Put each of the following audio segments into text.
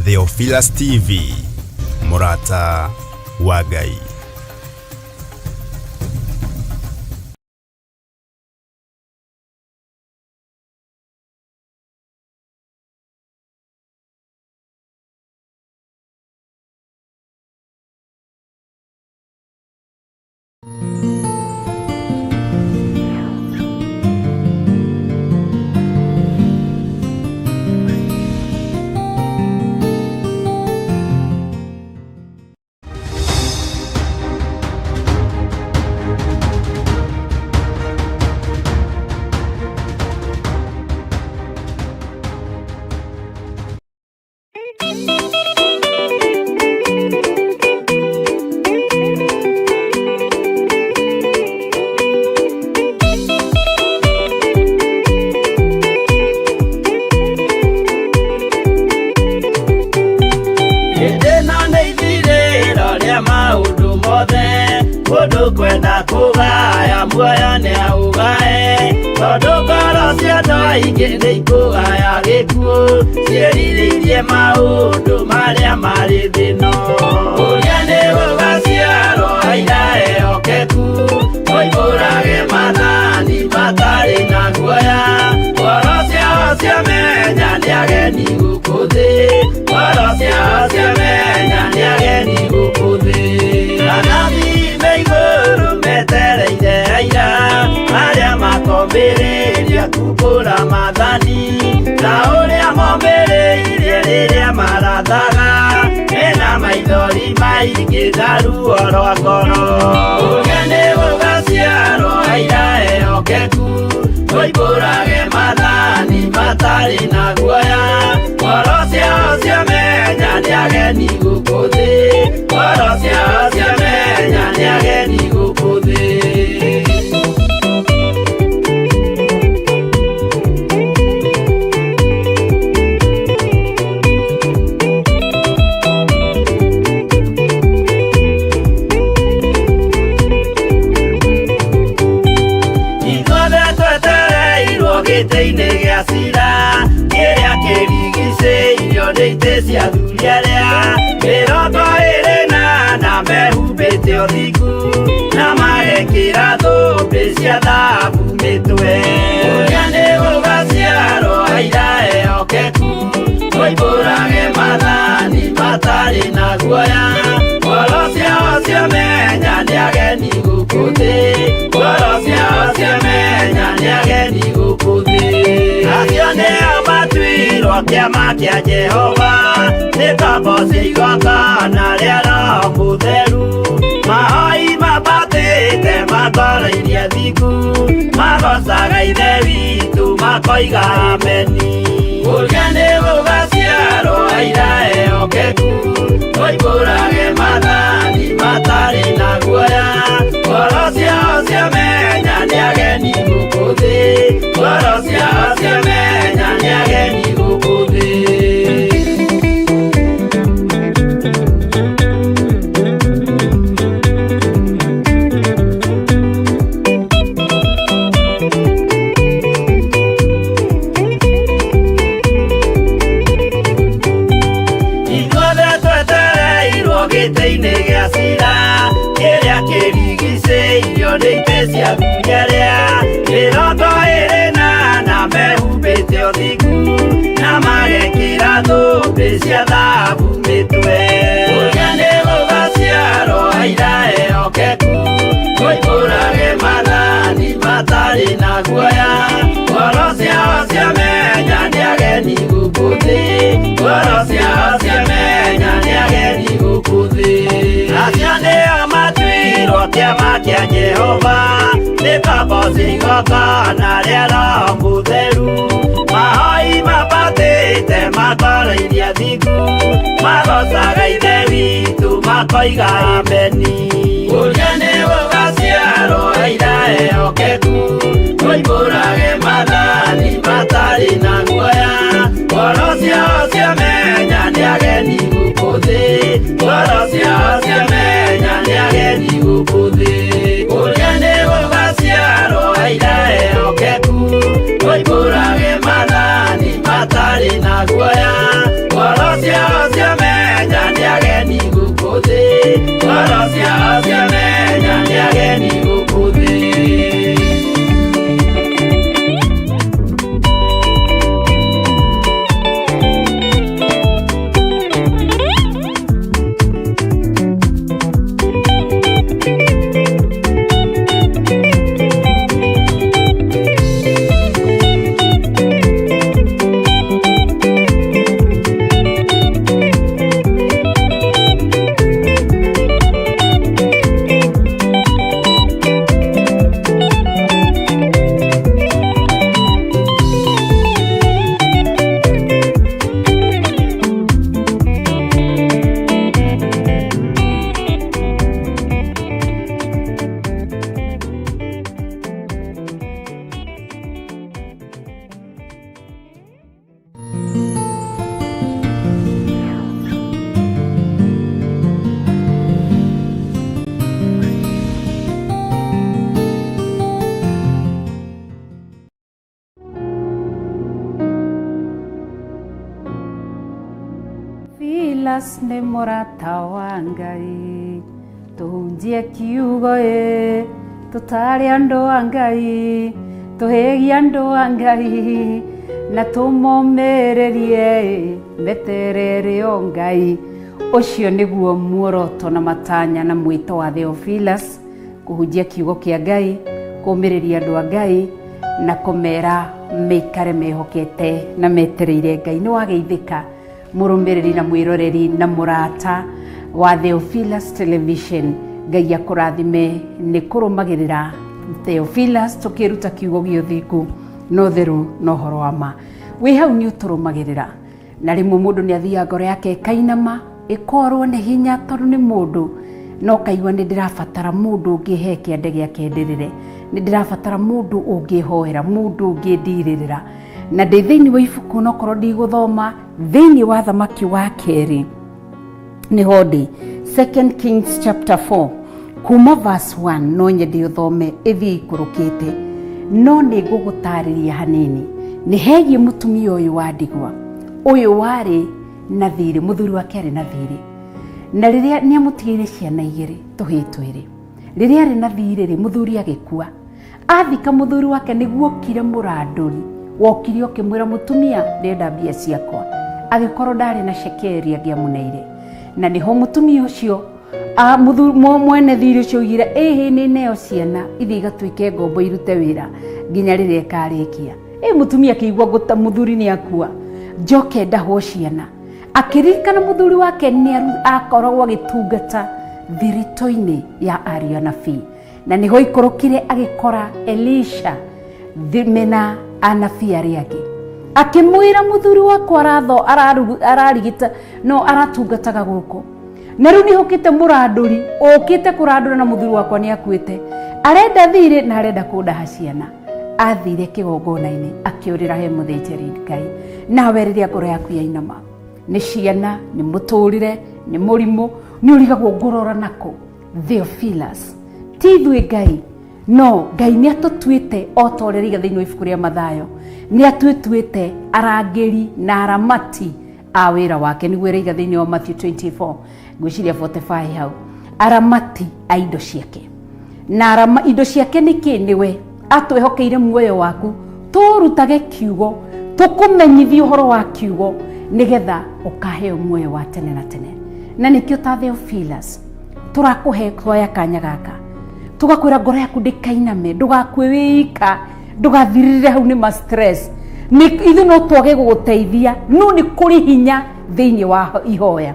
Theophilus TV, mũrata wa Ngai. Hĩndĩ ĩno nĩ ithirĩro rĩa maũndũ mothe, mũndũ kwenda kũgaya muoyo nĩ aũgae, tondũ ngoro cia andũ aingĩ nĩ ikũgaya gĩkuũ, ciĩrirĩirie maũndũ marĩa marĩ thĩ ĩno. Ũrĩa nĩ gũgaciarwo aira ehokeku, moimbũrage maathani matarĩ na guoya, ngoro ciao ciamenya nĩ ageni gũkũ thĩ, ngoro ciao ciamenya nĩ ageni gũkũ thĩ. Anabii me igũrũ metereire aira, arĩa makombĩrĩria kumbũra maathani, ta ũrĩa mombĩrĩirie rĩrĩa marathaga, mena maithori maingĩ na ruo rwa ngoro. Ũrĩa nĩ gũgaciarwo aira ehokeku, moimbũrage maathani matarĩ na guoya, ngoro ciao ciamenya nĩ ageni gũkũ thĩ, ngoro ciao ciamenya nĩ ageni gũkũ thĩ. Ithuothe twetereirwo gĩtĩ-inĩ gĩa cira, kĩrĩa kĩrigicĩirio nĩ itĩ cia athuri arĩa 24 mehumbĩte ũthingu, na magekĩra thũmbĩ cia thahabu mĩtwe. Ũrĩa nĩ gũgaciarwo aira ehokeku, moimbũrage maathani matarĩ na guoya, ngoro ciao ciamenya nĩ ageni gũkũ thĩ, ngoro ciao ciamenya nĩ ageni gũkũ thĩ. Acio nĩo matuirwo kĩama kĩa Jehova, nĩ ngombo cia igongona rĩa Roho Mũtheru, mahoi mambatĩte matoroirie thingu, magocaga Ithe witũ makoiga ameni. Ũrĩa nĩ gũgaciarwo aira ehokeku, moimbũrage maathani matarĩ na guoya, ngoro ciao ciamenya nĩ ageni gũkũ thĩ, ngoro ciao ciamenya nĩ ageni gũkũ thĩ. Ithuothe twetereirwo gĩtĩ-inĩ gĩa cira, kĩrĩa kĩrigicĩirio nĩ itĩ cia athuri arĩa 24 mehumbĩte ũthingu, na magekĩra thũmbĩ cia thahabu mĩtwe. Ũrĩa nĩ gũgaciarwo aira ehokeku, moimbũrage maathani matarĩ na guoya, ngoro ciao ciamenya nĩ ageni gũkũ thĩ, ngoro ciao ciamenya nĩ ageni gũkũ thĩ. Acio nĩo matuirwo kĩama kĩa Jehova, nĩ ngombo cia igongona rĩa Roho Mũtheru, mahoi mambatĩte matoroirie athingu, magocaga Ithe witũ makoiga ameni. Ũrĩa nĩ gũgaciarwo aira ehokeku, moimbũrage maathani matarĩ na guoya, ngoro ciao ciamenya nĩ ageni gũkũ thĩ, ngoro ciao ciamenya nĩ ageni gũkũ thĩ. Ũrĩa nĩ gũgaciarwo aira ehokeku, moimbũrage maathani matarĩ na guoya, ngoro ciao ciamenya Theophilus nĩ mũrata wa Ngai, tũhunjie kiugo ĩ, tũtare andũ a Ngai, tũhĩgie andũ a Ngai, na tũmomĩrĩrie ĩ, meterere o Ngai. Ũcio nĩguo muoroto na matanya na mwĩto wa Theophilus, kũhunjia kiugo kĩa Ngai, kũmĩrĩria andũ a Ngai, na kũmera meikare mehokete na metereire Ngai. Nĩ wageithĩka mũrũmĩrĩri na mwĩroreri na mũrata wa Theophilus Television. Ngai akũrathime nĩ kũrũmagĩrĩra Theophilus tũkĩruta kiugo gĩa ũthingu na ũtheru na ũhoro wa ma. Wĩ hau nĩ ũtũrũmagĩrĩra na rĩmwe mũndũ nĩ athiaga ngoro yake ĩkainama ĩkorwo nĩ hinya tondũ nĩ mũndũ no kaigua nĩ ndĩrabatara mũndũ ũngĩhe kĩande gĩake ndĩrĩre, nĩ ndĩrabatara mũndũ ũngĩhoera, mũndũ ũngĩndirĩrĩra. Na ndĩ thĩinĩ wa ibuku nokorwo ndigũthoma thĩinĩ wa Thamaki wa kerĩ nĩho ndĩ, Second Kings chapter 4 kuma verse 1, no nyende ũthome ĩthiĩ ikũrũkĩte, no nĩ ngũgũtarĩria hanini. Nĩ hegiĩ mũtumia ũyũ wa ndigwa, ũyũ warĩ na thirĩ, mũthuri wake arĩ na thirĩ, na rĩrĩa nĩ amũtigĩire ciana igĩrĩ, tũhĩĩ twĩrĩ. Rĩrĩa arĩ na thirĩ rĩ, mũthuri agĩkua. Athika mũthuri wake nĩguo okire mũrandũri, wokire ũkĩmwĩra mũtumia ndĩrenda mbia ciakwa, agĩkorwo ndarĩ na cekeri angĩamũneire. Na nĩho mũtumia ũcio mwene thirĩ ũcio oigire, ĩhĩ nĩ neo ciana ithiĩ igatuĩke ngombo irute wĩra nginya rĩrĩa ĩkarĩkia. Ĩ mũtumia akĩigua ngũta mũthuri nĩ akua, njoke ndahwo ciana. Akĩririkana mũthuri wake nĩ akoragwo agĩtungata thiritũ-inĩ ya ariũ anabii, na nĩho ikũrũkire agĩkora Elisha mena anabii arĩa angĩ. Akĩmwĩra mũthuri wakwa ararigita no aratungataga gũkũ, na rĩu nĩhũkĩte mũrandũri ũkĩte kũrandũra na mũthuri wakwa nĩ akuĩte, arenda thirĩ na arenda kũndaha ciana. Athire kĩgongona-inĩ akĩũrĩra he mũthĩnjĩri Ngai. Nawe rĩrĩa ngoro yaku yainama nĩ ciana, nĩ mũtũrĩre, nĩ mũrimũ, nĩ ũrigagwo ngũrora nako. Theophilus, ti ithuĩ Ngai, no Ngai nĩ atũtuĩte o ta ũrĩa rĩiga thĩinĩ wa ibuku rĩa Mathayo, nĩ atũtuĩte arangĩri na aramati a wĩra wake, nĩguo ĩraiga thĩinĩ wa Matthew 24, ngwĩciria 45 hau, aramati a indo ciake. Na indo ciake nĩ kĩ? Nĩwe atwĩhokeire muoyo waku, tũrutage kiugo, tũkũmenyithie ũhoro wa kiugo, nĩgetha ũkaheo muoyo wa tene na tene. Na nĩkĩo ta Theophilus tũrakũhe twoya kanya gaka, tũgakwĩra ngoro yaku ndĩkainame, ndũgakue wĩika, ndũgathirĩrĩre hau nĩ ma stress. Ithuĩ no twage gũgũteithia, no nĩ kũrĩ hinya thĩinĩ wa ihoya,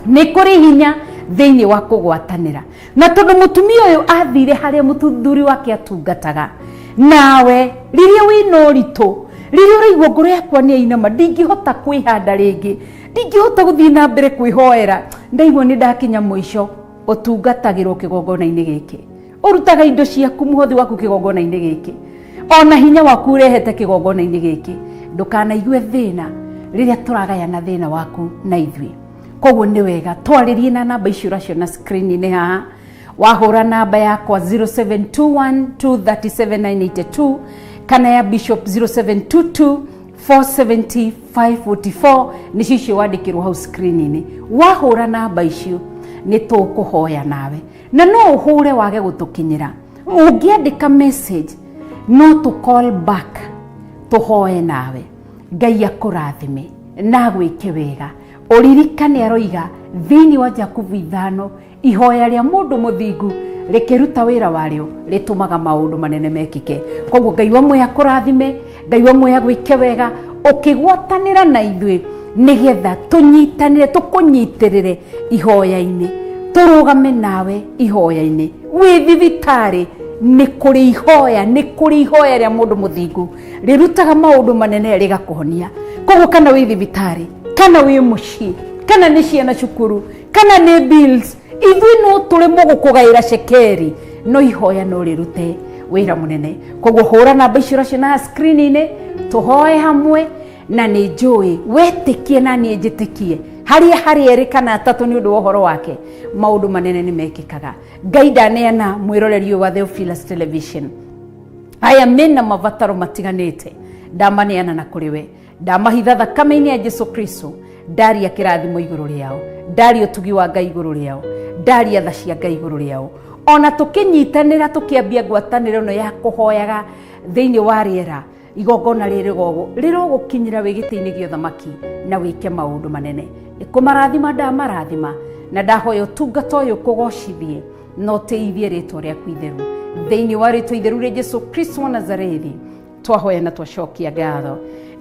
nĩ kũrĩ hinya thĩinĩ wa kũgwatanĩra. Na tondũ mũtumia ũyũ athire harĩa mũthuri wake atungataga, nawe rĩrĩa wĩna ũritũ, rĩrĩa ũraigua ngoro yakwa nĩ yainama, ndingĩhota kwĩhanda rĩngĩ, ndingĩhota gũthiĩ na mbere kwĩhoera, ndaigua nĩ ndakinya mũico, ũtungatagĩrwo kĩgongona-inĩ gĩkĩ, ũrutaga indo ciaku, mũhothi waku kĩgongona-inĩ gĩkĩ, ona hinya waku ũrehete kĩgongona-inĩ gĩkĩ. Ndũkanaigue thĩna rĩrĩa tũragayana thĩna waku na ithuĩ. Koguo nĩ wega twarĩrie na namba icio ũraciona screen-inĩ haha. Wahũra namba yakwa 0721237982 kana ya Bishop 0722470544, nĩcio icio wandĩkĩrwo hau screen-inĩ. Wahũra namba icio nĩ tũkũhoya nawe, na no ũhũre wage gũtũkinyĩra, ũngĩandĩka message no tũ call back tũhoe nawe. Ngai akũrathime na agwĩke wega. Ũririkane aroiga thĩinĩ wa Jakubu 5, ihoya rĩa mũndũ mũthingu rĩkĩruta wĩra warĩo rĩtũmaga maũndũ manene mekĩke. Koguo Ngai wa muoyo akũrathime, Ngai wa muoyo agwĩke wega ũkĩgwatanĩra na ithuĩ, nĩgetha tũnyitanĩre, tũkũnyitĩrĩre ihoya-inĩ, tũrũgame nawe ihoya-inĩ. Wĩ thibitarĩ nĩ kũrĩ ihoya, nĩ kũrĩ ihoya rĩa mũndũ mũthingu rĩrutaga maũndũ manene rĩgakũhonia. Koguo kana wĩ thibitarĩ, kana wĩ mũciĩ, kana nĩ ciana cukuru, kana nĩ bills, ithuĩ no tũremwo gũkũgaĩra cekeri, no ihoya no rĩrute wĩra mũnene. Koguo hũra namba icio ũraciona screen-inĩ, tũhoe hamwe, na nĩ njũĩ wetĩkie na niĩ njĩtĩkie, harĩa harĩ erĩ kana atatũ nĩ ũndũ wa ũhoro wake, maũndũ manene nĩ mekĩkaga. Ngai ndaneana mwĩroreri ũyũ wa Theophilus Television, aya mena mabataro matiganĩte, ndamaneana na kũrĩ we, ndamahitha thakame-inĩ ya Jesu Kristo, Ndaria kĩrathimo igũrũ rĩao, ndaria ũtugi wa Ngai igũrũ rĩao, ndaria tha cia Ngai igũrũ rĩao. Ona tũkĩnyitanĩra tũkĩambia ngwatanĩro ĩno ya kũhoyaga thĩinĩ wa rĩera, igongona rĩrĩ gogo rĩrogũkinyĩra wĩ gĩtĩ-inĩ gĩa ũthamaki na wĩke maũndũ manene. Nĩ kũmarathima ndamarathima, na ndahoya ũtungata ũyũ kũgocithie na ũtĩithie rĩtwa rĩaku itheru. Thĩinĩ wa rĩtwa itheru rĩa Jesu Kristo wa Nazarethi twahoya na twacokia ngatho.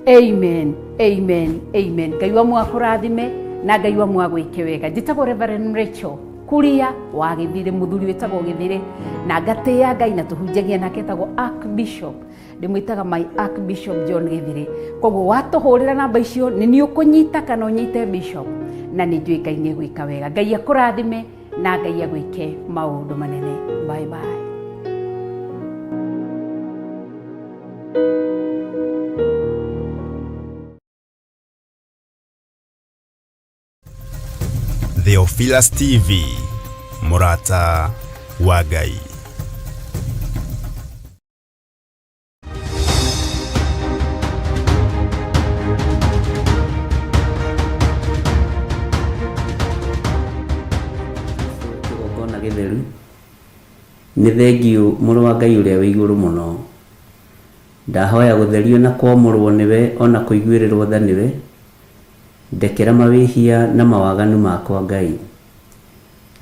Amen, amen, amen. Ngai wa mwakũrathime na Ngai wa mwagwĩke wega. Njĩtagwo Reverend Rachel Kuria wa Gĩthirĩ, mũthuri wĩtagwo Gĩthirĩ, na ngatĩĩa Ngai na tũhunjagia nake etagwo Archbishop. Ndĩmwĩtaga my Archbishop John Gĩthirĩ. Koguo watũhũrĩra namba icio nĩ niĩ ũkũnyita kana ũnyite Bishop, na nĩ njũĩ Ngai nĩ egwĩka wega. Ngai akũrathime na Ngai agwĩke maũndũ manene. Bye bye. Theophilus TV, Murata wa Ngai. Kĩgongona gĩtheru. Nĩ thengiũ mũrũ wa Ngai ũrĩa wĩ igũrũ mũno. Ndahoya gũtherio na kwamũrwo nĩwe ona kũiguĩrĩrwo tha nĩwe. Ndekera mawĩhia na mawaganu makwa Ngai.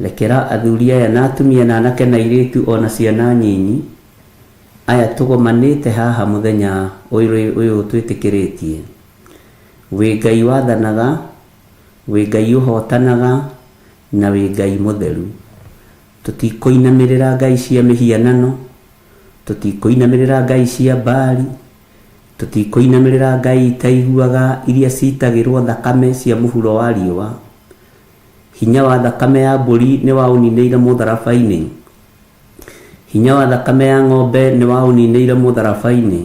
Rekera athuri aya na atumia na anake na airĩtu ona ciana nyinyi aya tũgomanĩte haha mũthenya ũyũ twĩtĩkĩrĩtie. Wĩ Ngai wathanaga, wĩ Ngai ũhotanaga, na wĩ Ngai mũtheru. Tũtikũinamĩrĩra ngai cia mĩhianano, tũtikũinamĩrĩra ngai cia Baali, tũtikũinamĩrĩra ngai itaiguaga iria citagĩrwo thakame cia mũhuro wa riũa. Hinya wa thakame ya mbũri nĩ waũninĩire mũtharaba-inĩ. Hinya wa thakame ya ng'ombe nĩ waũninĩire mũtharaba-inĩ.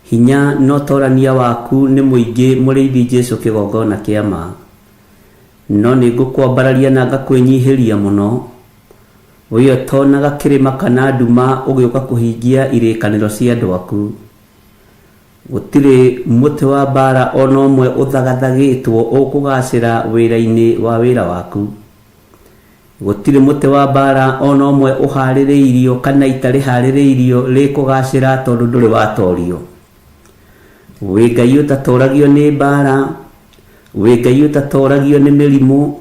Hinya na ũtorania waku nĩ mũingĩ mũrĩithi Jesu kĩgongona kĩa ma. No nĩ ngũkwambararia na ngakwĩnyihĩria mũno. Wee ũtonaga kĩrĩma kana nduma ũgĩũka kũhingia irĩkanĩro cia andũ aku. Gũtirĩ mũtĩ wa mbara ona ũmwe ũthagathagĩtwo ũkũgacĩra wĩra-inĩ wa wĩra waku. Gũtirĩ mũtĩ wa mbara ona ũmwe ũharĩrĩirio kana ita rĩharĩrĩirio rĩkũgacĩra tondũ ndũrĩ watorio. Wĩ Ngai ũtatoragio nĩ mbara, wĩ Ngai ũtatoragio nĩ mĩrimũ,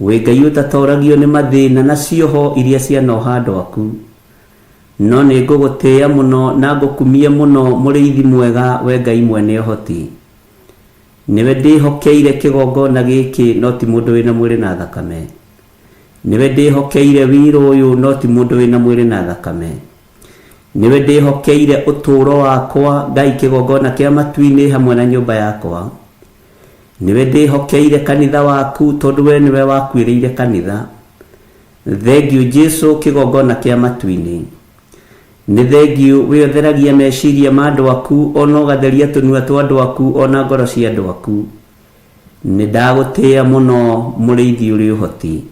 wĩ Ngai ũtatoragio nĩ mathĩna na cioho iria cianoha andũ aku. No nĩ ngũgũtĩĩa mũno na ngũkumie mũno mũrĩithi mwega we Ngai mwene ũhoti. Nĩwe ndĩhokeire kĩgongona gĩkĩ no ti mũndũ wĩna mwĩrĩ na thakame. Nĩwe ndĩhokeire wĩra ũyũ no ti mũndũ wĩna mwĩrĩ na thakame. Nĩwe ndĩhokeire ũtũũro wakwa Ngai kĩgongona kĩa matu-inĩ hamwe na nyũmba yakwa. Nĩwe ndĩhokeire kanitha waku tondũ we nĩwe wakuĩrĩire kanitha. Thengiũ Jesu kĩgongona kĩa matu-inĩ. Nĩ thengiũ wĩ ũtheragia meciria ma andũ aku ona ũgatheria tũnua twa andũ aku ona ngoro cia andũ aku. Nĩ ndagũtĩĩa mũno mũrĩithi ũrĩ ũhoti.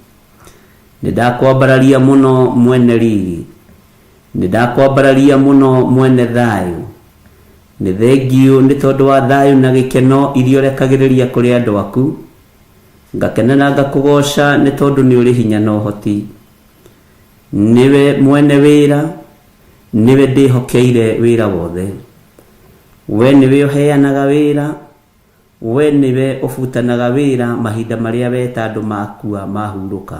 Nĩ ndakwambararia mũno mwene riri. Nĩ ndakwambararia mũno mwene thayũ. Nĩ thengiũ nĩ tondũ wa thayũ na gĩkeno iria ũrekagĩrĩria kũrĩ andũ aku. Ngakena na ngakũgoca nĩ tondũ nĩ ũrĩ hinya na ũhoti. Nĩwe mwene wĩra, nĩwe ndĩhokeire wĩra wothe. We nĩwe ũheanaga wĩra, we nĩwe ũbutanaga wĩra mahinda marĩa weta andũ makua mahurũka.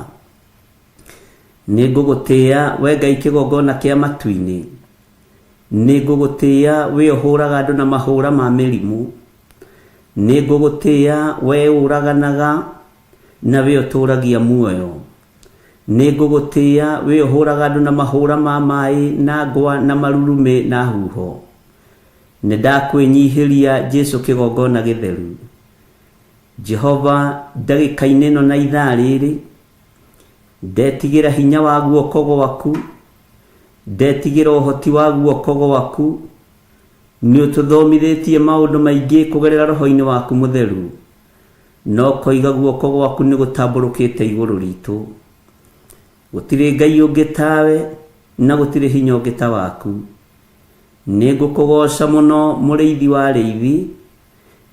Nĩ ngũgũtĩĩa we Ngai kĩgongona kĩa matu-inĩ. Nĩ ngũgũtĩĩa we ũhũraga andũ na mahũra ma mĩrimũ. Nĩ ngũgũtĩĩa we ũraganaga na we ũtũragia muoyo. Nĩ ngũgũtĩĩa we ũhũraga andũ na mahũra ma maĩ na ngwa na marurumĩ na huho. Nĩ ndakwĩnyihĩria Jesu kĩgongona gĩtheru. Jehova ndagĩka-inĩ ĩno na ithaa rĩrĩ, ndetigĩra hinya wa guoko gwaku, ndetigĩra ũhoti wa guoko gwaku. Nĩ ũtũthomithĩtie maũndũ maingĩ kũgerera roho-inĩ waku mũtheru. No koiga guoko gwaku nĩ gũtambũrũkĩte igũrũ ritũ. Gũtirĩ Ngai ũngĩ tawe na gũtirĩ hinya ũngĩ ta waku. Nĩ ngũkũgoca mũno mũrĩithi wa arĩithi.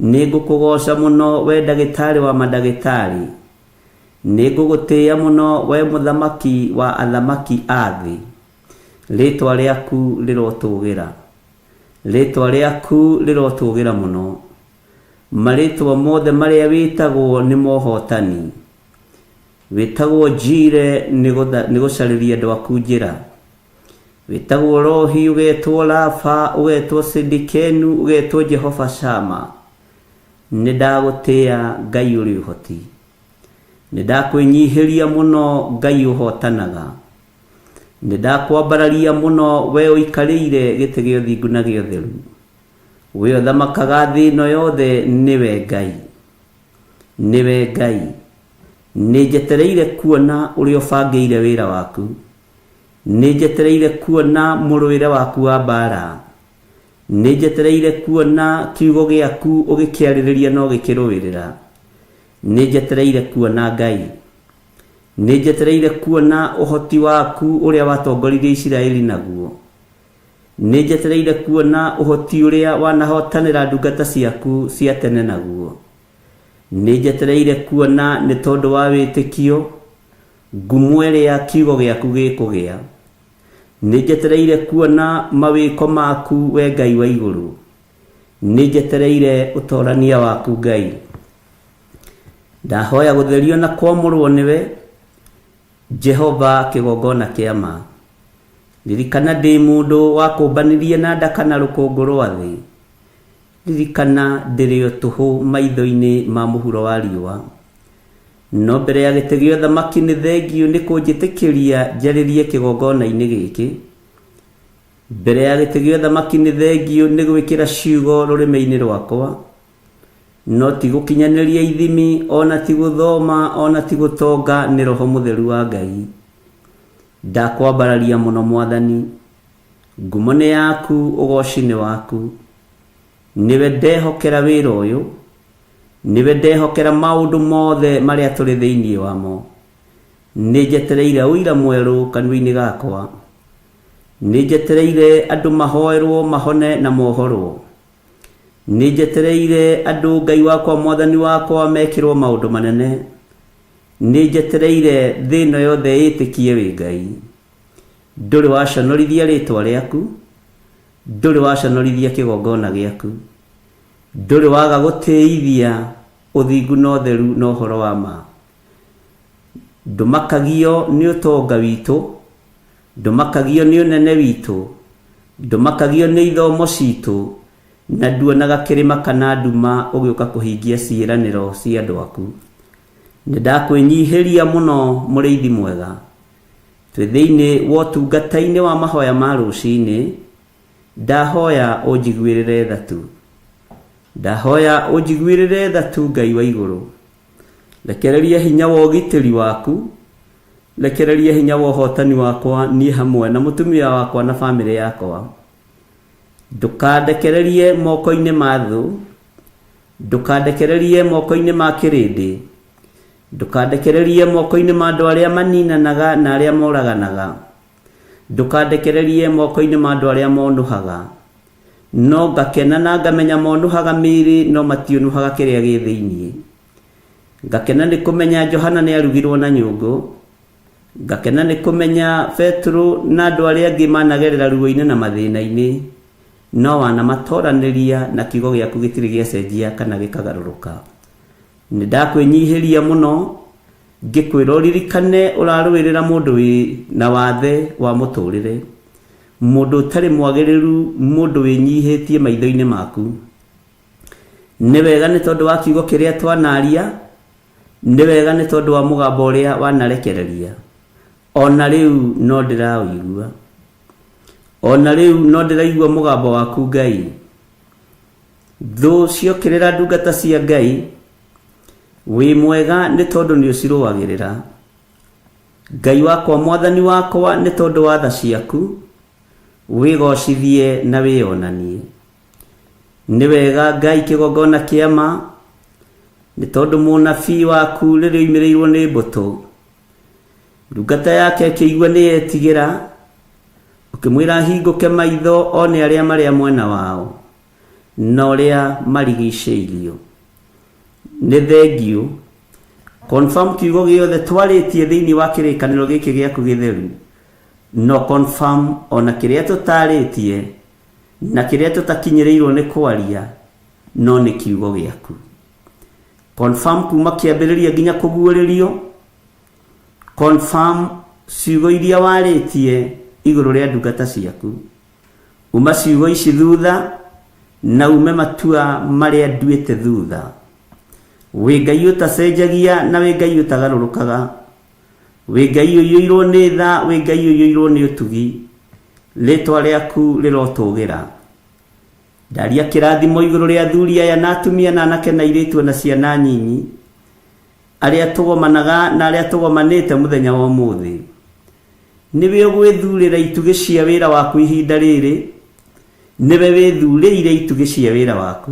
Nĩ ngũkũgooca mũno we ndagĩtarĩ wa mandagĩtarĩ. Nĩ ngũgũtĩĩa mũno we mũthamaki wa athamaki a thĩ. Rĩĩtwa rĩaku rĩrotũgĩra. Rĩĩtwa rĩaku rĩrotũgĩra mũno. Marĩĩtwa mothe marĩa wĩtagwo nĩ mohotani. Wĩtagwo Njire nĩ gũcarĩria andũ aku njĩra. Wĩtagwo Rohi, ũgetwo Rafa, ũgetwo Sidikenu, ũgetwo Jehova Shama. Nĩ ndagũtĩĩa Ngai ũrĩ ũhoti. Nĩ ndakwĩnyihĩria mũno Ngai ũhotanaga. Nĩ ndakwambararia mũno we ũikarĩire gĩtĩ gĩa ũthingu na gĩa ũtheru. We ũthamakaga thĩ ĩno yothe nĩwe Ngai. Nĩwe Ngai. Nĩ njetereire kuona ũrĩa ũbangĩire wĩra waku. Nĩ njetereire kuona mũrũĩre waku wa mbaara. Nĩ njetereire kuona kiugo gĩaku ũgĩkĩarĩrĩria na ũgĩkĩrũĩrĩra. Nĩ njetereire kuona Ngai. Nĩ njetereire kuona ũhoti waku ũrĩa watongoririe Isiraeli naguo. Nĩ njetereire kuona ũhoti ũrĩa wanahotanĩra ndungata ciaku cia tene naguo. Nĩ njetereire kuona nĩ tondũ wa wĩtĩkio ngumo ĩrĩa kiugo gĩaku gĩkũgĩa. Nĩ njetereire kuona mawĩko maku we Ngai wa igũrũ. Nĩ njetereire ũtorania waku Ngai. Ndahoya gũtherio na kwamũrwo nĩwe Jehova kĩgongona kĩa ma. Ririkana ndĩ mũndũ wakũmbanirie na ndaka na rũkũngũ rwa thĩ. Ririkana ndĩrĩ o tũhũ maitho-inĩ ma mũhuro wa riũa. No mbere ya gĩtĩ gĩa ũthamaki nĩ thengiũ nĩ kũnjĩtĩkĩria njarĩrie kĩgongona-inĩ gĩkĩ. Mbere ya gĩtĩ gĩa ũthamaki nĩ thengiũ nĩ gwĩkĩra ciugo rũrĩmĩ-inĩ rwakwa. No ti gũkinyanĩria ithimi, ona ti gũthoma, ona ti gũtonga, nĩ Roho Mũtheru wa Ngai. Ndakwambararia mũno Mwathani. Ngumo nĩ yaku, ũgoci nĩ waku. Nĩwe ndehokera wĩra ũyũ. Nĩwe ndehokera maũndũ mothe marĩa tũrĩ thĩinĩ wamo. Nĩ njetereire ũira mwerũ kanua-inĩ gakwa. Nĩ njetereire andũ mahoerwo mahone na mohorwo. Nĩ njetereire andũ Ngai wakwa Mwathani wakwa mekĩrwo maũndũ manene. Nĩ njetereire thĩ ĩno yothe ĩtĩkie wĩ Ngai. Ndũrĩ waconorithia rĩtwa rĩaku, ndũrĩ waconorithia kĩgongona gĩaku. Ndũrĩ waga gũtĩithia ũthingu na ũtheru na ũhoro wa ma. Ndũmakagio nĩ ũtonga witũ, ndũmakagio nĩ ũnene witũ, ndũmakagio nĩ ithomo citũ, na nduonaga kĩrĩma kana nduma ũgĩũka kũhingia ciĩranĩro cia andũ aku. Nĩ ndakwĩnyihĩria mũno mũrĩithi mwega. Twĩ thĩinĩ wa ũtungata-inĩ wa mahoya ma rũcinĩ, ndahoya ũnjiguĩrĩre tha tu. Ndahoya ũnjiguĩrĩre tha tu Ngai wa igũrũ. Rekereria hinya wa ũgitĩri waku, rekereria hinya wa ũhotani wakwa niĩ hamwe na mũtumia wakwa na bamĩrĩ yakwa. Ndũkandekererie moko-inĩ ma thũ, ndũkandekererie moko-inĩ ma kĩrĩndĩ, ndũkandekererie moko-inĩ ma andũ arĩa maninanaga na arĩa moraganaga, ndũkandekererie moko-inĩ ma andũ arĩa monũhaga. No ngakena na ngamenya monũhaga mĩĩrĩ no matiũnũhaga kĩrĩa gĩ thĩinĩ. Ngakena nĩ kũmenya Johana nĩ arugirwo na nyũngũ. Ngakena nĩ kũmenya Petero na andũ arĩa angĩ managerera ruo-inĩ na mathĩna-inĩ, no wanamatoranĩria na kiugo gĩaku gĩtirĩ gĩacenjia kana gĩkagarũrũka. Nĩ ndakwĩnyihĩria mũno ngĩkwĩra ũririkane ũrarũĩrĩra mũndũ wĩ na wathe wa mũtũrĩre, mũndũ ũtarĩ mwagĩrĩru, mũndũ wĩnyihĩtie maitho-inĩ maku. Nĩ wega nĩ tondũ wa kiugo kĩrĩa twanaria, nĩ wega nĩ tondũ wa mũgambo ũrĩa wanarekereria. Ona rĩu no ndĩraũigua. Ona rĩu no ndĩraigua mũgambo waku Ngai. Thũ ciokĩrĩra ndungata cia Ngai, wĩ mwega nĩ tondũ nĩ ũcirũagĩrĩra. Ngai wakwa Mwathani wakwa nĩ tondũ wa tha ciaku, wĩgocithie na wĩonanie. Nĩ wega Ngai kĩgongona kĩa ma, nĩ tondũ mũnabii waku rĩrĩa oimĩrĩirwo nĩ mbũtũ, ndungata yake ĩkĩigua nĩ yetigĩra, ũkĩmwĩra ahingũke maitho one arĩa marĩa mwena wao. Na ũrĩa marigicĩirio. Nĩ thengiũ. Confirm kiugo gĩothe twarĩtie thĩinĩ wa kĩrĩkanĩro gĩkĩ gĩaku gĩtheru. No confirm ona kĩrĩa tũtarĩtie na kĩrĩa tũtakinyĩrĩirwo nĩ kwaria no nĩ kiugo gĩaku. Confirm kuma kĩambĩrĩria nginya kũguũrĩrio. Confirm ciugo iria warĩtie igũrũ rĩa ndungata ciaku. Uma ciugo ici thutha na ume matua marĩa nduĩte thutha. Wĩ Ngai ũtacenjagia na wĩ Ngai ũtagarũrũkaga. Wĩ Ngai ũiyũirwo nĩ tha, wĩ Ngai ũiyũirwo nĩ ũtugi. Rĩtwa rĩaku rĩrotũgĩra. Ndaria kĩrathimo igũrũ rĩa athuri aya na atumia na anake na airĩtu na ciana nyinyi arĩa tũgomanaga na arĩa tũgomanĩte mũthenya wa ũmũthĩ. Nĩwe ũgwĩthurĩra itugĩ cia wĩra waku ihinda rĩrĩ, nĩwe wĩthurĩire itugĩ cia wĩra waku.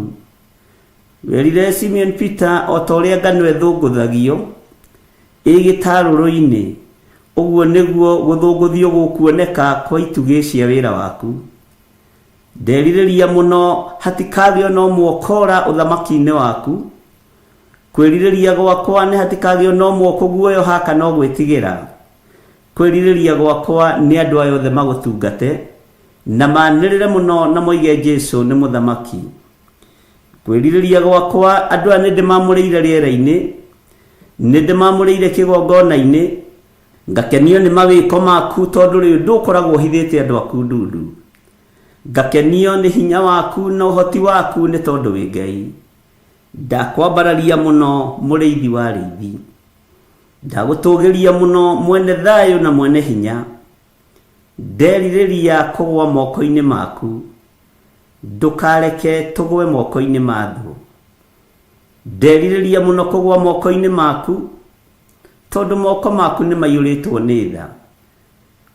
Werire Simeon Peter o ta ũrĩa ngano ĩthũngũthagio ĩ gĩtarũrũ-inĩ, ũguo nĩguo gũthũngũthio gũkuoneka kwa itugĩ cia wĩra waku. Nderirĩria mũno hatikagĩe ona ũmwe ũkora ũthamaki-inĩ waku. Kwĩrirĩria gwakwa nĩ hatikagĩe ona ũmwe ũkũguoyoha kana ũgwĩtigĩra. Kwĩrirĩria gwakwa nĩ andũ aya othe magũtungate na manĩrĩre mũno na moige Jesu nĩ mũthamaki. Kwĩrirĩria gwakwa andũ aya nĩ ndĩmamũrĩire rĩera-inĩ, nĩ ndĩmamũrĩire kĩgongona-inĩ, ngakenio nĩ mawĩko maku tondũ rĩu ndũkoragwo ũhithĩte andũ aku ndundu. Ngakenio nĩ hinya waku na ũhoti waku nĩ tondũ wĩ Ngai. Ndakwambararia mũno mũrĩithi wa arĩithi. Ndagũtũgĩria mũno mwene thayũ na mwene hinya. Nderirĩria kũgwa moko-inĩ maku. Ndũkareke tũgwe moko-inĩ ma thũ. Nderirĩria mũno kũgwa moko-inĩ maku tondũ moko maku nĩ maiyũrĩtwo nĩ tha.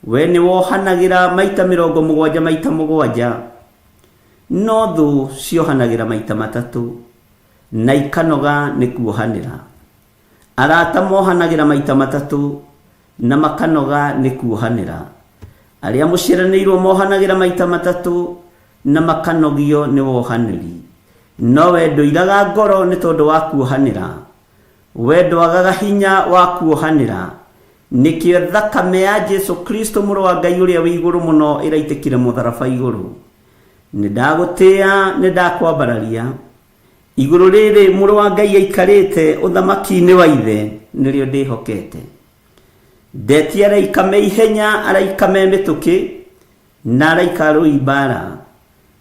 We nĩ wohanagĩra maita 70 maita 7, no thũ ciohanagĩra maita 3 na ikanoga nĩ kuohanĩra. Arata mohanagĩra maita 3 na makanoga nĩ kuohanĩra. Arĩa mũciaranĩirwo mohanagĩra maita 3 na makanogio nĩ wohanĩri. No we ndũiraga ngoro nĩ tondũ wa kuohanĩra. We ndwagaga hinya wa kuohanĩra. Nĩkĩo thakame ya Jesu Kristo mũrũ wa Ngai ũrĩa wĩ igũrũ mũno ĩraitĩkire mũtharaba igũrũ. Nĩ ndagũtĩĩa, nĩ ndakwambararia. Igũrũ rĩrĩ mũrũ wa Ngai aikarĩte ũthamaki-inĩ wa ithe nĩrĩo ndĩhokete. Ndetia araika me ihenya, araika me mĩtũkĩ, na araika arũi mbara.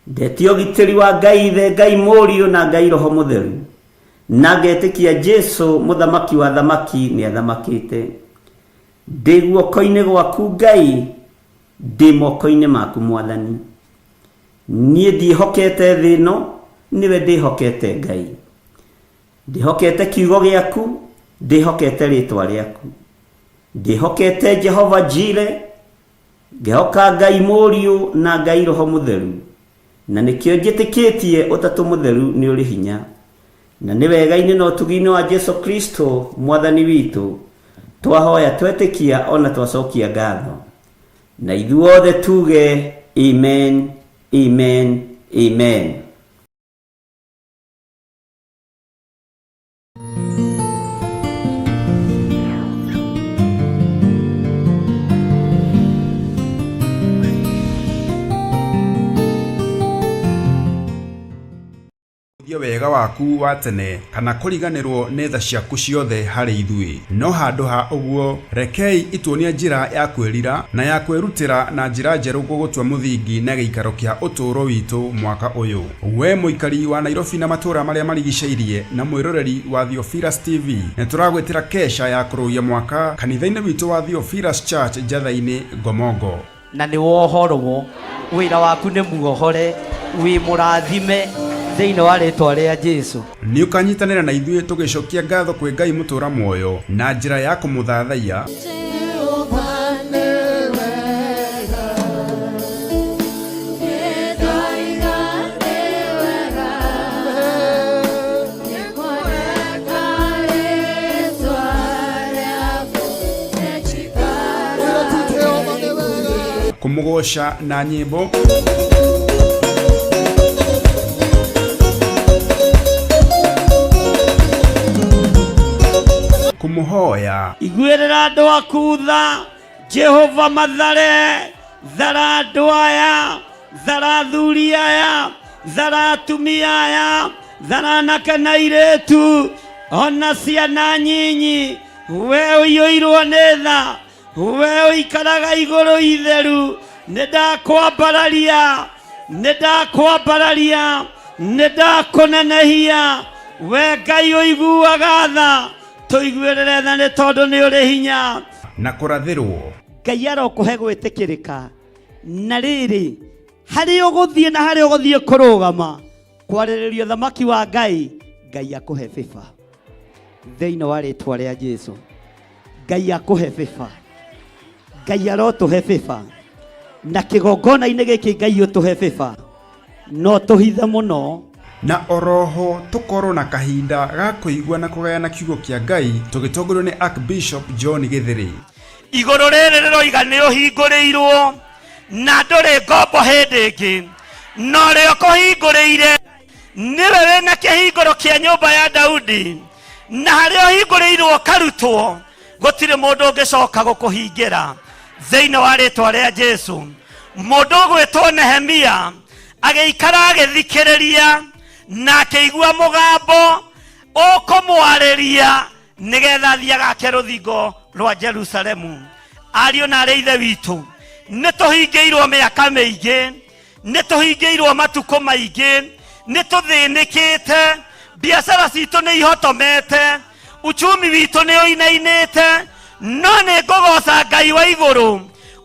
Ndetia ũgitĩri wa Ngai ithe, Ngai mũriũ na Ngai roho mũtheru. Na ngetĩkia Jesu mũthamaki wa thamaki nĩ athamakĩte. Ndĩ guoko-inĩ gwaku Ngai, ndĩ moko-inĩ maku Mwathani. Niĩ ndiĩhokete thĩ ĩno, nĩwe ndĩhokete Ngai. Ndĩhokete kiugo gĩaku, ndĩhokete rĩtwa rĩaku. Ndĩhokete Jehova Jire, ngehoka Ngai mũriũ na Ngai roho mũtheru. Na nĩkĩo njĩtĩkĩtie ũtatũ mũtheru nĩ ũrĩ hinya. Na nĩ wega-inĩ na ũtugi-inĩ wa Jesu Kristo Mwathani witũ, twahoya twetĩkia ona twacokia ngatho. Na ithuothe tuge amen, amen, amen. Wega waku wa tene kana kũriganĩrwo nĩ tha ciaku ciothe harĩ ithuĩ. No handũ ha ũguo, rekei ituonie njĩra ya kwĩrira na ya kwĩrutĩra na njĩra njerũ gũgũtua mũthingi na gĩikaro kĩa ũtũũro witũ mwaka ũyũ. We mũikari wa Nairobi na matũũra marĩa marigicĩirie na mwĩroreri wa Theophilus TV, nĩ tũragwĩtĩra kesha ya kũrũgia mwaka kanitha-inĩ witũ wa Theophilus Church Njatha-inĩ Ngomongo. Na nĩ wohorwo, wĩra waku nĩ muohore, wĩ mũrathime thĩinĩ wa rĩtwa rĩa Jesu. Nĩ ũkanyitanĩra na ithuĩ tũgĩcokia ngatho kwĩ Ngai mũtũũra muoyo na njĩra ya kũmũthathaiya. Kũmũgoca na nyĩmbo. Kũmũhoya. Iguĩrĩra andũ aku tha, Jehova mathare, thara andũ aya, thara athuri aya, thara atumia aya, thara anake na airĩtu, ona ciana nyinyi. We ũiyũirwo nĩ tha, we ũikaraga igũrũ itheru, nĩ ndakwambararia, nĩ ndakwambararia, nĩ ndakũnenehia. We Ngai ũiguaga tha, tũiguĩrĩre tha nĩ tondũ nĩ ũrĩ hinya. Na kũrathĩrwo. Ngai arokũhe gwĩtĩkĩrĩka. Na rĩrĩ, harĩa ũgũthiĩ na harĩa ũgũthiĩ kũrũgama kwarĩrĩria ũthamaki wa Ngai, Ngai akũhe favor thĩinĩ wa rĩtwa rĩa Jesu. Ngai akũhe favor, Ngai arotũhe favor, na kĩgongona-inĩ gĩkĩ Ngai ũtũhe favor, no tũhithe mũno. Na oroho tũkorwo na kahinda ga kũigua na kũgayana kiugo kĩa Ngai tũgĩtongorio nĩ Archbishop John Gĩthĩrĩ. Igũrũ rĩrĩ rĩroiga nĩ ũhingũrĩirwo na ndũrĩ ngombo hĩndĩ ĩngĩ, na ũrĩa ũkũhingũrĩire nĩwe wĩna kĩhingũro kĩa nyũmba ya Daudi, na harĩa ũhingũrĩirwo ũkarutwo gũtirĩ mũndũ ũngĩcoka gũkũhingĩra thĩinĩ wa rĩtwa rĩa Jesu. Mũndũ ũgwĩtwo Nehemia agĩikara agĩthikĩrĩria na akĩigua mũgambo ũkũmwarĩria nĩgetha athiĩ agake rũthingo rwa Jerusalemu. Ariũ na arĩ ithe witũ, nĩ tũhingĩirwo mĩaka mĩingĩ, nĩ tũhingĩirwo matukũ maingĩ, nĩ tũthĩnĩkĩte, biacara citũ nĩ ihotomete, uchumi witũ nĩ ũinainĩte, no nĩ ngũgoca Ngai wa igũrũ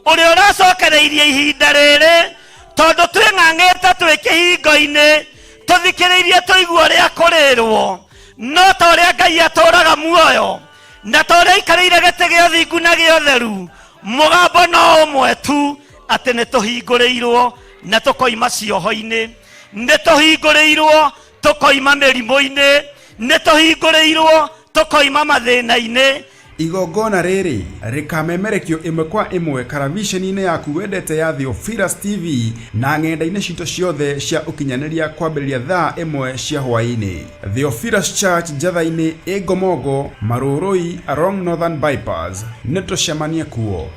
ũrĩa ũracokereirie ihinda rĩrĩ, tondũ twĩng'ang'ĩte twĩ kĩhingo-inĩ tũthikĩrĩirie tũigue ũrĩa kũrĩrwo, no ta ũrĩa Ngai atũũraga muoyo na ta ũrĩa aikarĩire gĩtĩ gĩa ũthingu na gĩa ũtheru, mũgambo no ũmwe tu, atĩ nĩ tũhingũrĩirwo na tũkoima cioho-inĩ, nĩ tũhingũrĩirwo tũkoima mĩrimũ-inĩ, nĩ tũhingũrĩirwo tũkoima mathĩna-inĩ. Igongona rĩrĩ rĩkamemerekio ĩmwe kwa ĩmwe karaviceni-inĩ yaku wendete ya Theophilus TV na ng'enda-inĩ citũ ciothe cia ũkinyanĩria kwambĩrĩria thaa 1 cia hwaĩ-inĩ. Theophilus Church Njatha-inĩ ĩ Ngomongo, Marũrũi along Northern Bypass. Nĩ tũcemanie kuo.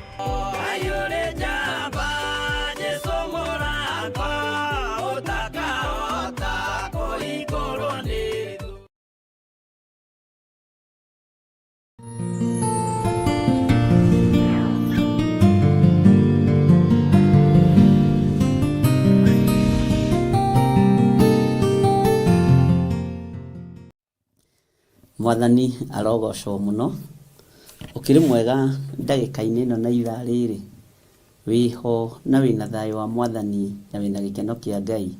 Mwathani arogocwo mũno. Ũkĩrĩ mwega ndagĩka-inĩ ĩno na ithaa rĩrĩ, wĩho na wĩna thayũ wa Mwathani na wĩna gĩkeno kĩa Ngai.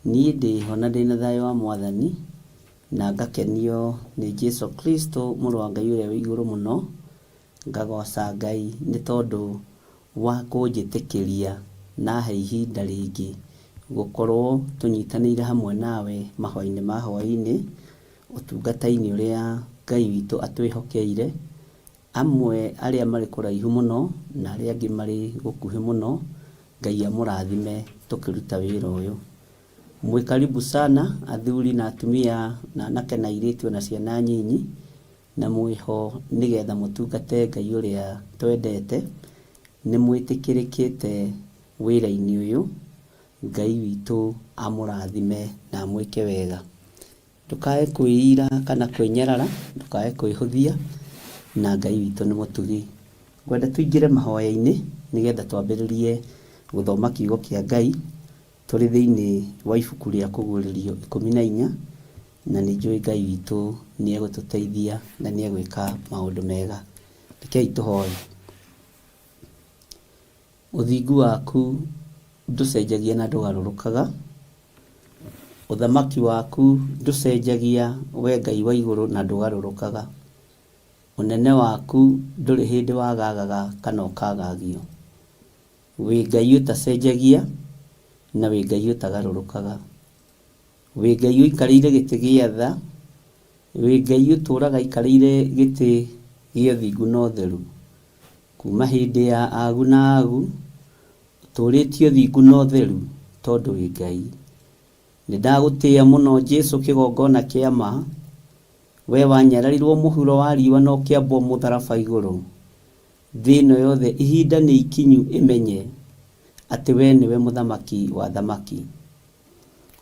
Niĩ ndĩho na ndĩna thayũ wa Mwathani na ngakenio nĩ Jesu Kristo mũrũ wa Ngai ũrĩa wĩ igũrũ mũno. Ngagoca Ngai nĩ tondũ wa kũnjĩtĩkĩria na he ihinda rĩngĩ gũkorwo tũnyitanĩire hamwe nawe mahoya-inĩ ma hwaĩ-inĩ, ũtungata-inĩ ũrĩa Ngai witũ atwĩhokeire, amwe arĩa marĩ kũraihu mũno na arĩa angĩ marĩ gũkuhĩ mũno. Ngai amũrathime tũkĩruta wĩra ũyũ. Mwĩ karibu sana athuri na atumia na anake na airĩtu na ciana nyinyi, na mwĩho nĩgetha mũtungate Ngai ũrĩa twendete. Nĩ mwĩtĩkĩrĩkĩte wĩra-inĩ ũyũ. Ngai witũ amũrathime na amwĩke wega. Ndũkae kwĩira kana kwĩnyarara, ndũkae kwĩhũthia, na Ngai witũ nĩ mũtugi. Ngwenda tũingĩre mahoya-inĩ nĩgetha twambĩrĩrie gũthoma kiugo kĩa Ngai tũrĩ thĩinĩ wa ibuku rĩa Kũguũrĩrio 14, na nĩ njũĩ Ngai witũ nĩ egũtũteithia na nĩ egwĩka maũndũ mega. Rekei tũhoe. Ũthingu waku ndũcenjagia na ndũgarũrũkaga, ũthamaki waku ndũcenjagia we Ngai wa igũrũ na ndũgarũrũkaga, ũnene waku ndũrĩ hĩndĩ wagagaga kana ũkagagio. Wĩ Ngai ũtacenjagia na wĩ Ngai ũtagarũrũkaga. Wĩ Ngai ũikarĩire gĩtĩ gĩa tha, wĩ Ngai ũtũũraga aikarĩire gĩtĩ gĩa ũthingu na ũtheru. Kuma hĩndĩ ya agu na agu, ũtũũrĩtie ũthingu na ũtheru tondũ wĩ Ngai. Nĩ ndagũtĩĩa mũno Jesu kĩgongona kĩa ma, Wee wanyararirwo mũhuro wa riũa na ũkĩambwo mũtharaba igũrũ. Thĩ ĩno yothe ihinda nĩ ikinyu ĩmenye atĩ wee nĩwe mũthamaki wa athamaki.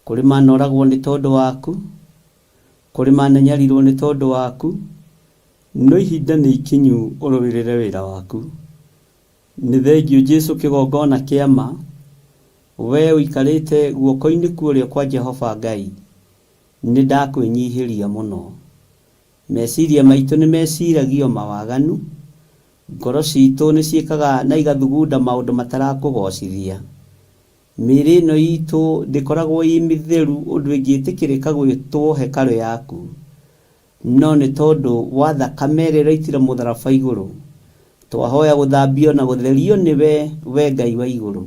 Kũrĩ manoragwo nĩ tondũ waku, kũrĩ mananyarirwo nĩ tondũ waku, no ihinda nĩ ikinyu ũrũĩrĩre wĩra waku. Nĩ thengiũ Jesu kĩgongona kĩa ma, wee ũikarĩte guoko-inĩ kwa ũrĩo kwa Jehova Ngai, nĩ ndakwĩnyihĩria mũno. Meciria maitũ nĩ meciragio mawaganu, ngoro citũ nĩ ciĩkaga na igathugunda maũndũ matarakũgocithia. Mĩĩrĩ ĩno itũ ndĩkoragwo ĩ mĩtheru ũndũ ĩngĩtĩkĩrĩka gwĩtwo hekarũ yaku, no nĩ tondũ wa thakame ĩrĩa ũraitire mũtharaba igũrũ, twahoya gũthambio na gũtherio nĩwe, we Ngai wa igũrũ.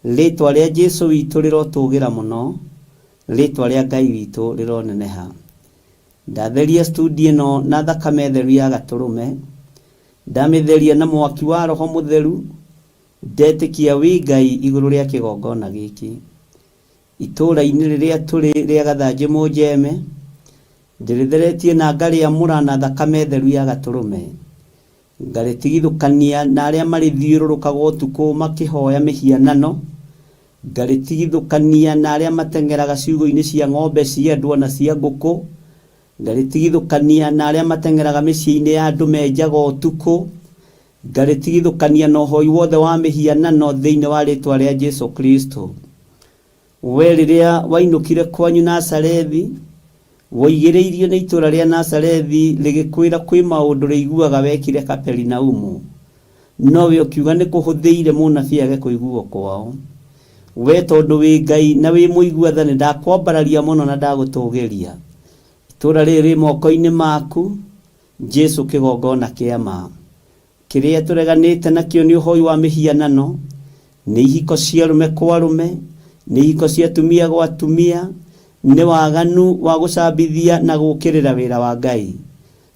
Rĩtwa rĩa Jesu witũ rĩrotũgĩra mũno, rĩtwa rĩa Ngai witũ rĩroneneha. Ndatheria studio ĩno na thakame theru ya Gatũrũme, ndamĩtheria na mwaki wa Roho Mũtheru, ndetĩkia wĩ Ngai igũrũ rĩa kĩgongona gĩkĩ. Itũũra-inĩ rĩrĩa tũrĩ rĩa Gathanjĩ Mũnjeme, ndĩrĩtheretie na ngarĩamũra na thakame theru ya Gatũrũme. Ngarĩtigithũkania na arĩa marĩthiũrũrũkaga ũtukũ makĩhoya mĩhianano, ngarĩtigithũkania na arĩa mateng'eraga ciugũ-inĩ cia ng'ombe cia andũ o na cia ngũkũ, ngarĩtigithũkania na arĩa mateng'eraga mĩciĩ-inĩ ya andũ menjaga ũtukũ, ngarĩtigithũkania na ũhoi wothe wa mĩhianano thĩinĩ wa rĩĩtwa rĩa Jesu Kristo. We rĩrĩa wainũkire kwanyu Nazarethi, woigĩrĩirio nĩ itũũra rĩa Nazarethi rĩgĩkwĩra kwĩ maũndũ rĩiguaga wekire Kaperinaumu, no we ũkiuga nĩ kũhũthĩire mũnabii age kũiguo kwao. We tondũ wĩ Ngai na wĩ mũigua tha nĩndakwambararia mũno na ndagũtũgĩria. Itũũra rĩrĩ rĩ moko-inĩ maku, Jesu kĩgongona kĩa ma. Kĩrĩa tũreganĩte nakĩo nĩ ũhoi wa mĩhianano, nĩ ihiko cia arũme kwa arũme, nĩ ihiko cia atumia gwa atumia, nĩ waganu wa gũcambithia na gũũkĩrĩra wĩra wa Ngai.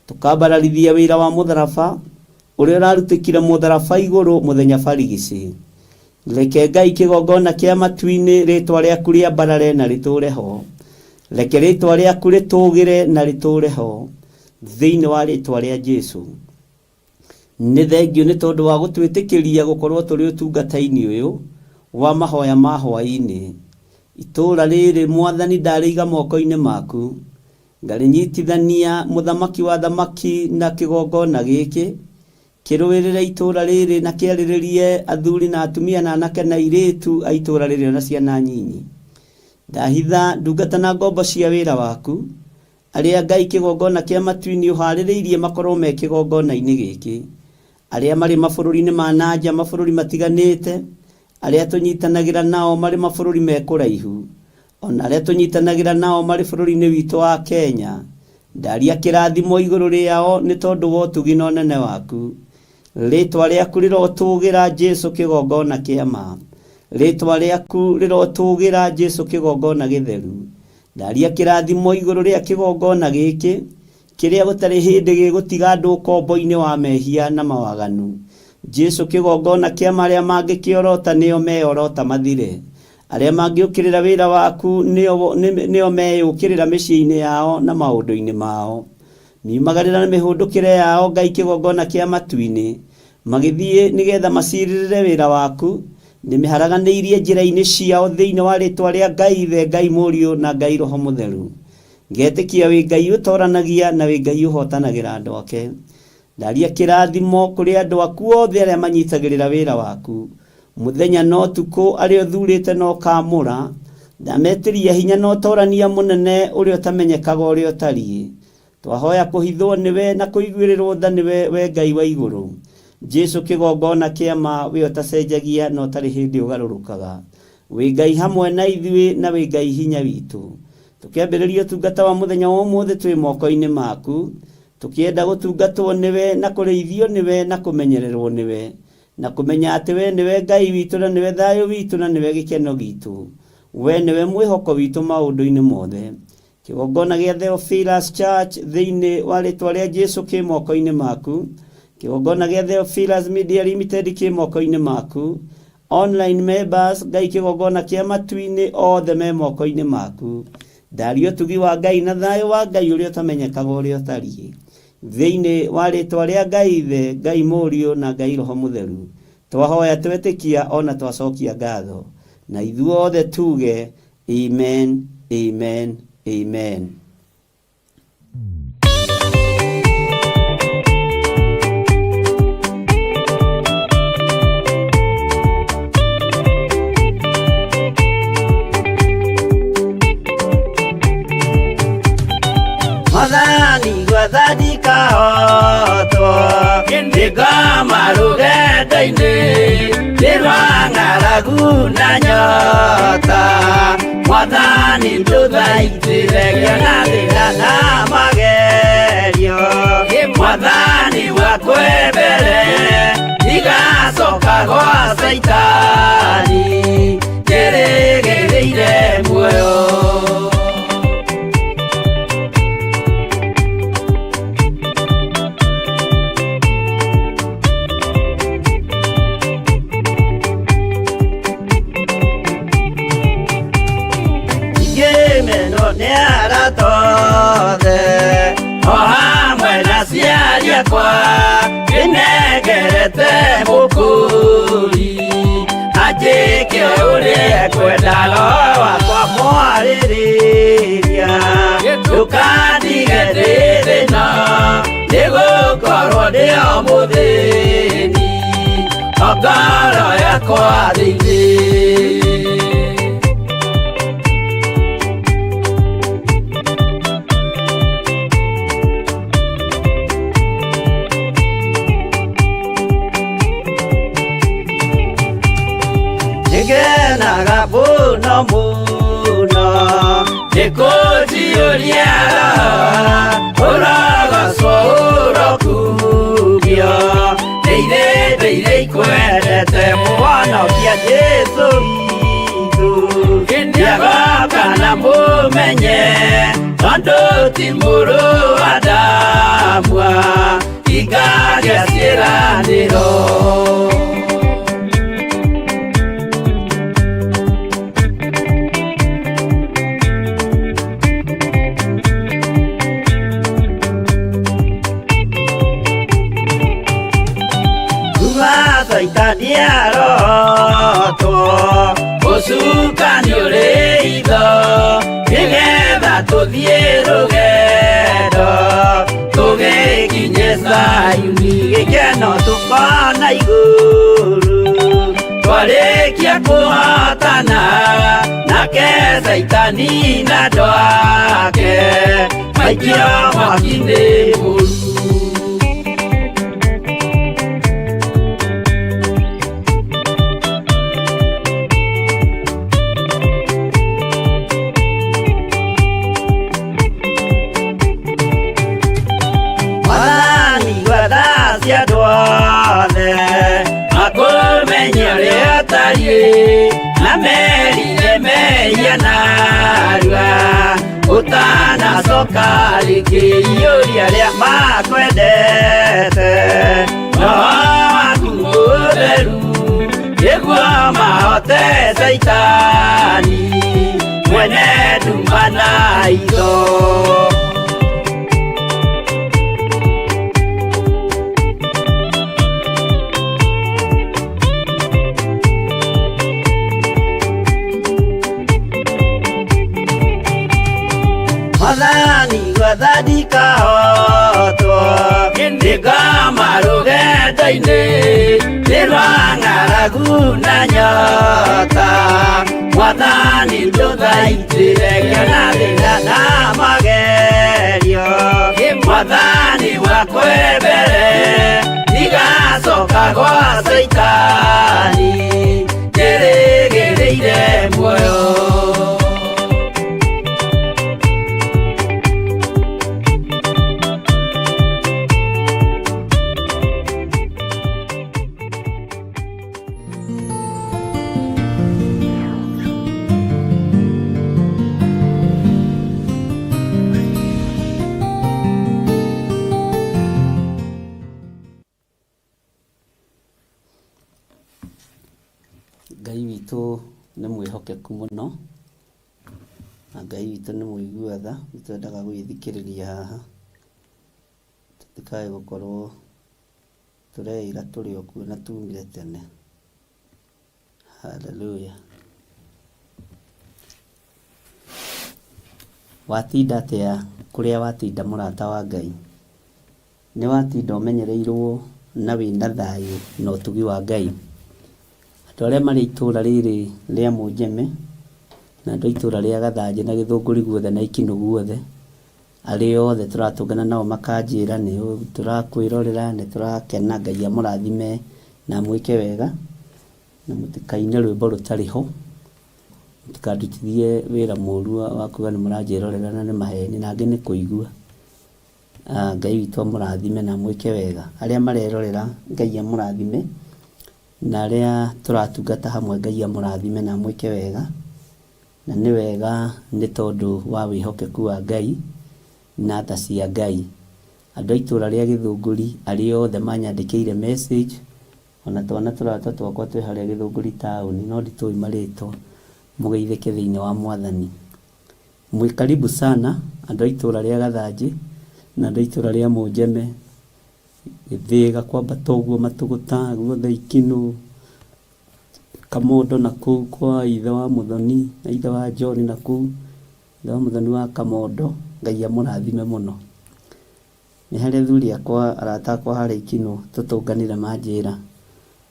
Tũkambararithia wĩra wa mũtharaba ũrĩa ũrarutĩkire mũtharaba igũrũ mũthenya barigici. Reke Ngai kĩgongona kĩa matu-inĩ rĩtwa rĩaku rĩambarare na rĩtũũre ho. Reke rĩtwa rĩaku rĩtũũgĩre na rĩtũũre ho. Thĩinĩ wa rĩtwa rĩa Jesu. Nĩ thengiũ nĩ tondũ wa gũtwĩtĩkĩria gũkorwo tũrĩ ũtungata-inĩ ũyũ wa mahoya ma hwaĩ-inĩ. Itũũra rĩrĩ Mwathani ndarĩiga moko-inĩ maku. Ngarĩnyitithania Mũthamaki wa athamaki na kĩgongona gĩkĩ. Kĩrũĩrĩre itũũra rĩrĩ na kĩarĩrĩrie athuri na atumia na anake na airĩtu a itũũra rĩrĩ o na ciana nyinyi. Ndahitha ndungata na ngombo cia wĩra waku. Arĩa Ngai kĩgongona kĩa matu-inĩ ũhaarĩrĩirie makorwo me kĩgongona-inĩ gĩkĩ. Arĩa marĩ mabũrũri-inĩ ma na nja, mabũrũri matiganĩte, arĩa tũnyitanagĩra nao marĩ mabũrũri me kũraihu, o na arĩa tũnyitanagĩra nao marĩ bũrũri-inĩ witũ wa Kenya, ndaria kĩrathimo igũrũ rĩao nĩ tondũ wa ũtugi na ũnene waku. Rĩĩtwa rĩaku rĩrotũũgĩra Jesu kĩgongona kĩa ma. Rĩĩtwa rĩaku rĩrotũũgĩra Jesu kĩgongona gĩtheru. Ndaria kĩrathimo igũrũ rĩa kĩgongona gĩkĩ, kĩrĩa gũtarĩ hĩndĩ gĩgũtiga andũ ũkombo-inĩ wa mehia na mawaganu. Jesu kĩgongona kĩa ma arĩa mangĩkĩorota nĩo meorota mathire. Arĩa mangĩũkĩrĩra wĩra waku nĩo, nĩo meyũkĩrĩra mĩciĩ-inĩ yao na maũndũ-inĩ mao. Miumagarĩra na mĩhũndũkĩre yao Ngai kĩgongona kĩa matu-inĩ, magĩthiĩ nĩgetha macirĩrĩre wĩra waku. Ndĩmĩharaganĩirie njĩra-inĩ ciao thĩinĩ wa rĩĩtwa rĩa Ngai Ithe, Ngai Mũriũ, na Ngai Roho Mũtheru. Ngetĩkia wĩ Ngai ũtoranagia na wĩ Ngai ũhotanagĩra andũ ake. Ndaria kĩrathimo kũrĩ andũ aku othe arĩa manyitagĩrĩra wĩra waku. Mũthenya na ũtukũ, arĩa ũthurĩte na ũkaamũra. Ndametĩria hinya na ũtorania mũnene ũrĩa ũtamenyekaga ũrĩa ũtariĩ. Twahoya kũhithwo nĩwe na kũiguĩrĩrwo tha nĩwe we Ngai wa igũrũ. Jesu kĩgongona kĩa ma we ũtacenjagia na ũtarĩ hĩndĩ ũgarũrũkaga. Wĩ Ngai hamwe na ithuĩ na wĩ Ngai hinya witũ. Tũkĩambĩrĩria ũtungata wa mũthenya wa ũmũthĩ twĩ moko-inĩ maku. Tũkĩenda gũtungatwo nĩwe na kũrĩithio nĩwe na kũmenyererwo nĩwe. Na kũmenya atĩ we nĩwe Ngai witũ na nĩwe thayũ witũ na nĩwe gĩkeno gitũ. We nĩwe mwĩhoko witũ maũndũ-inĩ mothe. Kĩgongona gĩa Theophilus Church thĩinĩ wa rĩtwa rĩa Jesu kĩ moko-inĩ maku. Kĩgongona gĩa Theophilus Media Limited kĩ moko-inĩ maku. Online members, Ngai kĩgongona kĩa matu-inĩ othe me moko-inĩ maku. Ndaria ũtugi wa Ngai na thayũ wa Ngai ũrĩa ũtamenyekaga ũrĩa ũtariĩ. Thĩinĩ wa rĩtwa rĩa Ngai Ithe, Ngai Mũriũ na Ngai Roho Mũtheru, twahoya twetĩkia ona twacokia ngatho. Na ithuothe tuge Amen, Amen, Amen. Mwathani gwathandika hotwo ndĩngoma rũgendo-inĩ ndĩ rwa ng'aragu na nyota Mwathani ndũthaitĩre ngĩona thĩna na magerio Mwathani wakwe mbere ndigacoka gwa Caitani njĩrĩgĩrĩire muoyo. Ingĩmenwo nĩ arata othe o hamwe na aciari akwa ndĩnengerete mũkũri anjĩke ũrĩa ekwenda roho wakwa mwarĩrĩria ndũkandige ndĩ thĩna nĩgũkorwo ndĩ o mũthĩni o ngoro yakwa thĩinĩ. Nĩngenaga mũno mũno nĩkũnjiyũria roho ũrogocwo ũrokugio ndĩire ndĩire ikwendete mũhonokia Jesũ witũ nĩagoka na mũmenye tondũ ti mũrũ wa Adamu hingagia ciĩranĩro. Kuma Caitani arotwo ũcukani ũrĩ itho nĩgetha tũthiĩ rũgendo tũgĩkinye Zayuni gĩkeno tũkona igũrũ twarĩkia kũhotana nake Caitani na andũ ake maikio mwaki-inĩ mũru. Mwathani gwetha cia andũ othe makũmenye ũrĩa ũtariĩ na merire mehia narua ũtanacoka rĩngĩ iyũria arĩa makwendete roho waku mũtheru nĩguo mahote Caitani mwene nduma na itho. Mwathani gwathandika hotwo ndĩngoma rũgendo-inĩ ndĩ rwa ng'aragu na nyota Mwathani ndũthaitĩre ngĩona thĩna na magerio Mwathani wakwe mbere ndigacoka gwa Caitani njĩrĩgĩrĩire muoyo. Ngai witũ nĩ mwĩhokeku mũno. Na Ngai witũ nĩ mũigua tha, nĩ twendaga gũgĩthikĩrĩria haha, tũtikae gũkorwo tũreĩra tũrĩ o kuo na tumire tene. Hallelujah. Watinda atĩa kũrĩa watinda mũrata wa Ngai? Nĩ watinda ũmenyereirwo na wĩna thayũ na ũtugi wa Ngai? Andũ arĩa marĩ itũra rĩrĩ rĩa Mũnjeme na andũ a itũra rĩa Gathanjĩ na Gĩthũngũri guothe na Ikinũ guothe, arĩa othe tũratũngana nao makanjĩra nĩ tũrakwĩrorera, nĩ tũrakena, Ngai amũrathime na amwĩke wega, na mũtikaine rwĩmbo rũtarĩ ho, mũtikandutithie wĩra mũru wa kuga nĩ mũranjĩrorera na nĩ maheni, na angĩ nĩ kũigua. Ngai witũ amũrathime na amwĩke wega. Arĩa marerorera Ngai amũrathime, na arĩa tũratungata hamwe Ngai amũrathime na amwĩke wega. Na nĩ wega nĩ tondũ wa wĩhokeku wa Ngai na tha cia Ngai. Andũ a itũra rĩa Gĩthũngũri arĩa othe manyandĩkĩire message, ona twana tũrata twakwa twĩ harĩa Gĩthũngũri taũni no nditũĩ marĩtwa, mũgeithĩke thĩinĩ wa Mwathani. Mwĩ karibu sana andũ a itũra rĩa Gathanjĩ na andũ a itũra rĩa Mũnjeme, Gĩthĩga kwambata ũguo Matũgũta guothe Ikinũ, Kamondo na kũu kwa ithe wa Mũthoni na ithe wa John na kũu, ithe wa Mũthoni wa Kamondo, Ngai amũrathime mũno. Nĩ harĩ athuri akwa, arata akwa harĩa Ikinũ tũtũnganire manjĩra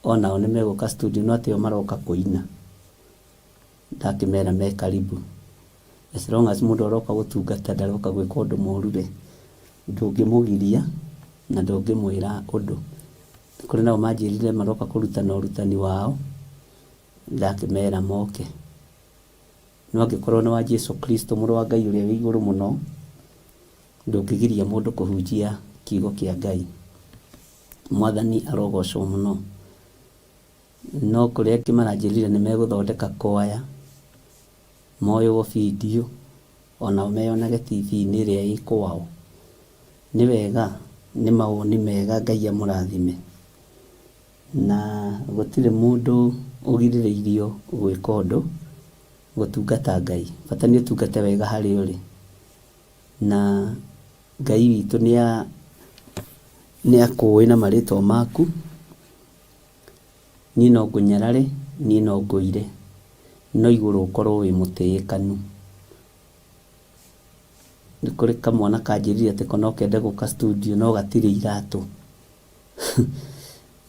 onao nĩ megũka studio no atĩ o maroka kũina. Ndakĩmera me karibu. As long as mũndũ aroka gũtungata ndaroka gwĩka ũndũ mũru rĩ, ndũngĩmũgiria na ndũngĩmwĩra ũndũ. Kũrĩ nao manjĩrire maroka kũrutana ũrutani wao, ndakĩmera moke. No angĩkorwo nĩ wa Jesu Kristo mũrũ wa Ngai ũrĩa wĩ igũrũ mũno, ndũngĩgiria mũndũ kũhunjia kiugo kĩa Ngai. Mwathani arogocwo mũno. No kũrĩ angĩ maranjĩrire nĩ megũthondeka kwaya, moywo bindiũ, onao meyonage TV-inĩ ĩrĩa ĩ kwao. Nĩ wega, nĩ mawoni mega Ngai amũrathime. Na gũtirĩ mũndũ ũgirĩrĩirio gwĩka ũndũ, gũtungata Ngai. Bata nĩ ũtungate wega harĩa ũrĩ. Na Ngai witũ nĩ akũĩ na marĩtwa maku. Niĩ no ngũnyarare, niĩ no ngũire, no igũrũ ũkorwo wĩ mũtĩĩkanu. Nĩ kũrĩ kamwana kanjĩrire atĩ ko no kende gũka studio no gatirĩ iratũ.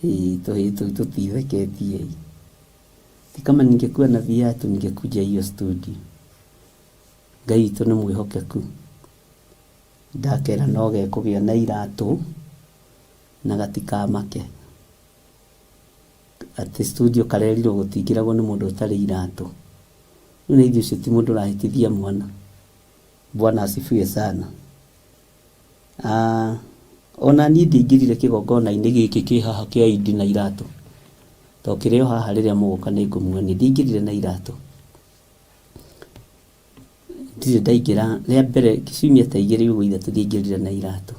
Ĩĩ tũhĩĩ tũu tũtitheketie ĩ. Ti kama ningekuwa na viatu ningekuja hiyo studio. Ngai witũ nĩ mwĩhokeku. Ndakera no gekũgĩa na iratũ na gatikamake. Atĩ studio karerirwo gũtingĩragwo nĩ mũndũ ũtarĩ iratũ. Rĩu na ithuĩ ũcio ti mũndũ ũrahĩtithia mwana. Bwana asifiwe sana. Ah, ona niĩ ndiaingĩrire kĩgongona-inĩ gĩkĩ kĩ haha kĩa Idi na iratũ. To kĩrĩ o haha rĩrĩa mũgũka nĩ ngũmuonia. Ndiaingĩrire na iratũ. Ndirĩ ndaingĩra, rĩa mbere ciumia ta igĩrĩ ũguo ithatũ ndiaingĩrire na iratũ.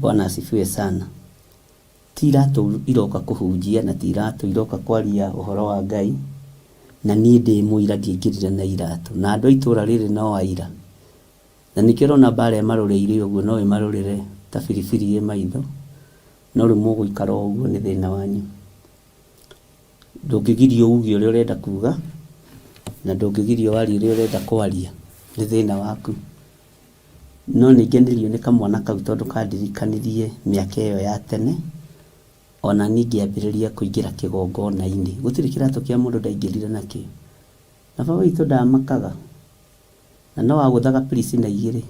Bwana asifiwe sana. Ti iratũ iroka kũhunjia na ti iratũ iroka kwaria ũhoro wa Ngai, na niĩ ndĩ mũira ndiaingĩrire na iratũ, na andũ a itũra rĩrĩ no aira. Na nĩkĩo ũrona mbara ĩmarũrĩire ũguo, no ĩmarũrĩre ta biribiri ĩ maitho, no rĩu mũgũikara o ũguo nĩ thĩna wanyu. Ndũngĩgirio uge ũrĩa ũrenda kuga, na ndũngĩgirio warie ũrĩa ũrenda kwaria, nĩ thĩna waku. No nĩ ngenirio nĩ kamwana kau tondũ kandirikanirie mĩaka ĩyo ya tene, o na niĩ ngĩambĩrĩria kũingĩra kĩgongona-inĩ. Gũtirĩ kĩratũ kĩa mũndũ ndaingĩrire nakĩo. Na baba witũ ndamakaga, na no agũthaga prisoner igĩrĩ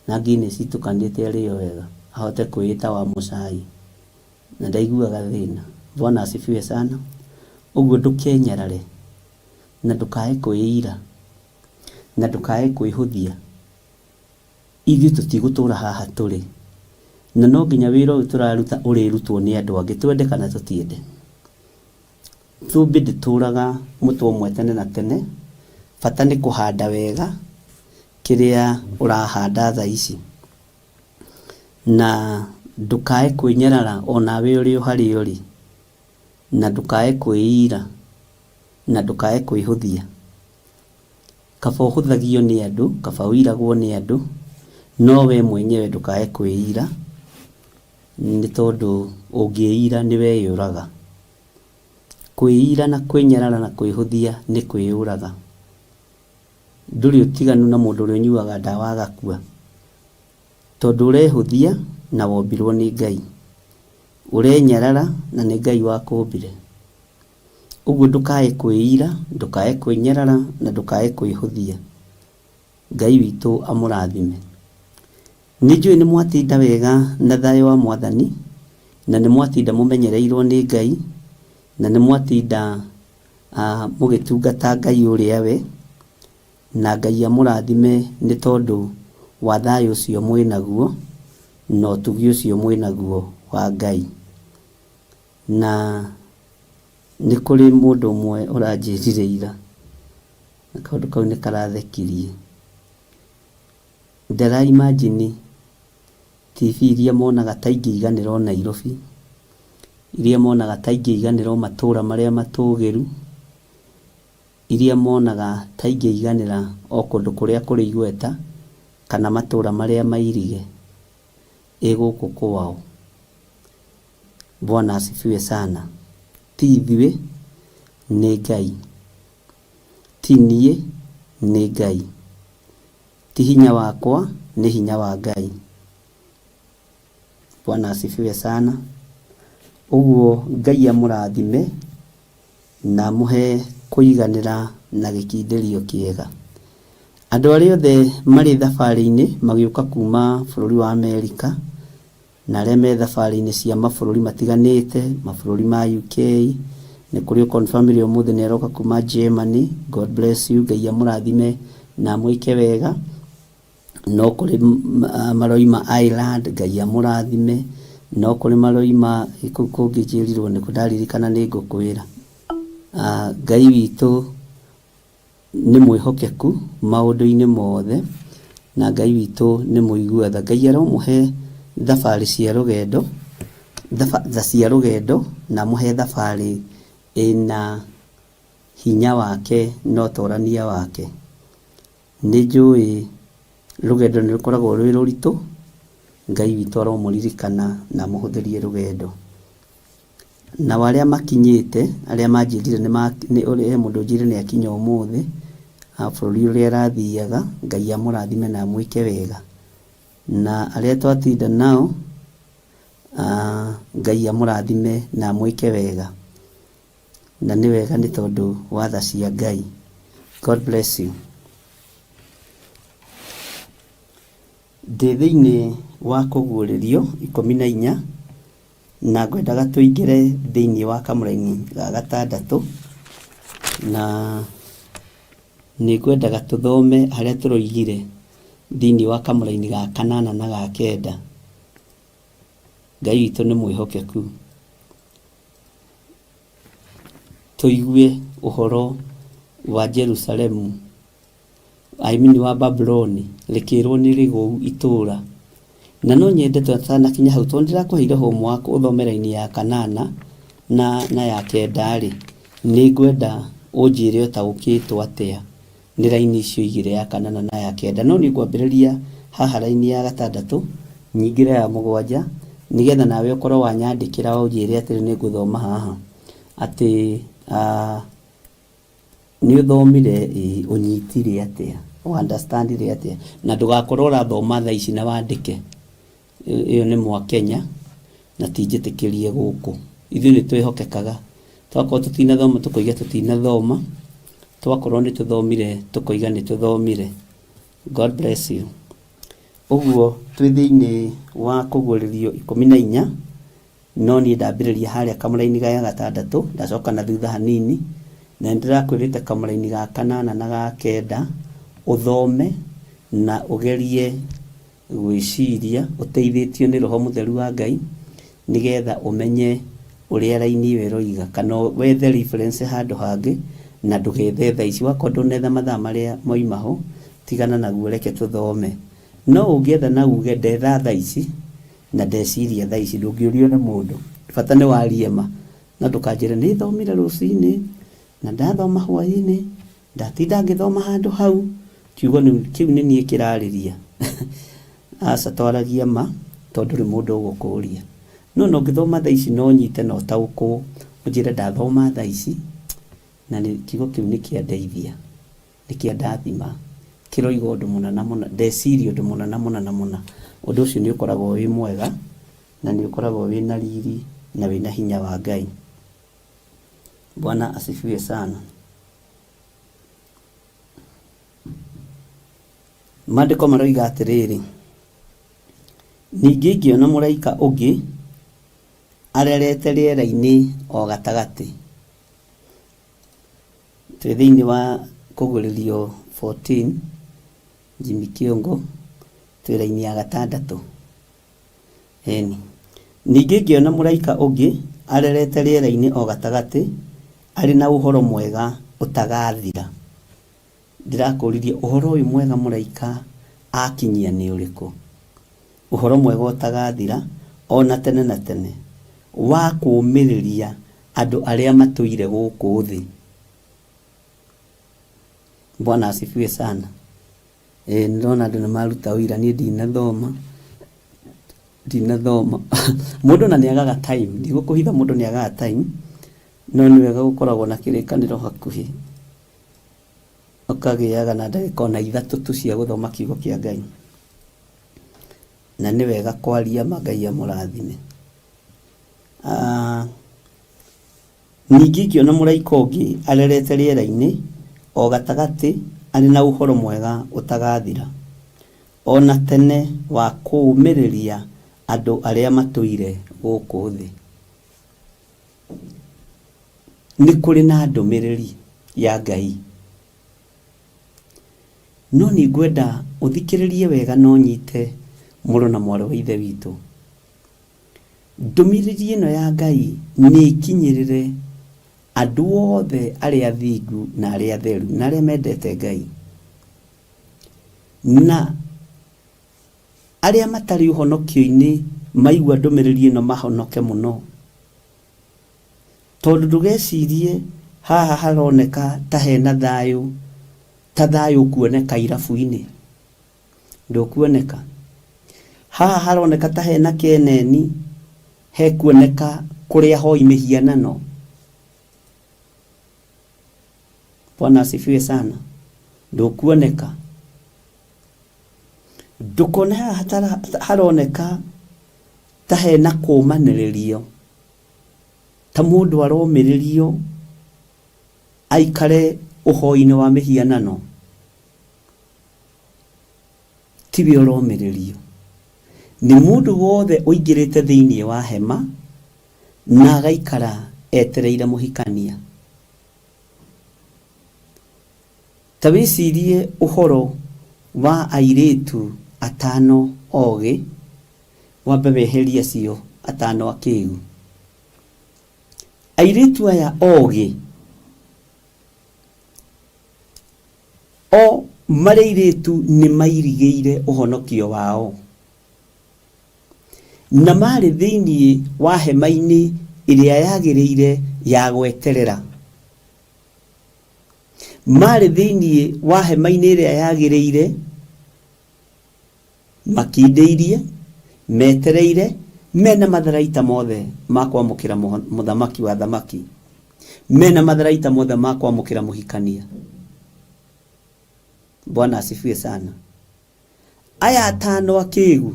na Guinness itukanĩte arĩo wega ahote kwĩĩta wa mũcai, na ndaiguaga thĩna. Bwana asifiwe sana. Ũguo ndũkenyarare na ndũkae kwĩira. Na ndũkae kwĩhũthia. Ithuĩ tũtigũtũũra haha tũrĩ. Na no nginya wĩra ũyũ tũraruta ũrĩrutwo nĩ andũ angĩ, twende kana tũtiende. Thũmbĩ ndĩtũraga mũtwe ũmwe tene na tene, bata nĩ kũhanda wega kĩrĩa ũrahanda thaa ici. Na ndũkae kwĩnyarara onawe ũrĩ o harĩa ũrĩ, na ndũkae kwĩira, na ndũkae kwĩhũthia. Kaba ũhũthagio nĩ andũ, kaba ũiragwo nĩ andũ, no we mwenyewe ndũkae kwĩira, nĩ tondũ ũngĩĩira nĩ weyũraga. Kwĩira na kwĩnyarara na kwĩhũthia nĩ kwĩyũraga. Ndũrĩ ũtiganu na mũndũ ũrĩa ũnyuaga ndawa agakua. Tondũ ũrehũthia na wombirwo nĩ Ngai. Ũrenyarara na nĩ Ngai wakũmbire. Ũguo ndũkae kwĩira, ndũkae kwĩnyarara na ndũkae kwĩhũthia. Ngai witũ amũrathime. Nĩnjũĩ nĩ mwatinda wega na thayũ wa Mwathani, na nĩ mwatinda mũmenyereirwo nĩ Ngai, na nĩ mwatinda mũgĩtungata Ngai ũrĩa we, na Ngai amũrathime nĩ tondũ wa thayũ ũcio mwĩ naguo, na ũtugi ũcio mwĩ naguo wa Ngai. Na nĩ kũrĩ mũndũ ũmwe ũranjĩrire ira, na kaũndũ kau nĩ karathekirie. Ndara imagine TV iria monaga ta ingĩiganĩra o Nairobi, iria monaga ta ingĩiganĩra o matũra marĩa matũgĩru, iria monaga ta ingĩiganĩra o kũndũ kũrĩa kũrĩ igweta kana matũra marĩa mairige, ĩ gũkũ kwao. Bwana asifiwe sana. Ti ithuĩ, nĩ Ngai. Ti niĩ, nĩ Ngai. Ti hinya wakwa, nĩ hinya wa Ngai. Bwana asifiwe sana. Ũguo Ngai amũrathime na amũhe kũiganĩra na gĩkindĩrio kĩega. Andũ arĩa othe marĩ thabarĩ-inĩ magĩũka kuma bũrũri wa Amerika, na arĩa me thabarĩ-inĩ cia mabũrũri matiganĩte, mabũrũri ma UK, nĩ kũrĩ ũ confirm-ire ũmũthĩ nĩ aroka kuma Germany, God bless you, Ngai amũrathime na amwĩke wega. No kũrĩ maroima Ireland, Ngai amũrathime. No kũrĩ maroima kũu kũngĩ njĩrirwo nĩkũ, ndaririkana nĩ ngũkwĩra. Ngai witũ nĩ mwĩhokeku maũndũ-inĩ mothe, na Ngai witũ nĩ mũigua tha. Ngai aromũhe thabarĩ cia rũgendo, tha cia rũgendo, na amũhe thabarĩ ĩna hinya wake na ũtorania wake. Nĩ njũĩ rũgendo nĩ rũkoragwo rwĩ rũritũ, Ngai witũ aromũririkana na amũhũthĩrie rũgendo. Nao arĩa makinyĩte, arĩa manjĩrire nĩ he mũndũ ũnjĩrire nĩ akinya ũmũthĩ, bũrũri ũrĩa arathiaga, Ngai amũrathime na amwĩke wega. Na arĩa twatinda nao, Ngai amũrathime na amwĩke wega. Na nĩ wega nĩ tondũ wa tha cia Ngai. God bless you. Ndĩ thĩinĩ wa kũguũrĩrio 14 na ngwendaga tũingĩre thĩinĩ wa kamũraini ga gatandatũ na nĩ ngwendaga tũthome harĩa tũroigire thĩinĩ wa kamũraini ga kanana na ga kenda. Ngai witũ nĩ mwĩhokeku. Tũigue ũhoro wa Jerusalemu I mean wa Babuloni rĩkĩrwo nĩ rĩgũu itũũra. Na no nyende tũtanakinya hau tondũ ndĩrakũheire homework ũthome raini ya kanana na, na ya kenda-rĩ, nĩ ngwenda ũnjĩre ũtaũkĩtwo atĩa nĩ raini icio igĩrĩ ya kanana na ya kenda. No niĩ ngwambĩrĩria haha raini ya gatandatũ nyingĩre ya mũgwanja nĩgetha nawe ũkorwo wanyandĩkĩra ũnjĩre atĩrĩ nĩ ngũthoma haha atĩ uh, Nĩ ũthomire ĩĩ, ũnyitire atĩa? Ũ understand ire atĩa? Na ndũgakorwo ũrathoma thaa ici na wandĩke. Ĩyo nĩ Mwakenya na ti njĩtĩkĩrie gũkũ. Ithuĩ nĩ twĩhokekaga. Twakorwo tũtinathoma tũkoiga tũtinathoma, twakorwo nĩ tũthomire tũkoiga nĩ tũthomire. God bless you. Ũguo twĩ thĩinĩ wa kũguũrĩrio 14 No niĩ ndambĩrĩria harĩa kamũraini ga gatandatũ, ndacoka na thutha hanini, na nĩndĩrakwĩrĩte kamũraini ga kanana na ga kenda ũthome na ũgerie gwĩciria ũteithĩtio nĩ Roho Mũtheru wa Ngai, nĩgetha ũmenye ũrĩa raini ĩyo ĩroiga, kana wethe reference handũ hangĩ, na ndũgethe thaa ici. Wakorwo ndũnetha mathaa marĩa moima ho, tigana naguo reke tũthome. No ũngĩetha na uge ndetha thaa ici, Na ndeciria thaa ici ndũngĩũrio nĩ mũndũ, bata nĩ warie ma. No ndũkanjĩre nĩ thomire rũcinĩ na ndathoma hwainĩ. Ndatinda ngĩthoma handũ hau, kiugo kĩu nĩ niĩ kĩrarĩria. Aca twaragia ma, tondũ ndũrĩ mũndũ ũgũkũria. No ona ũngĩthoma thaa ici no ũnyite na ũtaũkwo, ũnjĩre ndathoma thaa ici, na nĩ kiugo kĩu nĩ kĩandeithia, nĩ kĩandathima, kĩroiga ũndũ mũna na mũna, ndeciria ũndũ mũna na mũna na mũna. Ũndũ ũcio nĩ ũkoragwo wĩ mwega, na nĩ ũkoragwo wĩna riri, na wĩna hinya wa Ngai. Bwana asifiwe sana. Maandĩko maroiga atĩrĩrĩ, ningĩ ngĩona mũraika ũngĩ arerete rĩera-inĩ o gatagatĩ. Twĩ thĩinĩ wa kũgũrĩrio 14 Jimmy Kĩongo, twĩ raini ya gatandatũ. Ĩni. Ningĩ ngĩona mũraika ũngĩ arerete rĩera-inĩ o gatagatĩ, arĩ na ũhoro mwega ũtagathira. Ndĩrakũririe ũhoro ũyũ mwega mũraika akinyia nĩ ũrĩkũ? Ũhoro mwega ũtagathira o na tene na tene, wa kũũmĩrĩria andũ arĩa matũire gũkũ thĩ. Bwana asifiwe sana. Ĩĩ nĩndĩrona andũ nĩmaruta ũira niĩ ndinathoma, ndinathoma. Mũndũ ona nĩagaga time, ndigũkũhitha mũndũ nĩagaga time, no nĩ wega gũkoragwo na kĩrĩkanĩro hakuhĩ, ũkagĩaga na ndagĩka ona ithatũ tu cia gũthoma kiugo kĩa Ngai. Na nĩ wega kwaria ma Ngai amũrathime. Ah, Ningĩ ngĩona mũraika ũngĩ arerete rĩera-inĩ o gatagatĩ arĩ na ũhoro mwega ũtagathira, o na tene wa kũũmĩrĩria andũ arĩa matũire gũkũ thĩ. Nĩ kũrĩ na ndũmĩrĩri ya Ngai. No nĩ ngwenda ũthikĩrĩrie wega na ũnyite mũrũ na mwarĩ wa Ithe witũ. Ndũmĩrĩri ĩno ya Ngai nĩ ĩkinyĩrĩre andũ othe arĩa athingu na arĩa atheru na arĩa mendete Ngai. Na arĩa matarĩ ũhonokio-inĩ maigua ndũmĩrĩri ĩno mahonoke mũno. Tondũ ndũgecirie haha haroneka ta hena thayũ, ta thayũ ũkuoneka irabu-inĩ. Ndũkuoneka. Haha haroneka ta hena kĩeneni, hekuoneka kũrĩ ahoi mĩhianano. Bwana asifiwe sana. Ndũkuoneka. Ndũkone haha haroneka ta hena kũmanĩrĩrio, ta mũndũ aromĩrĩrio aikare ũhoi-inĩ wa mĩhianano. Tiwe ũromĩrĩrio. Nĩ mũndũ wothe ũingĩrĩte thĩinĩ wa hema na agaikara etereire mũhikania. Ta wĩcirie ũhoro wa airĩtu atano ogĩ, wambe weherie acio atano akĩgu. Airĩtu aya ogĩ O marĩ airĩtu nĩ mairigĩire ũhonokio wao, na maarĩ thĩinĩ wa hema-inĩ ĩrĩa yagĩrĩire ya gweterera. Maarĩ thĩinĩ wa hema-inĩ ĩrĩa yagĩrĩire, makindĩirie, metereire, mena matharaita mothe ma kwamũkĩra mũthamaki wa athamaki, mena matharaita mothe ma kwamũkĩra mũhikania. Bwana asifiwe sana. Aya atano akĩgu,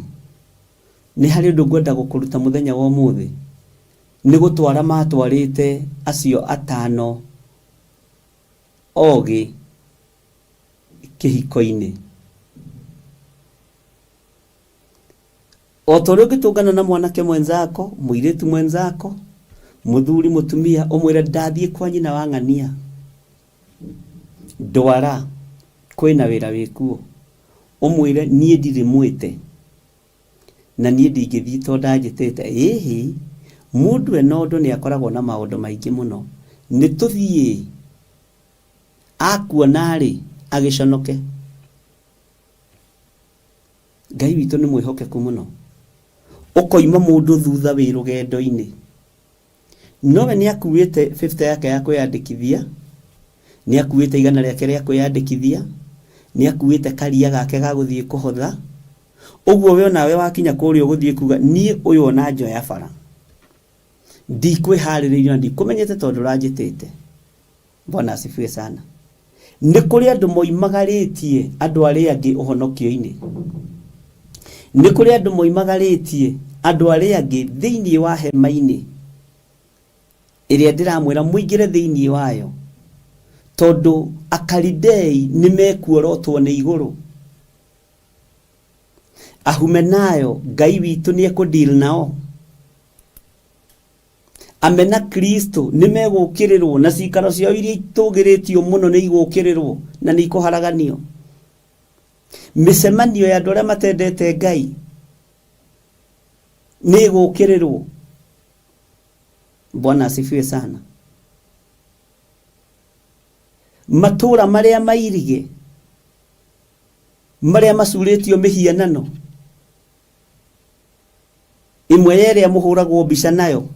nĩ harĩ ũndũ ngwenda gũkũruta mũthenya wa ũmũthĩ, nĩ gũtwara matwarĩte acio atano ogĩ kĩhiko-inĩ. O ta ũrĩa ũngĩtũngana na mwanake mwenzako, mũirĩtu mwenzako, mũthuri mũtumia, ũmwĩre ndathiĩ kwa nyina wa ng'ania, ndwara kwĩna wĩra wĩkuo, ũmwĩre niĩ ndirĩ mwĩte na niĩ ndingĩthiĩ tondũ ndanjĩtĩte. Ĩhĩ, mũndũ ena ũndũ nĩ akoragwo na maũndũ maingĩ mũno. Nĩ tũthiĩ. Akuona-rĩ, agĩconoke. Ngai witũ nĩ mwĩhokeku mũno. Ũkoima mũndũ thutha wĩ rũgendo-inĩ. Nowe nĩ akuĩte 50 yake ya kwĩyandĩkithia, Nĩ akuĩte igana rĩake rĩa kwĩyandĩkithia, nĩ akuĩte karia gake ga gũthiĩ kũhotha. Ũguo we onawe wakinya kũrĩa ũgũthiĩ kuga niĩ ũyũ ona njoya bara. Ndikwĩharĩrĩirie na ndikũmenyete tondũ ũranjĩtĩte. Bwana asifiwe sana. Nĩ kũrĩ andũ moimagarĩtie andũ arĩa angĩ ũhonokio-inĩ. Nĩ kũrĩ andũ moimagarĩtie andũ arĩa angĩ thĩinĩ wa hema-inĩ ĩrĩa ndĩramwĩra mũingĩre thĩinĩ wayo, tondũ Akalidei nĩ mekuorotwo nĩ igũrũ. Ahumenayo Ngai witũ nĩ ekũdeal nao. Amena Kristo nĩ megũkĩrĩrwo na cikaro ciao iria itũgĩrĩtio mũno nĩ igũkĩrĩrwo na nĩ ikũharaganio. Mĩcemanio ya andũ arĩa matendete Ngai nĩ ĩgũkĩrĩrwo. Bwana asifiwe sana. Matũũra marĩa mairige marĩa macurĩtio mĩhianano ĩmwe ya ĩrĩa mũhũragwo mbica nayo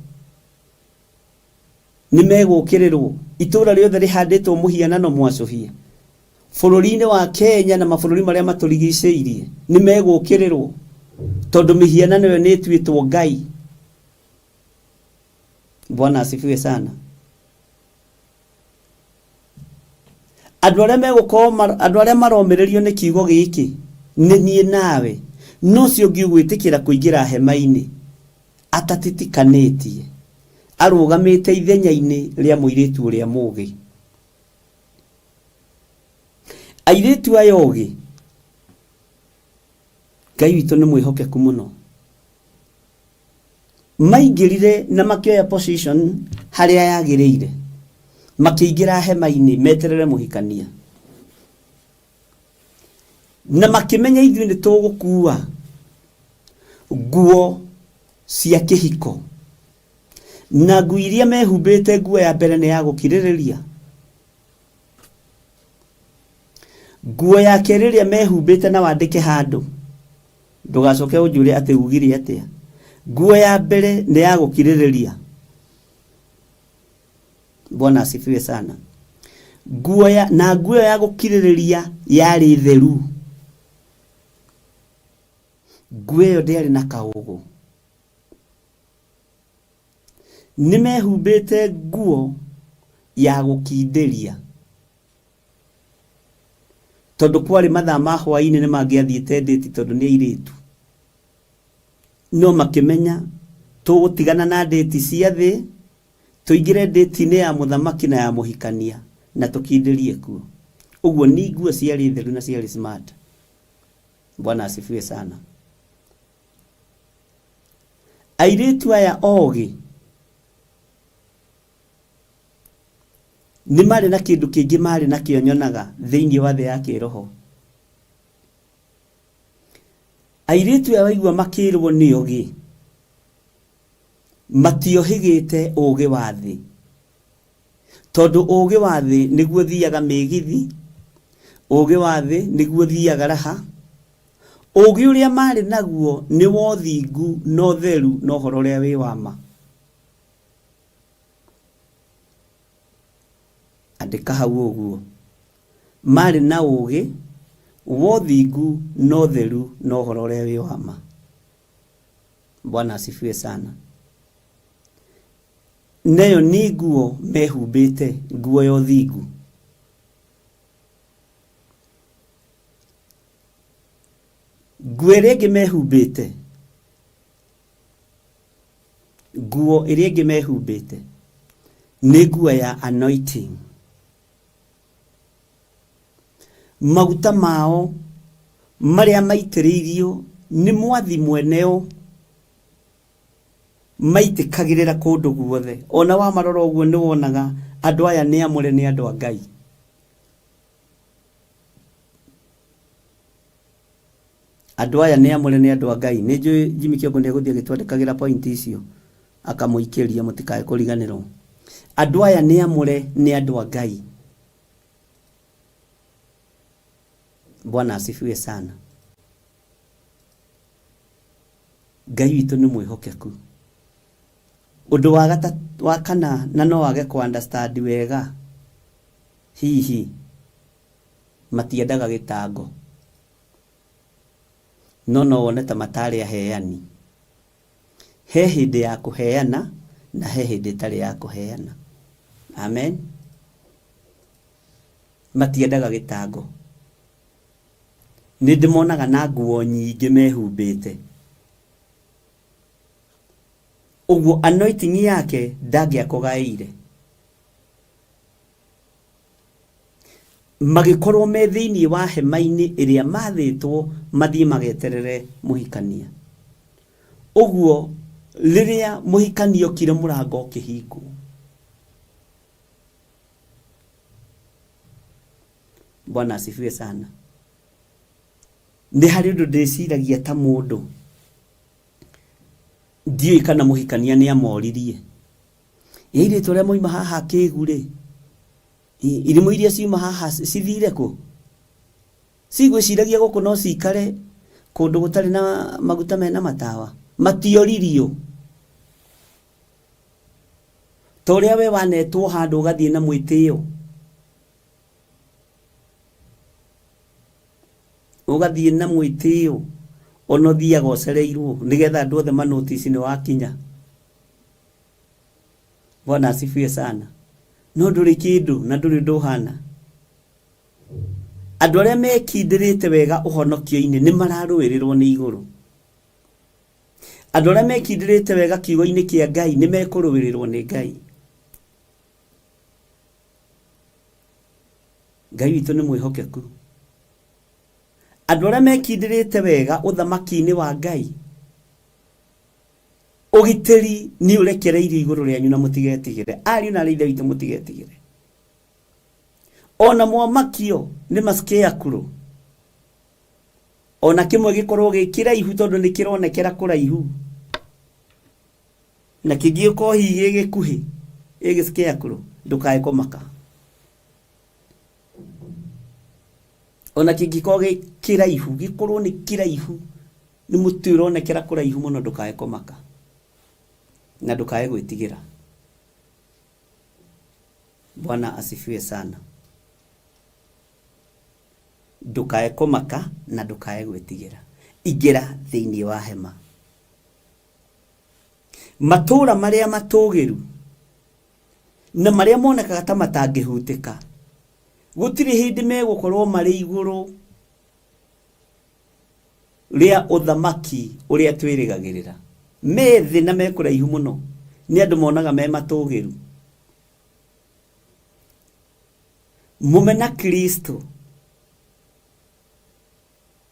nĩ megũkĩrĩrwo. Itũũra rĩothe rĩhandĩtwo mũhianano mwacũhie bũrũri-inĩ wa Kenya na mabũrũri marĩa matũrigicĩirie nĩ megũkĩrĩrwo tondũ mĩhianano ĩyo nĩ ĩtuĩtwo Ngai. Bwana asifiwe sana. Andũ arĩa megũkorwo andũ arĩa maromĩrĩrio nĩ kiugo gĩkĩ nĩ niĩ nawe, no ũcio ũngĩ ũgwĩtĩkĩra kũingĩra hema-inĩ atatitikanĩtie, arũgamĩte ithenya-inĩ rĩa mũirĩtu ũrĩa mũũgĩ. Airĩtu aya ogĩ, Ngai witũ nĩ mwĩhokeku mũno. Maingĩrire na makĩoya position harĩa yagĩrĩire, makĩingĩra hema-inĩ meterere mũhikania. Na makĩmenya ithuĩ nĩ tũgũkua nguo cia kĩhiko. Na nguo iria mehumbĩte, nguo ya mbere nĩ ya gũkirĩrĩria. Nguo ya kerĩ ĩrĩa mehumbĩte na wandĩke handũ, ndũgacoke ũnjũre atĩ ugire atĩa. Nguo ya mbere nĩ ya gũkirĩrĩria. Bwana asifiwe sana. Nguo ya, na nguo ĩyo ya gũkirĩrĩria yarĩ theru. Nguo ĩyo ndĩarĩ na kaũgũ. Nĩ mehumbĩte nguo ya gũkindĩria. Tondũ kwarĩ mathaa ma hwaĩ-inĩ nĩ mangĩathiĩte ndĩti tondũ nĩ airĩtu. No makĩmenya tũgũtigana na ndĩti cia thĩ, tũingĩre ndĩti-inĩ ya mũthamaki na ya mũhikania na tũkindĩrie kuo. Ũguo ni nguo ciarĩ theru na ciarĩ smart. Bwana asifiwe sana. Airĩtu aya ogĩ nĩ marĩ na kĩndũ kĩngĩ marĩ nakĩo nyonaga thĩinĩ wa thĩ ya kĩroho. Airĩtu aya waigua makĩrwo nĩ ogĩ, matiohĩgĩte ũgĩ wa thĩ. Tondũ ũgĩ wa thĩ nĩguo thiaga mĩgithi, ũgĩ wa thĩ nĩguo thiaga raha. Ũgĩ ũrĩa marĩ naguo nĩ wa ũthingu na ũtheru na ũhoro ũrĩa wĩ wa ma. Andĩka hau ũguo. Marĩ na ũgĩ wa ũthingu na ũtheru na ũhoro ũrĩa wĩ wa ma. Bwana asifiwe sana. Neyo nĩ nguo mehumbĩte, nguo ya ũthingu. Nguo ĩrĩa ĩngĩ mehumbĩte, nguo ĩrĩa ĩngĩ mehumbĩte nĩ nguo ya anointing. Maguta mao marĩa maitĩrĩirio nĩ mwathi mweneo maitĩkagĩrĩra kũndũ guothe. Ona wamarora ũguo nĩ wonaga andũ aya nĩ amũre, nĩ andũ a Ngai. Andũ aya nĩ amũre, nĩ andũ a Ngai. Nĩ njũĩ Jimmy Kĩongo nĩ egũthiĩ agĩtwandĩkagĩra point icio akamũikĩria mũtikae kũriganĩrwo. Andũ aya nĩ amũre, nĩ andũ a Ngai. Bwana asifiwe sana. Ngai witũ nĩ mwĩhokeku. Ũndũ wa gata, wa kana na no wage kũ understand wega. Hihi matiendaga gĩtango, no no wone ta matarĩ aheani. He hĩndĩ ya kũheana na he hĩndĩ ĩtarĩ ya kũheana. Amen. Matiendaga gĩtango. Nĩ ndĩmonaga na nguo nyingĩ mehumbĩte. Ũguo anointing yake ndangĩakũgaĩire. Magĩkorwo me thĩinĩ wa hema-inĩ ĩrĩa mathĩtwo mathiĩ mageterere mũhikania. Ũguo rĩrĩa mũhikania okire mũrango ũkĩhingwo. Bwana asifiwe sana. Nĩ harĩ ũndũ ndĩciragia ta mũndũ. Ndiũĩ kana mũhikania nĩ amoririe. Ĩ airĩtu arĩa moima haha akĩgu rĩ, irimũ iria ciuma haha cithire kũ? Cigwĩciragia gũkũ no cikare kũndũ gũtarĩ na maguta mena matawa? Matioririo. Ta ũrĩa we wanetwo handũ ũgathiĩ na mwĩtĩo. Ũgathiĩ na mwĩtĩo ona ũthiaga ũcereirwo nĩgetha andũ othe ma notice nĩ wakinya. Bwana asifiwe sana. No ndũrĩ kĩndũ na ndũrĩ ũndũ ũhana. Andũ arĩa mekindĩrĩte wega ũhonokio-inĩ nĩ mararũĩrĩrwo nĩ igũrũ. Andũ arĩa mekindĩrĩte wega kiugo-inĩ kĩa Ngai nĩ mekũrũĩrĩrwo nĩ Ngai. Ngai witũ nĩ mwĩhokeku. Andũ arĩa mekindĩrĩte wega ũthamaki-inĩ wa Ngai, ũgitĩri nĩ ũrekereirio igũrũ rĩanyu na mũtigetigĩre. Ariũ na aarĩ a Ithe witũ mũtigetigĩre. Ona mwamakio nĩ ma scarecrow, ona kĩmwe gĩkorwo gĩ kĩraihu tondũ nĩ kĩronekera kũraihu, na kĩngĩ gĩkorwo hihi gĩ gĩkuhĩ, ĩ gĩ scarecrow, ndũkae kũmaka. Ona kĩngĩkorwo gĩ kĩraihu, gĩkorwo nĩ kĩraihu, nĩ mũtĩ ũronekera kũraihu mũno, ndũkae kũmaka na ndũkae gwĩtigĩra. Bwana asifiwe sana. Ndũkae kũmaka na ndũkae gwĩtigĩra. Ingĩra thĩinĩ wa hema. Matũũra marĩa matũũgĩru na marĩa monekaga ta matangĩhutĩka, gũtirĩ hĩndĩ megũkorwo marĩ igũrũ rĩa ũthamaki ũrĩa twĩrĩgagĩrĩra. Me thĩ na me kũraihu mũno, nĩ andũ monaga me matũũgĩru. Mũmena Kristo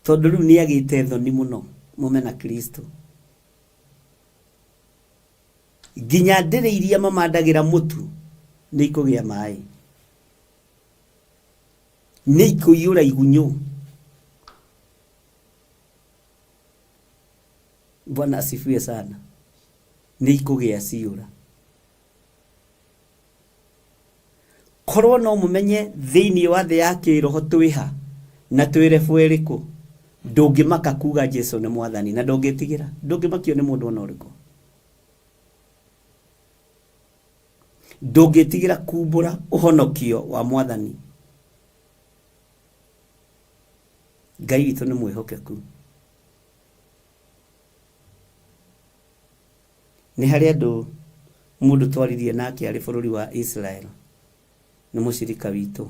tondũ rĩu nĩ agĩte thoni mũno, mũmena Kristo. Nginya ndĩrĩ iria mamandagĩra mũtu nĩ ikũgĩa maĩ, nĩ ikũiyũra igunyũ. Bwana asifiwe sana. Nĩ ikũgĩa ciũra. Korwo no mũmenye thĩinĩ wa thĩ ya kĩroho twĩha na twĩ level ĩrĩkũ, ndũngĩmaka kuga Jesu nĩ mwathani na ndũngĩtigĩra, ndũngĩmakio nĩ mũndũ ona ũrĩkũ. Ndũngĩtigĩra kumbũra ũhonokio wa mwathani. Ngai witũ nĩ mwĩhokeku. Nĩ harĩ andũ mũndũ twaririe nake arĩ bũrũri wa Israel, nĩ mũcirika witũ.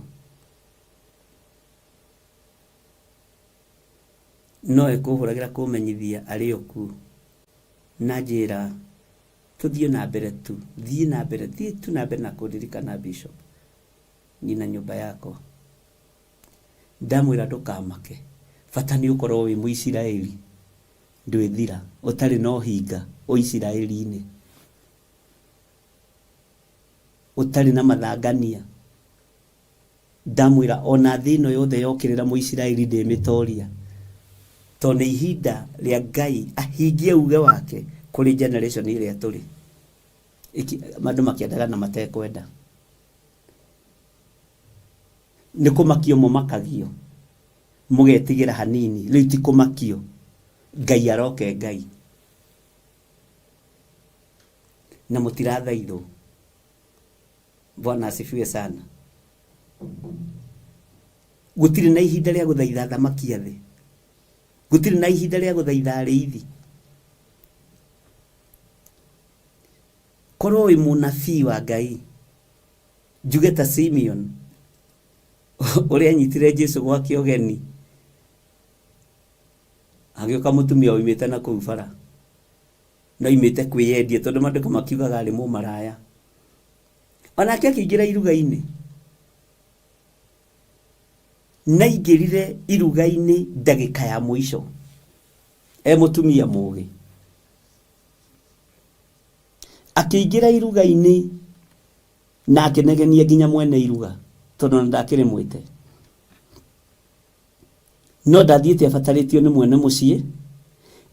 No ĩkũhũragĩra kũmenyithia arĩ o kuo na njĩra tũthiĩ na mbere tu, thiĩ na mbere, thiĩ tu na mbere na kũndirikana Bishop, niĩ na nyũmba yakwa. Ndamwĩra ndũkamake, bata nĩ ũkorwo wĩ Mũisiraeli. Ndwĩthira ũtarĩ na ũhinga Ũisiraeli-inĩ, ũtarĩ na mathangania. Ndamwĩra o na thĩ ĩno yothe yokĩrĩra Mũisiraeli ndĩmĩtoria, tondũ nĩ ihinda rĩa Ngai ahingie uge wake kũrĩ generation ĩrĩa tũrĩ. Andũ makĩendaga na matekwenda. Nĩ kũmakio mũmakagio. Mũgetigĩra hanini, rĩu ti kũmakio. Ngai aroke Ngai. Na mũtirathaithwo. Bwana asifiwe sana. Gũtirĩ na ihinda rĩa gũthaitha athamaki a thĩ. Gũtirĩ na ihinda rĩa gũthaitha arĩithi. Korwo wĩ mũnabii wa Ngai, njuge ta Simeon ũrĩa anyitire Jesu gwake ũgeni, hagĩũka mũtumia waumĩte na kũu bara, na oimĩte kwĩyendia tondũ maandĩko makiugaga arĩ mũmaraya. Onake akĩingĩra iruga-inĩ. Naingĩrire iruga-inĩ ndagĩka ya mũico e mũtumia mũgĩ. Akĩingĩra iruga-inĩ na akĩnegenia nginya mwene iruga tondũ ona ndakĩrĩ mwĩte. No ndathiĩte abatarĩtio nĩ mwene mũciĩ,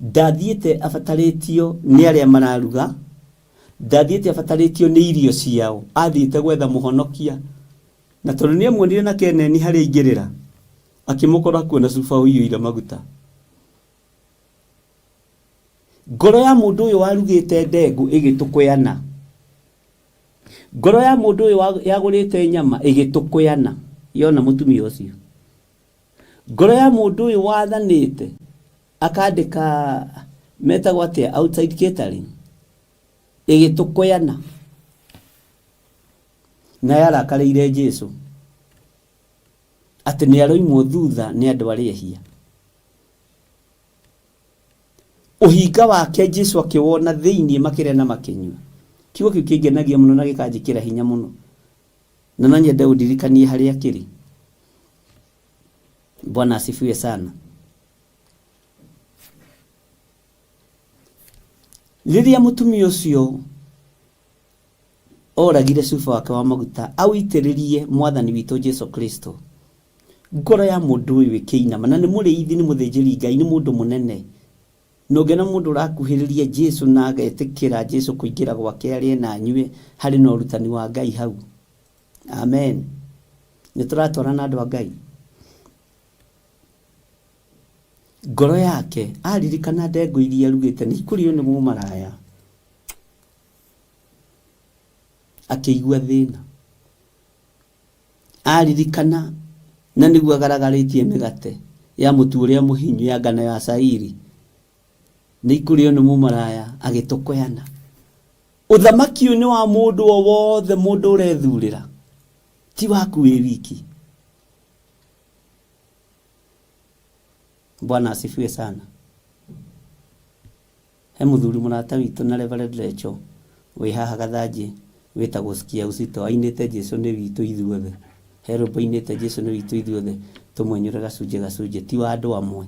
ndathiĩte abatarĩtio nĩ arĩa mararuga, ndathiĩte abatarĩtio nĩ irio ciao, athiĩte gwetha mũhonokia. Na tondũ nĩ amuonire na keneni harĩa aingĩrĩra, akĩmũkora kuo na cuba ũiyũire maguta. Ngoro ya mũndũ ũyũ warugĩte ndengũ ĩgĩtũkũyana. Ngoro ya mũndũ ũyũ yagũrĩte nyama ĩgĩtũkũyana yona mũtumia ũcio. Ngoro ya mũndũ ũyũ wathanĩte akandĩka metagwo atĩa outside catering ĩgĩtũkũyana na yarakarĩire Jesu atĩ nĩ aroimwo thutha nĩ andũ arĩa ehia. Ũhinga wake Jesu akĩwona thĩinĩ makĩrĩa na makĩnyua. Kiugo kĩu kĩngenagia mũno na gĩkanjĩkĩra hinya mũno. Na no nyende ũndirikanie harĩa kĩrĩ. Bwana asifiwe sana. Rĩrĩa mũtumia ũcio oragire cuba wake wa maguta awĩitĩrĩrie mwathani witũ Jesu Kristo, ngoro ya mũndũ ũyũ ĩkĩinama, na nĩ mũrĩithi, nĩ mũthĩnjĩri Ngai, nĩ mũndũ mũnene. Na ũngĩona mũndũ ũrakuhĩrĩria Jesu na agetĩkĩra Jesu kũingĩra gwake arĩe na anyue, harĩ na ũrutani wa Ngai hau. Amen. Nĩ tũratwarana andũ a Ngai. Ngoro yake aririkana ndengũ iria arugĩte nĩ ikũrĩo nĩ mũmaraya, akĩigua thĩna. Aririkana na nĩguo agaragarĩtie mĩgate ya mũtu ũrĩa mũhinyu ya ngano ya cairi, nĩ ikũrĩo nĩ mũmaraya, agĩtũkũyana. Ũthamaki ũyũ nĩ wa mũndũ o wothe, mũndũ ũrethurĩra, ti waku wĩ wiki. Bwana asifiwe sana. He mũthuri mũrata witũ na Reverend Recho wĩ haha Gathanjĩ wĩtagwo Sikia Uzito ainĩte Jesu nĩ witũ ithuothe. He rwĩmbo ainĩte Jesu nĩ witũ ithuothe tũmwenyũre gacunjĩ gacunjĩ ti wa andũ amwe.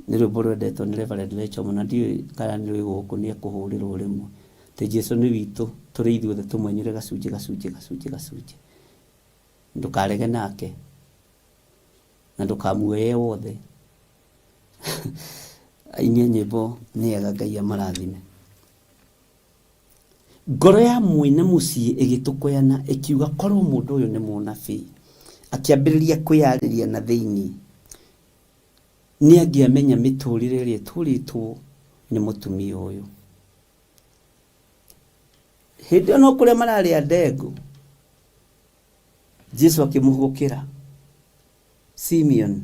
Nĩ rwĩmbo rwendetwo nĩ Reverend Recho mũno ndiũĩ kana nĩ rwĩ gũkũ nĩ ekũhũrĩrwo rĩmwe. Atĩ Jesu nĩ witũ tũrĩ ithuothe tũmwenyũre gacunjĩ gacunjĩ gacunjĩ gacunjĩ. Ndũkarege nake na ndũkamuoye e wothe. Aini a nyĩmbo nĩ ega Ngai amarathime. Ngoro ya mwene mũciĩ ĩgĩtũkũyana ĩkiuga korwo mũndũ ũyũ nĩ mũnabii. Akĩambĩrĩria kwĩyarĩria na thĩinĩ nĩ angĩamenya mĩtũrĩre ĩrĩa ĩtũrĩtwo nĩ mũtumia ũyũ. Hĩndĩ ĩyo no kũrĩa mararĩa ndengũ, Jesu akĩmũhũgũkĩra, Simeon,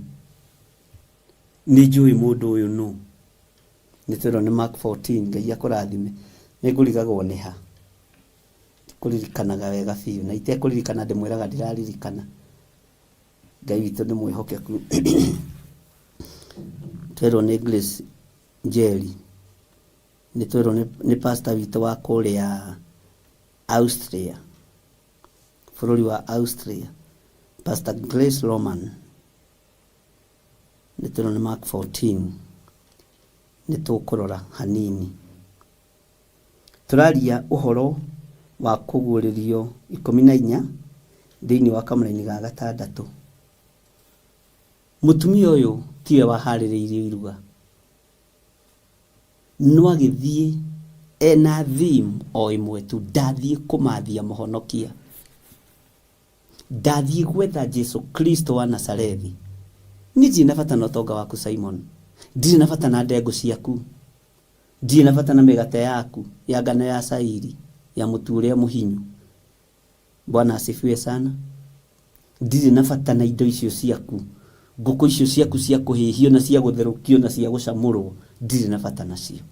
nĩ njũĩ mũndũ ũyũ nũ. Nĩ twerwo nĩ Mark 14, Ngai akũrathime. Nĩ ngũrigagwo nĩ ha. Ndikũririkanaga wega biũ, na itekũririkana ndĩmwĩraga ndiraririkana. Ngai witũ nĩ mwĩhokeku. Twerwo nĩ Grace Njeri, nĩ twerwo nĩ pastor witũ wa kũrĩa Austria. Bũrũri wa Austria, Pastor Grace Roman, nĩ tũrona Mark 14, nĩ tũkũrora hanini. Tũraria ũhoro wa kũguũrĩrio 14 thĩinĩ wa kamũraini ga gatandatũ. Mũtumia ũyũ tiwe waharĩrĩirie iruga. No agĩthiĩ ena theme o ĩmwe tu, ndathiĩ kũmathia mũhonokia. Ndathiĩ gwetha Jesu Kristo wa Nazarethi. Niĩ ndirĩ na bata na ũtonga waku Simon. Ndirĩ na bata na ndengũ ciaku. Ndirĩ na bata na mĩgate yaku ya ngano ya cairi ya mũtu ũrĩa mũhinyu. Bwana asifiwe sana. Ndirĩ na bata na indo icio ciaku, ngũkũ icio ciaku cia kũhĩhio na cia gũtherũkio na cia gũcamũrwo, ndirĩ na bata nacio.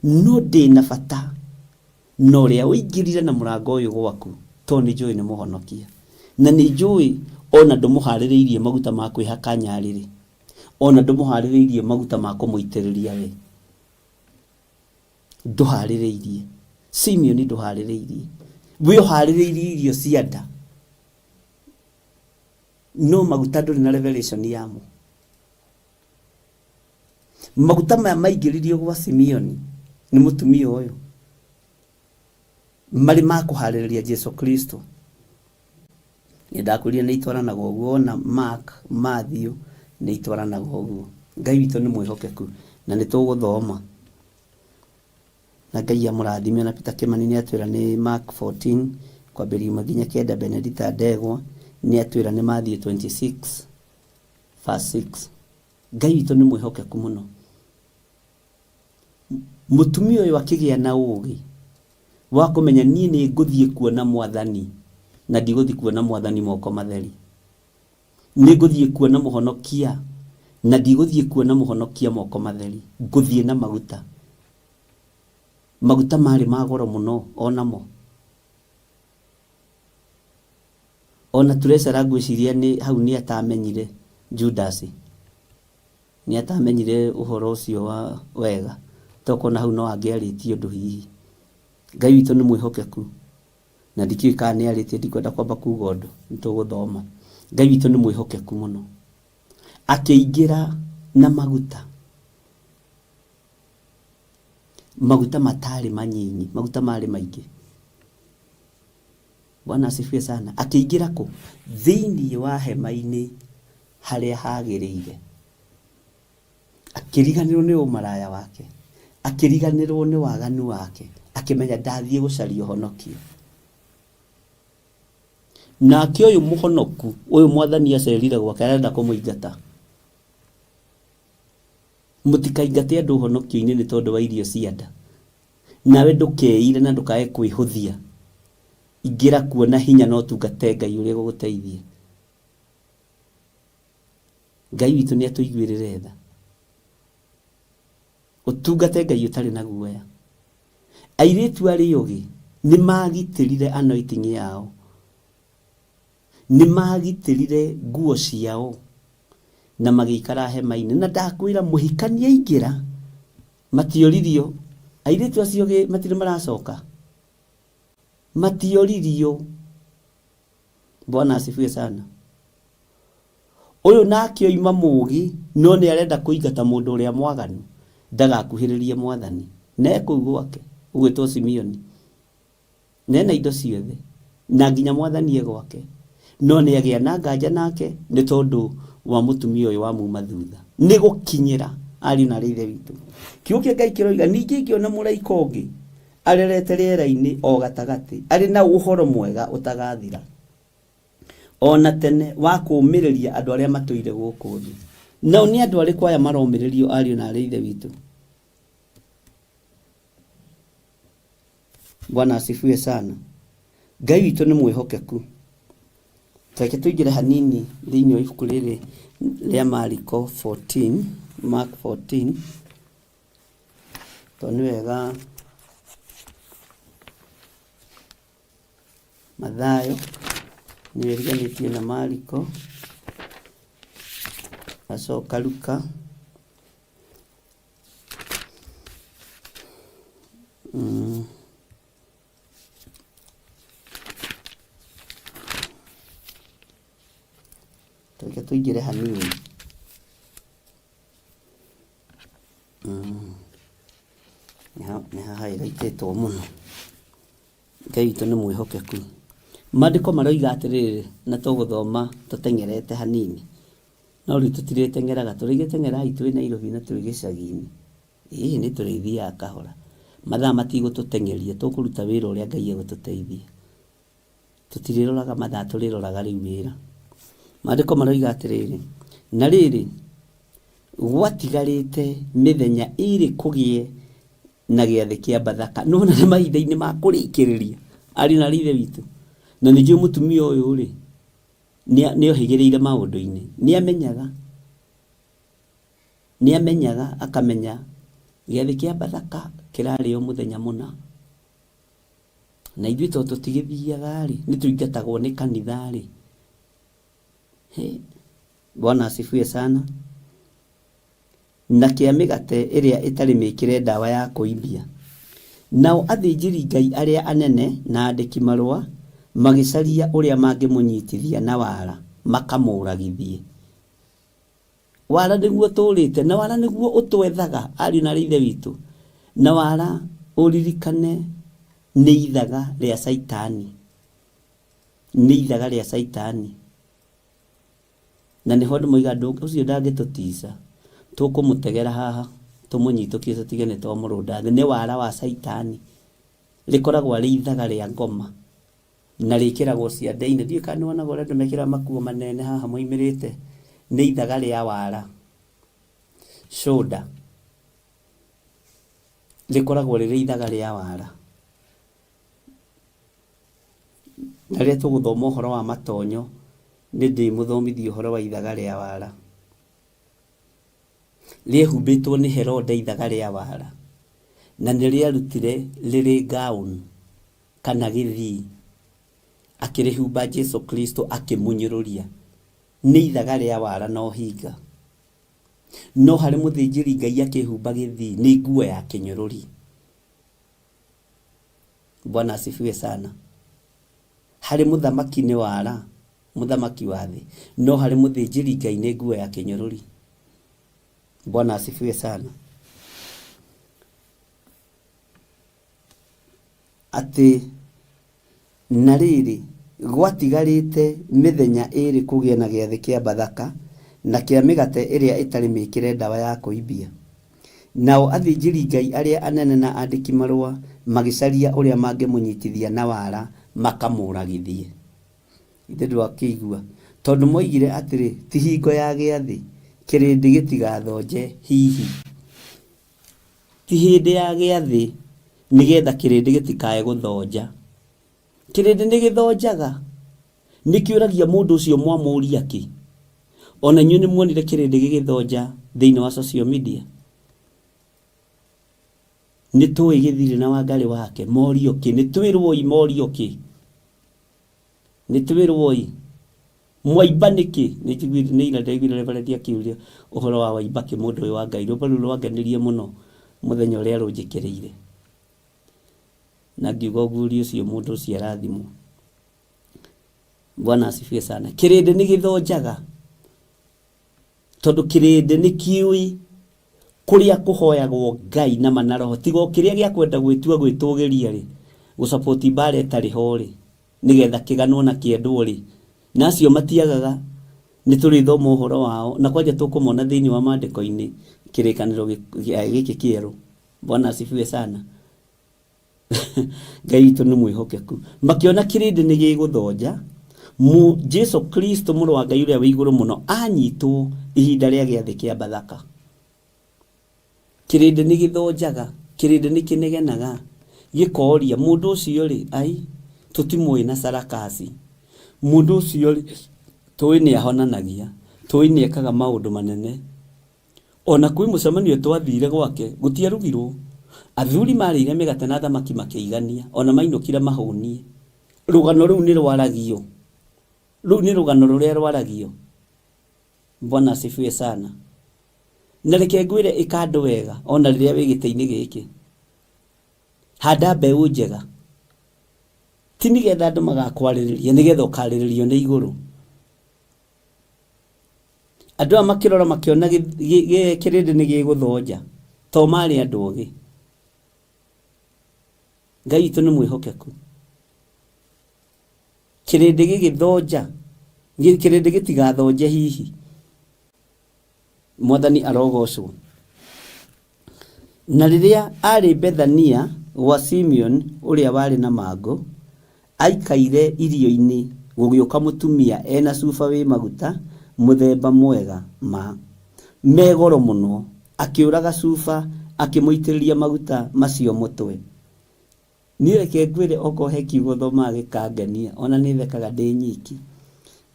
No ndĩ na bata na ũrĩa ũingĩrire na mũrango ũyũ gwaku, tondũ nĩ njũĩ nĩ mũhonokia. Na nĩ njũĩ o na ndũmũharĩrĩirie maguta ma kwĩhaka nyarĩrĩ, o na ndũmũharĩrĩirie maguta ma kũmũitĩrĩria we. Ndũharĩrĩirie. Simeoni ndũharĩrĩirie. We ũharĩrĩirie irio cia nda. No maguta ndũrĩ na revelation yamo. Maguta maya maingĩririo gwa Simeoni nĩ mũtumia ũyũ marĩ ma kũharĩrĩria Jesu Kristo. Nĩndakwĩrire nĩ itwaranaga ũguo ona Mark, Matthew nĩ itwaranaga ũguo. Ngai witũ nĩ mwĩhokeku na nĩ tũgũthoma. Na Ngai amũrathime. Ona Peter Kimani nĩ atwĩra nĩ Mark 14 kwambĩrĩria ĩmwe nginya kenda. Benedita Ndegwa nĩ atwĩra nĩ Matthew 26 verse 6. Ngai witũ nĩ mwĩhokeku mũno. Mũtumia ũyũ akĩgĩa na ũgĩ wa kũmenya niĩ nĩ ngũthiĩ kuona mwathani na ndigũthiĩ kuona mwathani moko matheri. Nĩ ngũthiĩ kuona mũhonokia na ndigũthiĩ kuona mũhonokia moko matheri. Ngũthiĩ na maguta. Maguta marĩ ma goro mũno onamo. Ona treasurer ngwĩciria nĩ hau nĩ atamenyire Judas. Nĩ atamenyire ũhoro ũcio wa wega. Tokorwo hau no angĩarĩtie ũndũ hihi. Ngai witũ nĩ mwĩhokeku. Na ndikĩũĩ kana nĩ arĩtie, ndikwenda kwamba kuga ũndũ, nĩ tũgũthoma. Ngai witũ nĩ mwĩhokeku mũno. Akĩingĩra na maguta. Maguta matarĩ manyinyi, maguta marĩ maingĩ. Bwana asifiwe sana. Akĩingĩra kũ? Thĩinĩ wa hema-inĩ harĩa hagĩrĩire. Akĩriganĩrwo nĩ ũmaraya wake, akĩriganĩrwo nĩ waganu wake, akĩmenya ndathiĩ gũcaria ũhonokio. Nake ũyũ mũhonoku, ũyũ mwathani acerire gwake arenda kũmũingata. Mũtikaingate andũ ũhonokio-inĩ nĩ tondũ wa irio cia nda. Nawe ndũkeire na ndũkae kwĩhũthia. Ingĩra kuo na hinya na ũtungate Ngai ũrĩa ũgũgũteithia. Ngai witũ nĩ atũiguĩrĩre tha. Ũtungate Ngai ũtarĩ na guoya. Airĩtu arĩa ogĩ nĩ magitĩrire anointing yao. Nĩ magitĩrire nguo ciao na magĩikara hema-inĩ. Na ndakwĩra mũhikania aingĩra matioririo. Airĩtu acio ogĩ matirĩ maracoka. Matioririo. Bwana asifiwe sana. Ũyũ nake oima mũũgĩ no nĩ arenda kũingata mũndũ ũrĩa mwaganu ndagakuhĩrĩrie mwathani. Na e kũu gwake ũgwĩtwo Simeoni. Na ena indo ciothe na nginya mwathani e gwake. No nĩ agĩa na nganja nake nĩ tondũ wa mũtumia ũyũ wamuma thutha. Nĩ gũkinyĩra ariũ na arĩ ithe witũ. Kiugo kĩa Ngai kĩroiga ningĩ ngĩona mũraika ũngĩ arerete rĩera-inĩ o gatagatĩ arĩ na ũhoro mwega ũtagathira. O na tene wa kũũmĩrĩria andũ arĩa matũire gũkũ thĩ. Nao nĩ andũ arĩkũ aya maromĩrĩrio ariũ na arĩ ithe witũ? Bwana asifiwe sana. Ngai witũ nĩ mwĩhokeku. Reke tũingĩre hanini thĩinĩ wa ibuku rĩrĩ rĩa Mariko 14, Mark 14, tondũ nĩ wega Mathayo nĩwe ĩriganĩtie na Mariko, acoka Luka, Reke tũingĩre hanini. Nĩ haha ĩraitĩtwo mũno. Ngai witũ nĩ mwĩhokeku. Maandĩko maroiga atĩrĩrĩ, na tũgũthoma tũteng'erete hanini, no rĩu tũtirĩteng'eraga, tũrĩgĩteng'erai twĩ Nairobi na twĩ gĩcagi-inĩ. Ĩĩ nĩ tũrĩthiaga kahora. Mathaa matigũtũteng'eria, tũkũruta wĩra ũrĩa Ngai egũtũteithia. Tũtirĩroraga mathaa, tũrĩroraga rĩu wĩra. Maandĩko maroiga atĩrĩrĩ, na rĩrĩ, gwatigarĩte mĩthenya ĩrĩ kũgĩe na gĩathĩ kĩa Bathaka. Nĩwona nĩ mahinda-inĩ ma kũrĩkĩrĩria, ariũ na aarĩ a Ithe witũ. Na nĩ njũĩ mũtumia ũyũ rĩ, Nĩ ohĩgĩrĩire maũndũ-inĩ. Nĩ amenyaga. Nĩ amenyaga akamenya gĩathĩ kĩa Bathaka kĩrarĩo mũthenya mũna. Na ithuĩ tondũ tũtigĩthiaga rĩ, nĩ tũingatagwo nĩ kanitha rĩ. Hĩ, Bwana asifiwe sana. Na kĩa mĩgate ĩrĩa ĩtarĩ mĩĩkĩre ndawa ya kũimbia. Nao athĩnjĩri-Ngai arĩa anene na aandĩki-marũa magĩcaria ũrĩa mangĩmũnyitithia na wara makamũũragithie. Wara nĩguo tũũrĩte, na wara nĩguo ũtwethaga, ariũ na aarĩ a Ithe witũ. Na wara ũririkane nĩ ithaga rĩa Caitani, nĩ ithaga rĩa Caitani. Na nĩho andũ moigaga ndũ ũcio ndangĩtũtica, tũkũmũtegera haha tũmũnyitũkie tũtige nĩ twamũrũnda thĩ. Nĩ wara wa caitani, rĩkoragwo arĩ ithaga rĩa ngoma na rĩkĩragwo ciande-inĩ. Ndiũĩ kana nĩwonaga ũrĩa andũ mekĩraga makuo manene haha moimĩrĩte, nĩ ithaga rĩa wara, shoulder, rĩkoragwo rĩrĩ ithaga rĩa wara. Na rĩrĩa tũgũthoma ũhoro wa matonyo, nĩ ndĩmũthomithia ũhoro wa ithaga rĩa wara. Rĩehumbĩtwo nĩ Herode ithaga rĩa wara, na nĩ rĩarutire rĩrĩ gown kana gĩthii, akĩrĩhumba Jesu Kristo akĩmũnyũrũria. Nĩ ithaga rĩa wara na ũhinga. No harĩ mũthĩnjĩri Ngai akĩhumba gĩthii, nĩ nguo ya kĩnyũrũri. Bwana asifiwe sana. Harĩ mũthamaki nĩ wara, mũthamaki wa thĩ, no harĩ mũthĩnjĩri Ngai nĩ nguo ya kĩnyũrũri. Bwana asifiwe sana. Atĩ na rĩrĩ, gwatigarĩte mĩthenya ĩĩrĩ kũgĩe na gĩathĩ kĩa Bathaka, na kĩa mĩgate ĩrĩa ĩtarĩ mĩĩkĩre ndawa ya kũimbia. Nao athĩnjĩri-Ngai arĩa anene na aandĩki-marũa magĩcaria ũrĩa mangĩmũnyitithia na wara makamũũragithie. Githĩ ndwakĩigua? Tondũ moigire atĩrĩ, Ti hingo ya gĩathĩ, kĩrĩndĩ gĩtigathonje hihi. Ti hĩndĩ ya gĩathĩ, nĩ getha kĩrĩndĩ gĩtikae gũthonja. Kĩrĩndĩ nĩ gĩthonjaga. Nĩ kĩũragia mũndũ ũcio mwamũria kĩ. O na inyuĩ nĩ muonire kĩrĩndĩ gĩgĩthonja thĩinĩ wa social media. Nĩ tũĩ Gĩthirĩ na Wangarĩ wake morio kĩ. Nĩ twĩrwoi morio kĩ. Nĩ twĩrwoi. Mwaimba nĩkĩ? Nĩ njiguire, nĩ ira ndĩraiguire Reverend akĩũria ũhoro wa Waibakĩ mũndũ ũyũ wa Ngai. Rwĩmbo rũu rwangenirie mũno mũthenya ũrĩa rũnjĩkĩrĩire. Na ngiuga ũguũrio ũcio mũndũ ũcio arathimwo. Bwana asifiwe sana. Kĩrĩndĩ nĩ gĩthonjaga tondũ kĩrĩndĩ nĩ kĩũĩ kũrĩa kũhoyagwo Ngai na ma na roho tiga o kĩrĩa gĩa kwenda gwĩtua gwĩtũgĩria rĩ gũcapoti mbara ĩtarĩ ho rĩ nĩgetha kĩganwo na kĩendwo rĩ na acio matiagaga nĩ tũrĩthoma ũhoro wao na kwanja tũkũmona thĩinĩ wa maandĩko-inĩ kĩrĩkanĩro gĩkĩ kĩerũ. Bwana asifiwe sana. Ngai witũ nĩ mwĩhokeku. Makĩona kĩrĩndĩ nĩ gĩgũthonja, mũ Jesu Kristo mũrũ wa Ngai ũrĩa wĩ igũrũ mũno anyitwo ihinda rĩa gĩathĩ kĩa Bathaka. Kĩrĩndĩ nĩ gĩthonjaga, kĩrĩndĩ nĩ kĩnegenaga, gĩkoria mũndũ ũcio rĩ, ai tũtimũĩ na sarakasi. Mũndũ ũcio rĩ, tũĩ nĩ ahonanagia, tũĩ nĩ ekaga maũndũ manene. O na kwĩ mũcemanio twathire gwake, gũtiarugirwo. Athuri marĩire mĩgate na thamaki makĩigania, o na mainũkire mahũniĩ. Rũgano rũu nĩ rwaragio. Rũu nĩ rũgano rũrĩa rwaragio. Bwana asifiwe sana. Na reke ngwĩre ĩka andũ wega o na rĩrĩa wĩ gĩtĩ-inĩ gĩkĩ. Handa mbeũ njega. Ti nĩgetha andũ magakwarĩrĩria, nĩgetha ũkarĩrĩrio nĩ igũrũ. Andũ aya makĩrora makĩona kĩrĩndĩ nĩ gĩgũthonja to marĩ andũ ogĩ. Ngai witũ nĩ mwĩhokeku. Kĩrĩndĩ gĩgĩthonja, kĩrĩndĩ gĩtigathonje hihi. Mwathani arogocwo. Na rĩrĩa aarĩ Bethania gwa Simeoni ũrĩa warĩ na mangũ, aikaire irio-inĩ, gũgĩũka mũtumia e na cuba wĩ maguta mũthemba mwega ma, me goro mũno, akĩũraga cuba, akĩmũitĩrĩria maguta macio mũtwe. Niĩ reke ngwĩre okorwo he kiugo thomaga gĩkangenia, ona nĩ thekaga ndĩ nyiki.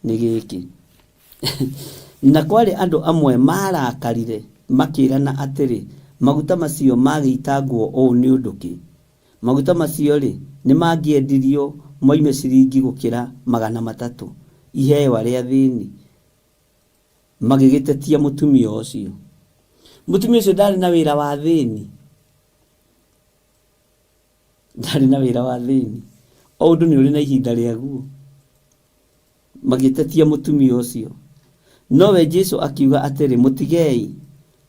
Nĩ gĩkĩ. Na kwarĩ andũ amwe maarakarire, makĩĩrana atĩrĩ, Maguta macio magĩitangwo ũũ nĩ ũndũ kĩ? Maguta macio-rĩ, nĩmangĩendirio moime ciringi gũkĩra 300, iheo arĩa athĩni. Magĩgĩtetia mũtumia ũcio. Mũtumia ũcio ndarĩ na wĩra wa athĩni. Ndarĩ na wĩra wa athĩni. O ũndũ nĩ ũrĩ na ihinda rĩaguo. Magĩtetia mũtumia ũcio. Nowe Jesu akiuga atĩrĩ, Mũtigei,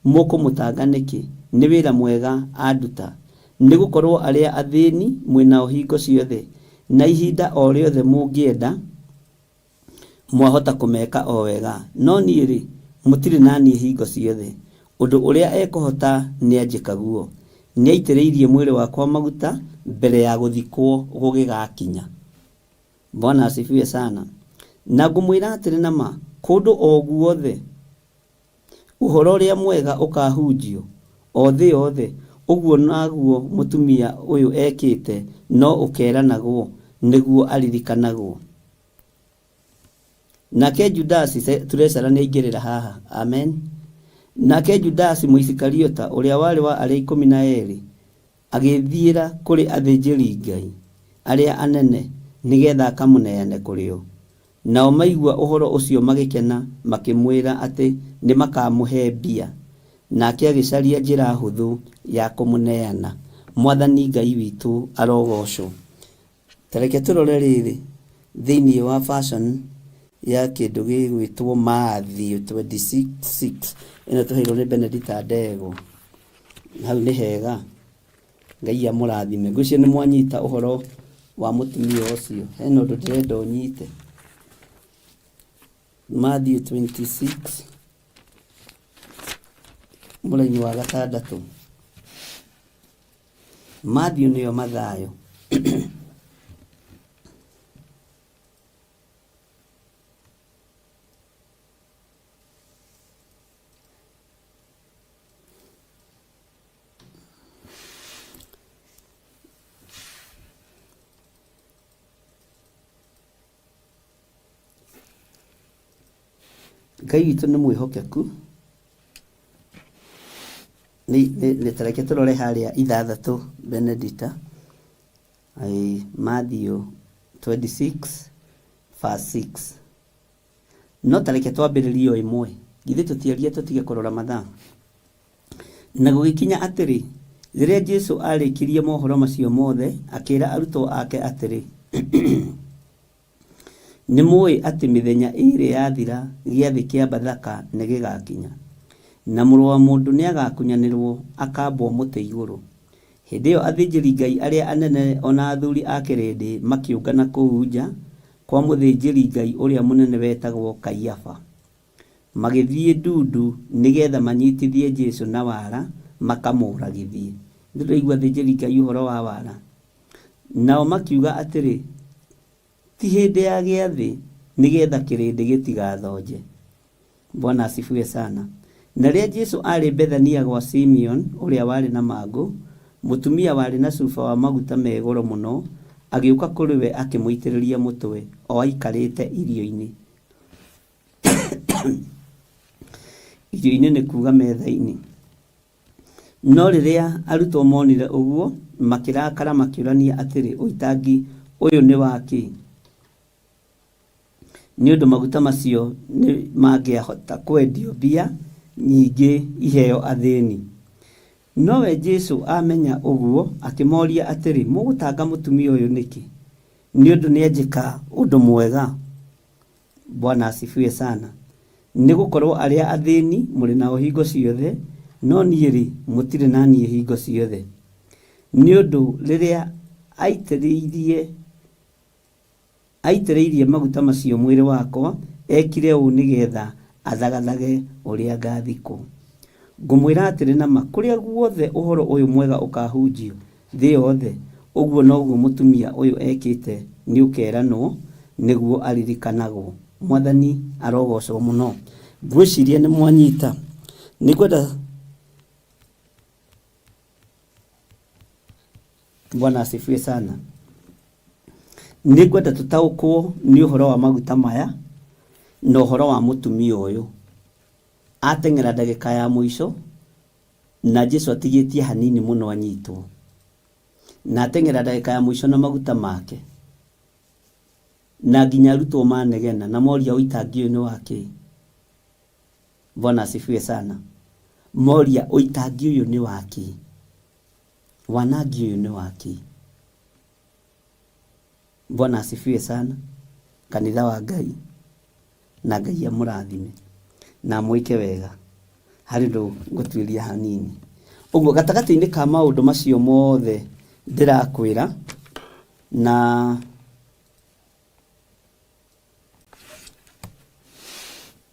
mũkũmũtanga nĩkĩ? Nĩ wĩra mwega anduta. Nĩ gũkorũo arĩa athĩni mwĩ nao hingo ciothe, na ihinda o rĩothe mũngĩenda, mwahota kũmeka o wega. No niĩ-rĩ, mũtirĩ na niĩ hingo ciothe. Ũndũ ũrĩa ekũhota nĩanjĩka guo. Nĩaitĩrĩirie mwĩrĩ wakwa maguta mbere ya gũthikwo gũgĩgakinya. Bwana asifiwe sana. Na ngũmwĩra atĩrĩ na ma, kũndũ o guothe ũhoro ũrĩa mwega ũkahunjio, o thĩ yothe, ũguo naguo mũtumia ũyũ ekĩte no ũkeranagwo, nĩguo aririkanagwo. Nake Judasi, Turecara nĩaingĩrĩra haha. Amen. Nake Judasi Mũisikariota, ũrĩa warĩ wa arĩa 12, Agĩĩthiĩra kũrĩ athĩnjĩri-Ngai arĩa anene nĩ getha akamũneane kũrĩ o. Nao maigua ũhoro ũcio magĩkena, makĩmwĩra atĩ nĩmakamũhe mbia. Nake agĩcaria njĩra hũthũ ya kũmũneana. Mwathani Ngai witũ arogoocwo. Ta reke tũrore rĩrĩ thĩinĩ wa version ya kĩndũ gĩgwĩtwo Matthew 26:6 ĩno tũheirwo nĩ Benedita Ndegwa. Hau nĩ hega. Ngai amũrathime. Ngwĩciria nĩ mwanyita ũhoro wa mũtumia ũcio. Hena ũndũ ndĩrenda ũnyite. Matthew 26 mũraini wa gatandatũ. Matthew nĩyo Mathayo. Ngai witũ nĩ mwĩhokeku. Nĩ ta reke tũrore harĩa ithathatũ Benedita. Matthew 26 verse 6. No ta reke twambĩrĩrie o ĩmwe. Githĩ tũtiaria tũtige kũrora mathaa? Na gũgĩkinya atĩrĩ, rĩrĩa Jesu aarĩkirie mohoro macio mothe, akĩĩra arutwo ake atĩrĩ, Nĩmũũĩ atĩ mĩthenya ĩĩrĩ yathira gĩathĩ kĩa Bathaka nĩgĩgakinya, na Mũrũ wa Mũndũ nĩagakunyanĩrũo akaambwo mũtĩ igũrũ. Hĩndĩ ĩo athĩnjĩri-Ngai arĩa anene o na athuri a kĩrĩndĩ makĩũngana kũu nja kwa mũthĩnjĩri-Ngai ũrĩa mũnene wetagwo Kaiafa. Magĩthiĩ ndundu nĩ getha manyitithie Jesu na wara makamũũragithie. Nĩtũraigua athĩnjĩri-Ngai ũhoro wa wara. Nao makiuga atĩrĩ, Ti hĩndĩ ya gĩathĩ, nĩ getha kĩrĩndĩ gĩtigathonje. Bwana asifiwe sana. Na rĩrĩa Jesu aarĩ Bethania gwa Simeon ũrĩa warĩ na mangũ, mũtumia warĩ na cuba wa maguta me goro mũno agĩũka kũrĩ we akĩmũitĩrĩria mũtwe o aikarĩte irio-inĩ. Irio-inĩ nĩ kuuga metha-inĩ. No rĩrĩa arutwo moonire ũguo, makĩrakara makĩũrania atĩrĩ, Ũitangi ũyũ nĩ wa kĩ? Nĩ ũndũ maguta macio nĩ mangĩahota kwendio mbia nyingĩ iheo athĩni. Nowe Jesu aamenya ũguo, akĩmoria atĩrĩ, Mũgũtanga mũtumia ũyũ nĩkĩ? Nĩ ũndũ nĩanjĩka ũndũ mwega. Bwana asifiwe sana. Nĩ gũkorũo arĩa athĩni mũrĩ nao hingo ciothe, no niĩ-rĩ, mũtirĩ na niĩ hingo ciothe. Nĩ ũndũ rĩrĩa aitĩrĩirie aitĩrĩirie maguta macio mwĩrĩ wakwa, ekire ũũ nĩ getha athagathage ũrĩa ngathikwo. Ngũmwĩra atĩrĩ na ma, kũrĩa guothe ũhoro ũyũ mwega ũkahunjio thĩ yothe, ũguo noguo mũtumia ũyũ ekĩte nĩũkeranwo nĩguo aririkanagwo. Mwathani arogocwo mũno. Ngwĩciria nĩ mwanyita. Nĩngwenda Bwana asifiwe sana. Nĩngwenda tũtaũkwo nĩ ũhoro wa maguta maya. Na ũhoro wa mũtumia ũyũ, ateng'era ndagĩka ya mũico, na Jesu atigĩtie hanini mũno anyitwo. Na ateng'era ndagĩka ya mũico na maguta make. Na nginya arutwo manegena na moria ũitangi ũyũ nĩ wa kĩĩ? Bwana asifiwe sana. Moria ũitangi ũyũ nĩ wa kĩĩ? Wanangi ũyũ nĩ wa kĩĩ? Bwana asifiwe sana. Kanitha wa Ngai na Ngai amũrathime na amwĩke wega. Harĩ ũndũ ngũtuĩria hanini. Ũguo gatagatĩ-inĩ ka maũndũ macio mothe ndĩrakwĩra na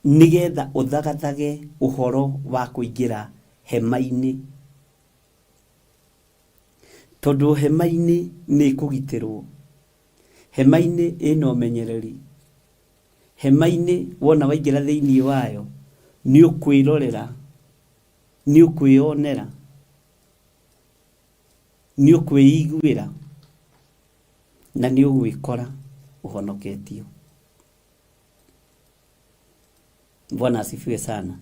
nĩgetha ũthagathage ũhoro wa kũingĩra hema-inĩ tondũ hema-inĩ nĩ ĩkũgitĩrwo, hema-inĩ ĩna ũmenyereri, hema-inĩ wona waingĩra thĩinĩ wayo nĩ ũkwĩrorera, nĩ ũkwĩyonera, nĩ ũkwĩiguĩra na nĩ ũgwĩkora ũhonoketio. Bwana asifiwe sana.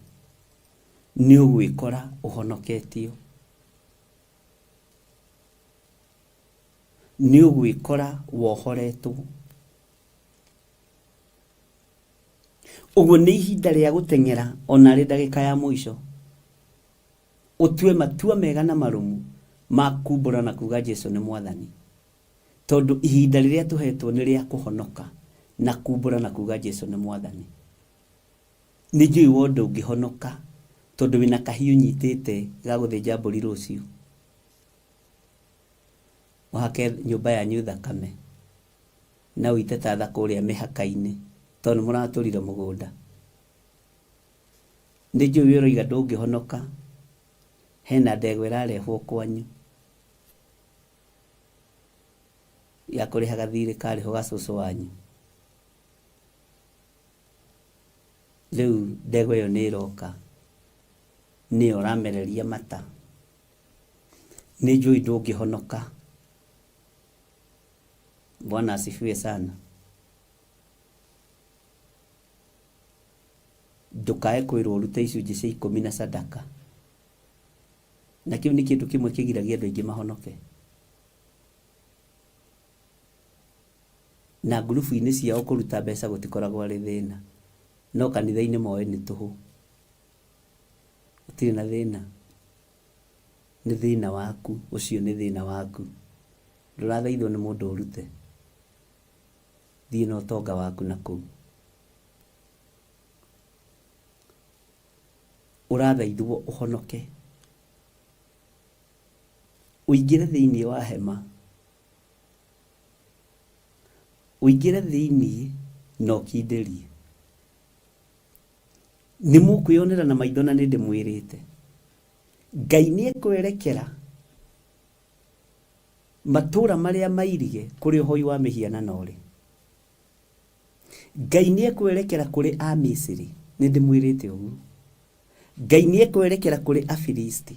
Nĩ ũgwĩkora ũhonoketio. Nĩ ũgwĩkora wohoretwo. Ũguo nĩ ihinda rĩa gũteng'era ona arĩ ndagĩka ya mũico. Ũtue matua mega na marũmu ma kumbũra na kuga Jesu nĩ Mwathani. Tondũ ihinda rĩrĩa tũhetwo nĩ rĩa kũhonoka na kumbũra na kuga Jesu nĩ Mwathani. Nĩ njũĩ wo ndũngĩhonoka tondũ wĩna kahiũ ũnyitĩte ga gũthĩnja mbũri rũciũ. Ũhake nyũmba yanyu thakame na ũite tatha kũrĩa mĩhaka-inĩ tondũ nĩ mũratũrire mũgũnda. Nĩ njũĩ we ũroiga ndũngĩhonoka, hena ndegwa ĩrarehwo kwanyu ya kũrĩha gathirĩ karĩho ga cũcũ wanyu. Rĩu ndegwa ĩyo nĩ ĩroka, nĩyo ũramereria mata. Nĩ njũĩ ndũngĩhonoka. Bwana asifiwe sana. Ndũkae kwĩrwo ũrute icunjĩ cia ikũmi na sadaka. Na kĩu nĩ kĩndũ kĩmwe kĩgiragia andũ aingĩ mahonoke. Na ngurubu-inĩ ciao kũruta mbeca gũtikoragwo arĩ thĩna. No kanitha-inĩ moĩ nĩ tũhũ. Gũtirĩ na thĩna. Nĩ thĩna waku, ũcio nĩ thĩna waku. Ndũrathaithwo nĩ mũndũ ũrute. Thiĩ na ũtonga waku na kũu. Ũrathaithwo ũhonoke. Ũingĩre thĩinĩ wa hema. Ũingĩre thĩinĩ na ũkindĩrie. Nĩ mũkwĩyonera na maitho na nĩ ndĩmwĩrĩte. Ngai nĩ ekwerekera matũũra marĩa mairige kũrĩa ũhoi wa mĩhianano ũrĩ. Ngai nĩ ekwerekera kũrĩ Amisiri, nĩ ndĩmwĩrĩte ũguo. Ngai nĩ ekwerekera kũrĩ Afilisti.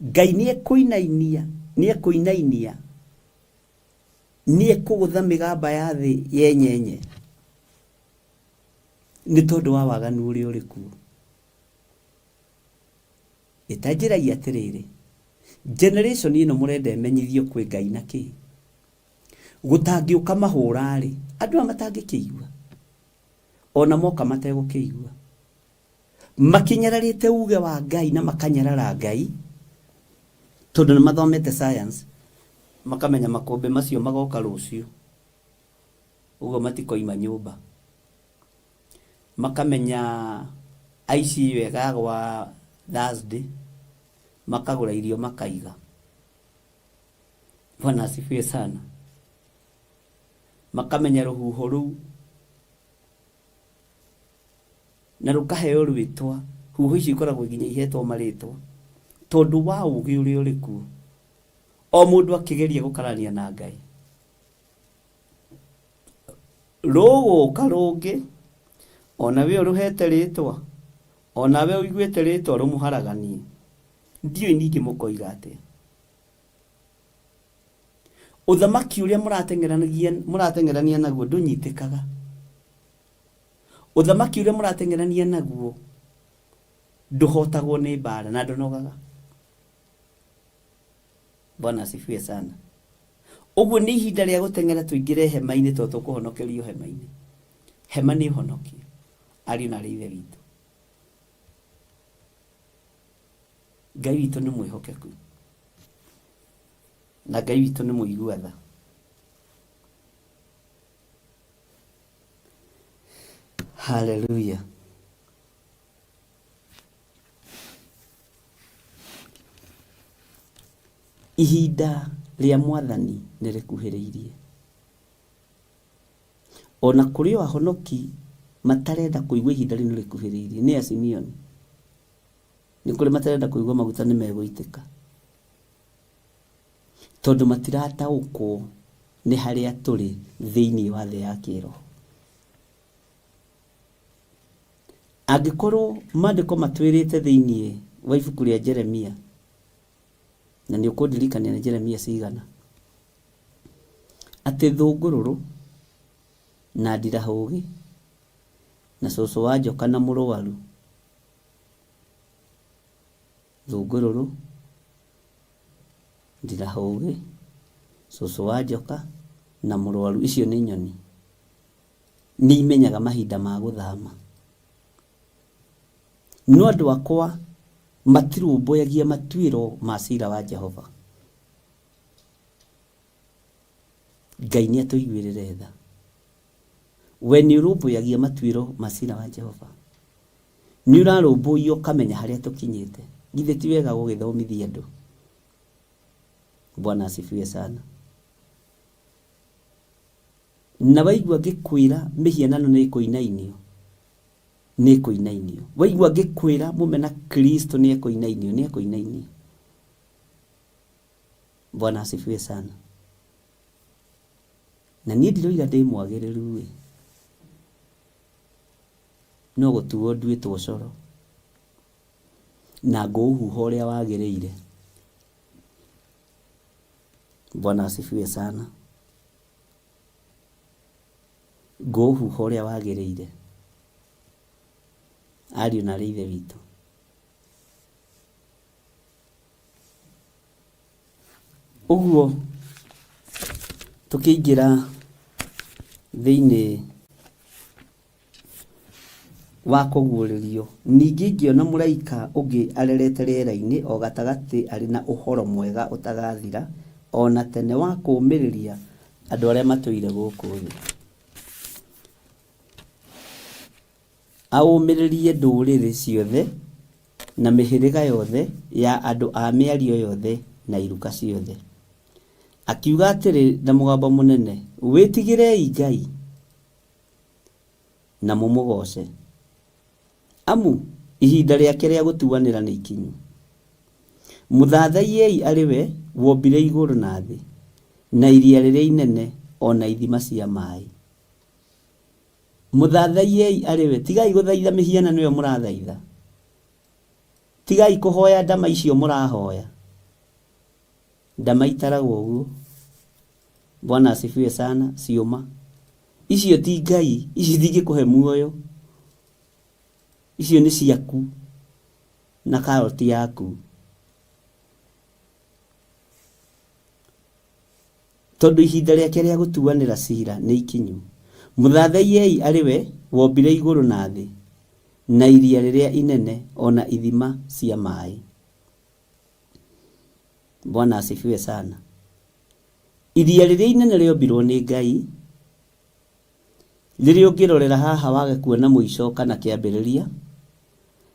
Ngai nĩ ekũinainia, nĩ ekũinainia, nĩ ekũgũtha mĩgamba ya thĩ yenyenye nĩ tondũ wa waganu ũrĩa ũrĩ kuo. Ĩta njĩrai atĩrĩrĩ, generation ĩno mũrenda ĩmenyithio kwĩ Ngai na kĩ? Gũtangĩũka mahũra-rĩ, andũ aya matangĩkĩigua? Ona moka mategũkĩigua. Makĩnyararĩte uge wa Ngai na makanyarara Ngai, tondũ nĩ mathomete science, makamenya makũmbĩ macio magoka rũciũ, ũguo matikoima nyũmba. Makamenya aici ĩyo ĩkagwa Thursday, makagũra irio makaiga. Bwana asifiwe sana. Makamenya rũhuho rũu na rũkaheo rwĩtwa, huho icio ikoragwo nginya ihetwo marĩtwa tondũ wa ũgĩ ũrĩa ũrĩ kuo. O mũndũ akĩgeria gũkararania na Ngai. Rũgũka rũngĩ, ona we ũrũhete rĩtwa, ona we ũiguĩte rĩtwa rũmũharaganie. Ndiũĩ ningĩ mũkoiga atĩa. Ũthamaki ũrĩa mũrateng'eranagia mũrateng'erania naguo ndũnyitĩkaga. Ũthamaki ũrĩa mũrateng'erania naguo ndũhotagwo nĩ mbara na ndũnogaga. Bwana asifiwe sana. Ũguo nĩ ihinda rĩa gũteng'era tũingĩre hema-inĩ tondũ tũkũhonokerio hema-inĩ. Hema nĩ ũhonokio, ariũ na aarĩ a Ithe witũ. Ngai witũ nĩ mwĩhokeku na Ngai witũ nĩ mũigua tha. Haleluya. Ihinda rĩa Mwathani nĩ rĩkuhĩrĩirie. O na kũrĩ o ahonoki matarenda kũigua ihinda rĩu nĩ rĩkuhĩrĩirie, nĩ a Simeoni. Nĩ kũrĩ matarenda kũigua maguta nĩ megũitĩka. Tondũ matirataũkwo nĩ harĩa tũrĩ thĩinĩ wa thĩ ya kĩroho. Angĩkorwo maandĩko matwĩrĩte thĩinĩ wa ibuku rĩa Jeremia, na nĩ ũkũndirikania nĩ Jeremia cigana, atĩ thũngũrũrũ na ndirahũgĩ na cũcũ wa njoka na mũrũaru, thũngũrũrũ, ndirahũgĩ, cũcũ wa njoka na mũrũaru, icio nĩ nyoni. Nĩ imenyaga mahinda ma gũthama. No andũ akwa matirũmbũyagia matuĩro ma cira wa Jehova. Ngai nĩ atũiguĩrĩre tha. We nĩ ũrũmbũyagia matuĩro ma cira wa Jehova? Nĩ ũrarũmbũiya ũkamenya harĩa tũkinyĩte? Githĩ ti wega gũgĩthomithia andũ? Bwana asifiwe sana. Na waigua ngĩkwĩra mĩhianano nĩ ĩkũinainio, nĩ ĩkũinainio. Waigua ngĩkwĩra mũmena Kristo nĩ ekũinainio, nĩ ekũinainio. Bwana asifiwe sana. Na niĩ ndiroiga ndĩ mwagĩrĩru ĩ, no gũtuo nduĩtwo coro na ngũũhuha ũrĩa wagĩrĩire. Bwana asifiwe sana. Ngũũhuha ũrĩa wagĩrĩire. Ariũ na aarĩ a Ithe witũ. Ũguo tũkĩingĩra thĩinĩ wa kũguũrĩrio, ningĩ ngĩona mũraika ũngĩ arerete rĩera-inĩ o gatagatĩ arĩ na ũhoro mwega ũtagathira o na tene wa kũũmĩrĩria andũ arĩa matũire gũkũ thĩ. Aũmĩrĩrie ndũrĩrĩ ciothe na mĩhĩrĩga yothe ya andũ a mĩario yothe na iruka ciothe. Akiuga atĩrĩ na mũgambo mũnene, Wĩtigĩrei Ngai na mũmũgooce, amu ihinda rĩake rĩa gũtuanĩra nĩ ikinyu. Mũthathaiyei arĩ we wombire igũrũ na thĩ, na iria rĩrĩa inene, o na ithima cia maĩ. Mũthathaiyei arĩ we. Tigai gũthaitha mĩhianano ĩyo mũrathaitha. Tigai kũhoya ndama icio mũrahoya. Ndama itaragwo ũguo. Bwana asifiwe sana, ciũma. Icio ti Ngai, icio itingĩkũhe muoyo. Icio nĩ ciaku na karoti yaku. Tondũ ihinda rĩake rĩa gũtuanĩra ciira nĩ ikinyu. Mũthathaiyei arĩ we wombire igũrũ na thĩ, na iria rĩrĩa inene, o na ithima cia maĩ. Bwana asifiwe sana. Iria rĩrĩa inene rĩombirwo nĩ Ngai, rĩrĩa ũngĩrorera haha wage kuona mũico kana kĩambĩrĩria,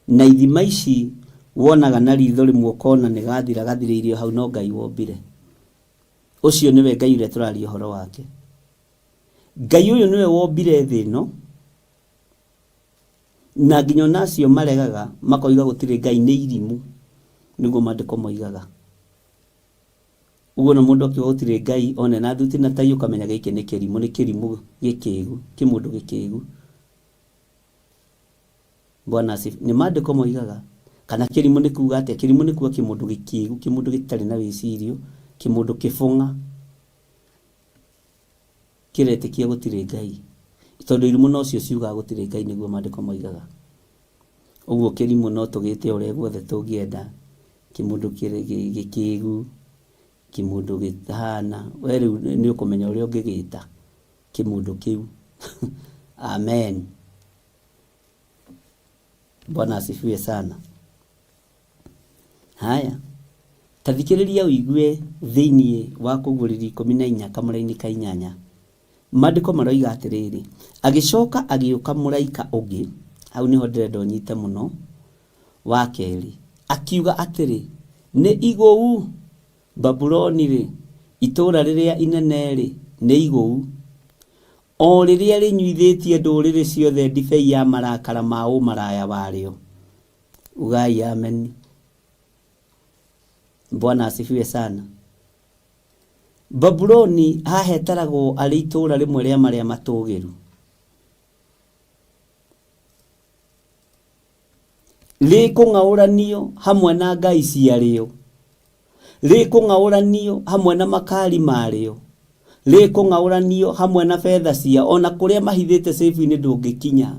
na ithima ici wonaga na ritho rĩmwe ũkona nĩ gathira gathirĩire o hau no Ngai wombire. Ũcio nĩwe Ngai ũrĩa tũraria ũhoro wake. Ngai ũyũ nĩwe wombire thĩ ĩno, na nginya ona acio maregaga makoiga gũtirĩ Ngai nĩ irimũ, nĩguo maandĩko moigaga. Ũguo na mũndũ akiuga gũtirĩ Ngai one na thuti na tai ũkamenya gĩkĩ nĩ kĩrimũ, nĩ kĩrimũ gĩkĩgu, kĩmũndũ gĩkĩgu. Bwana asifiwe. Nĩ maandĩko moigaga. Kana kĩrimũ nĩ kuga atĩa? Kĩrimũ nĩ kuga kĩmũndũ gĩkĩgu, kĩmũndũ gĩtarĩ na wĩcirio, kĩmũndũ kĩbũng'a. Kĩretĩkia gũtirĩ Ngai. Tondũ irimũ nocio ciugaga gũtirĩ Ngai nĩguo maandĩko moigaga. Ũguo kĩrimũ no tũgĩte ũrĩa guothe tũngĩenda, kĩmũndũ gĩkĩgu, kĩmũndũ gĩtahana, we rĩu nĩ ũkũmenya ũrĩa ũngĩgĩta kĩmũndũ kĩu. Amen. Bwana asifiwe sana. Haya, ta thikĩrĩria ũigue thĩinĩ wa Kũguũrĩrio 14 kamũra-inĩ ka inyanya. Maandĩko maroiga atĩrĩrĩ, agĩcoka agĩũka mũraika ũngĩ, hau nĩho ndĩrenda ũnyite mũno, wa kerĩ, akiuga atĩrĩ, nĩ igũu Babuloni-rĩ, itũũra rĩrĩa inene-rĩ, nĩ igũu, o rĩrĩa rĩnyuithĩtie ndũrĩrĩ ciothe ndibei ya marakara ma ũmaraya warĩo. Ugai ameni. Bwana asifiwe sana. Babuloni hahetaragwo arĩ itũũra rĩmwe rĩa marĩa matũũgĩru. Rĩkũng'aũranio hamwe na ngai ciarĩo, rĩkũng'aũranio hamwe na makari marĩo, rĩkũng'aũranio hamwe na betha ciao, o na kũrĩa mahithĩte cĩbu-inĩ ndũngĩkinya.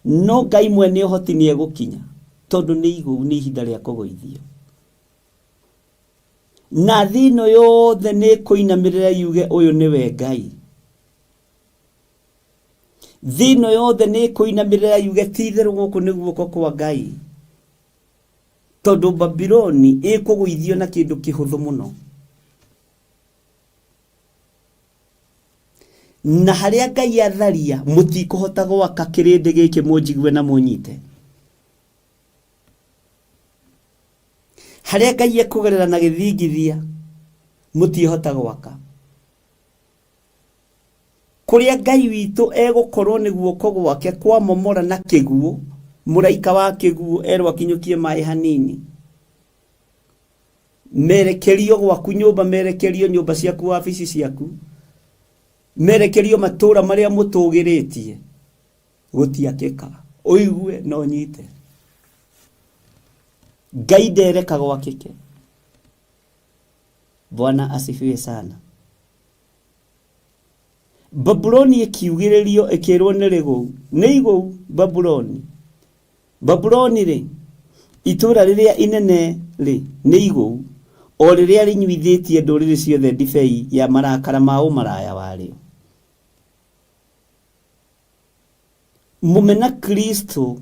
No Ngai mwene ũhoti nĩ egũkinya, tondũ nĩ igũu, nĩ ihinda rĩa kũgũithio. Na thĩ ĩno yothe nĩ ĩkũinamĩrĩra yuge ũyũ nĩwe Ngai. Thĩ ĩno yothe nĩ ĩkũinamĩrĩra yuge ti itherũ gũkũ nĩ guoko kwa Ngai. Tondũ Babuloni ĩkũgũithio na kĩndũ kĩhũthũ mũno. Na harĩa Ngai atharia mũtikũhota gwaka kĩrĩndĩ gĩkĩ mũnjigue na mũnyite. Harĩa Ngai ekũgerera na gĩthingithia mũtiĩhota gwaka. Kũrĩa Ngai witũ egũkorwo nĩ guoko gwake kwamomora na kĩguũ, mũraika wa kĩguũ erwo akinyũkie maĩ hanini. Merekerio gwaku nyũmba, merekerio nyũmba ciaku, wabici ciaku, merekerio matũũra marĩa mũtũgĩrĩtie, gũtiakĩka. Ũigue na ũnyite. Ngai ndereka gwakĩke. Bwana asifiwe sana. Babuloni ĩkiugĩrĩrio ĩkĩrwo nĩ rĩgũu, nĩ igũu Babuloni. Babuloni-rĩ, itũũra rĩrĩa inene-rĩ, nĩ igũu, o rĩrĩa rĩnyuithĩtie ndũrĩrĩ ciothe ndibei ya marakara ma ũmaraya warĩo. Mũmena Kristo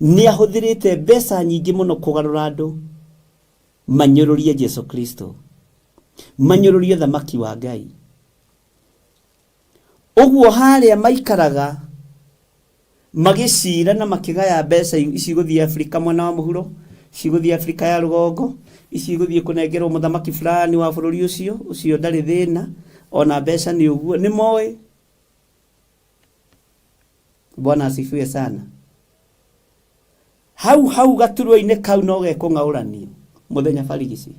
nĩ ahũthĩrĩte mbeca nyingĩ mũno kũgarũra andũ manyũrũrie Jesu Kristo, manyũrũrie ũthamaki wa Ngai. Ũguo harĩa maikaraga magĩcira na makĩgaya mbeca ici igũthiĩ Afrika mwena wa mũhuro, ici igũthiĩ Afrika ya rũgongo, ici igũthiĩ kũnengerwo mũthamaki fulani wa bũrũri ũcio, ũcio ndarĩ thĩna, ona mbeca nĩ ũguo, nĩ moĩ. Bwana asifiwe sana. Hau hau gaturwa-inĩ kau no gekũng'aũranio mũthenya barigici.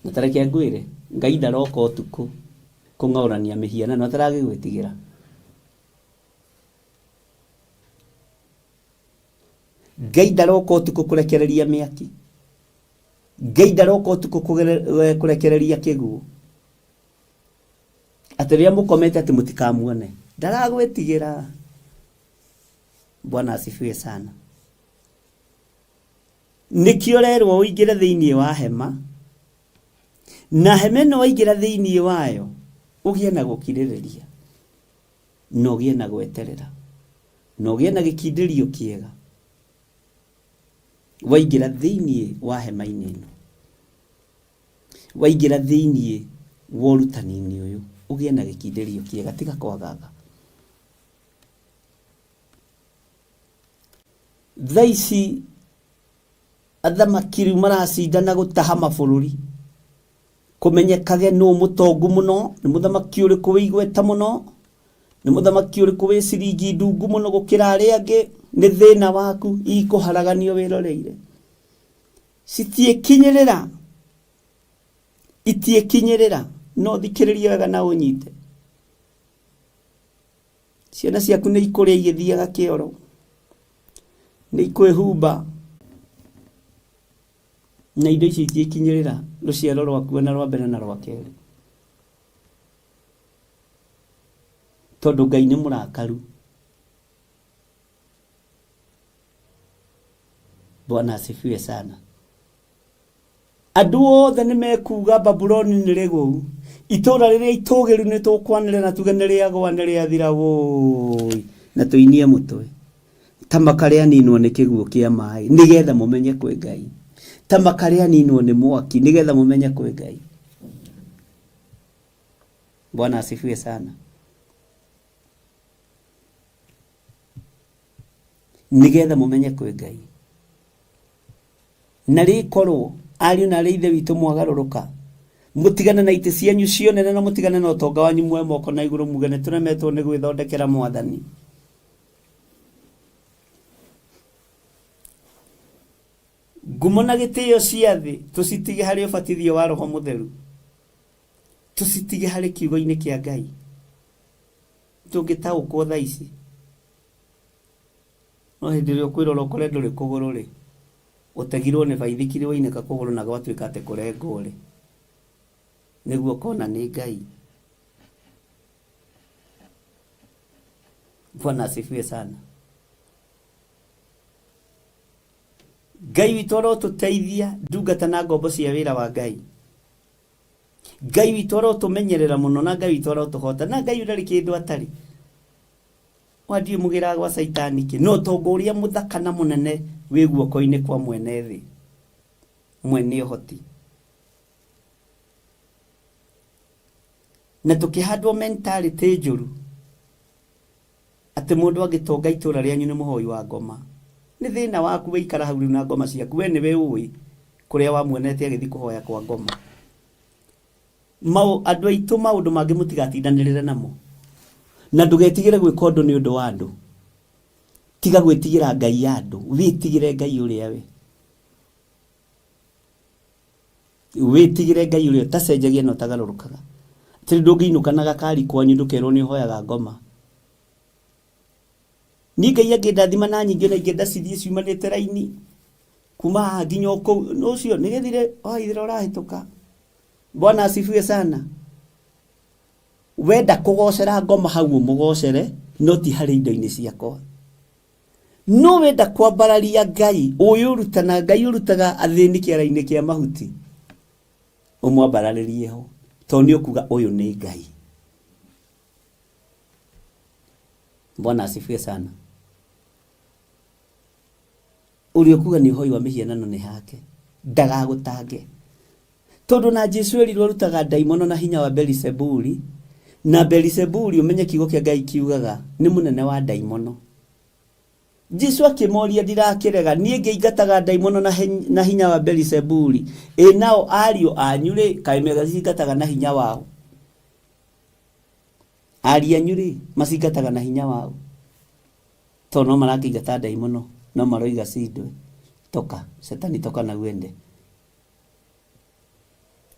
Na ta reke ngwĩre, Ngai ndaroka ũtukũ kũng'aũrania mĩhianano ataragĩgwĩtigĩra. Ngai ndaroka ũtukũ kũrekereria mĩaki. Ngai ndaroka ũtukũ kũrekereria kĩguũ. Atĩ rĩrĩa mũkomete atĩ mũtikamuone. Ndaragwĩtigĩra. Bwana asifiwe sana. Nĩkĩo ũrerwo ũingĩre thĩinĩ wa hema, na hema ĩno waingĩra thĩinĩ wayo ũgĩe na gũkirĩrĩria, na ũgĩe na gweterera, na ũgĩe na gĩkindĩrio kĩega waingĩra thĩinĩ wa hema-inĩ ĩno, waingĩra thĩinĩ wa ũrutani-inĩ ũyũ ũgĩe na gĩkindĩrio kĩega, tiga kwagaga. Thaa ici athamaki rĩu maracindana gũtaha mabũrũri, kũmenyekage nũ mũtongu mũno, nĩ mũthamaki ũrĩkũ wĩ igweta mũno, nĩ mũthamaki ũrĩkũ wĩ ciringi ndungu mũno gũkĩra arĩa angĩ. Nĩ thĩna waku ikũharaganio wĩroreire. Citiĩkinyĩrĩra, itiĩkinyĩrĩra, no thikĩrĩria wega na ũnyite. Ciana ciaku nĩ ikũrĩa igĩthiaga kĩoro, nĩ ikwĩhumba, na indo icio itiĩkinyĩrĩra rũciaro rwaku ona rwa mbere na rwa kerĩ. Tondũ Ngai nĩ mũrakaru. Bwana asifiwe sana. Andũ othe nĩ mekuuga Babuloni nĩ rĩgũu, itũũra rĩrĩa itũũgĩru nĩ tũkwanĩrĩra na tuge nĩ rĩagũa nĩ rĩathira wũi, na tũinie mũtwe ta makarĩaninwo nĩ kĩguũ kĩa maĩ, nĩgetha mũmenye kwĩ Ngai, ta makarĩaninwo nĩ mwaki, nĩgetha mũmenye kwĩ Ngai. Bwana asifiwe sana. Nĩgetha mũmenye kwĩ Ngai. Na rĩkorwo ariũ na arĩ ithe witũ mwagarũrũka, mũtigane na itĩ cianyu cia ũnene na mũtigane na ũtonga wanyu, muoe moko na igũrũ muge nĩ tũremetwo nĩ gwĩthondekera Mwathani. Ngumo na gĩtĩo cia thĩ tũcitige harĩ ũbatithio wa Roho Mũtheru, tũcitige harĩ kiugo-inĩ kĩa Ngai. Tũngĩtaũkwo thaa ici. No hĩndĩ ĩrĩa ũkwĩrora ũkore ndũrĩ kũgũrũ-rĩ, ũtegirwo nĩ baithikiri wainĩka kũgũrũ na gwatuĩka atĩ kũrengwo-rĩ, nĩguo ũkona nĩ Ngai. Bwana asifiwe sana. Ngai witũ arotũteithia ndungata na ngombo cia wĩra wa Ngai. Ngai witũ arotũmenyerera mũno na Ngai witũ arotũhota na Ngai ndarĩ kĩndũ atarĩ. Wa ndiũĩ mũgĩraga gwa caitani kĩ, no ũtonga ũrĩa mũthaka na mũnene wĩ guoko-inĩ kwa mwene thĩ, mwene ũhoti. Na tũkĩhandwo mentality njũru atĩ mũndũ angĩtonga itũra rĩanyu nĩ mũhoi wa ngoma. Nĩ thĩna waku weikara hau rĩu na ngoma ciaku, we nĩwe ũĩ kũrĩa wamuonete agĩthiĩ kũhoya kwa ngoma. Maũ, andũ aitũ maũndũ mangĩ mũtigatindanĩrĩre namo. Na ndũgetigĩre gwĩka ũndũ nĩ ũndũ wa andũ. Tiga gwĩtigĩra ngai ya andũ, wĩtigĩre Ngai ũrĩa we. Wĩtigĩre Ngai ũrĩa ũtacenjagia na ũtagarũrũkaga. Atĩrĩ ndũngĩinũka na gakari kwanyu ndũkerwo nĩ ũhoyaga ngoma. Niĩ Ngai angĩndathima na nyingĩ na ingĩenda cithiĩ ciumanĩte raini kuma haha nginya o kũu ũcio nĩ gĩthire waithira ũrahĩtũka. Bwana asifiwe sana. Wenda kũgocera ngoma hau ũmũgocere no ti harĩ indo-inĩ ciakwa. No wenda kwambararia Ngai ũyũ ũrutana Ngai ũrutaga athĩni kĩara-inĩ kĩa mahuti ũmwambararĩrie ho tondũ nĩ ũkuga ũyũ nĩ Ngai. Bwana asifiwe sana. Ũrĩa ũkuga nĩ ũhoi wa mĩhianano nĩ hake ndagagũtange. Tondũ na Jesu erirwo arutaga ndaimono na hinya wa Belisebuli, na Belisebuli ũmenye kiugo kĩa Ngai kiugaga nĩ mũnene wa ndaimono. Jesu akĩmoria ndirakĩrega niĩ ngĩingataga ndaimono na, na hinya wa Belisebuli, ĩ nao ariũ anyu-rĩ kaĩ megacingataga na hinya wao? Ariũ anyu-rĩ macingataga na hinya wao? Tondũ no marakĩingata ndaimono no maroiga cindwe toka shetani toka na uende.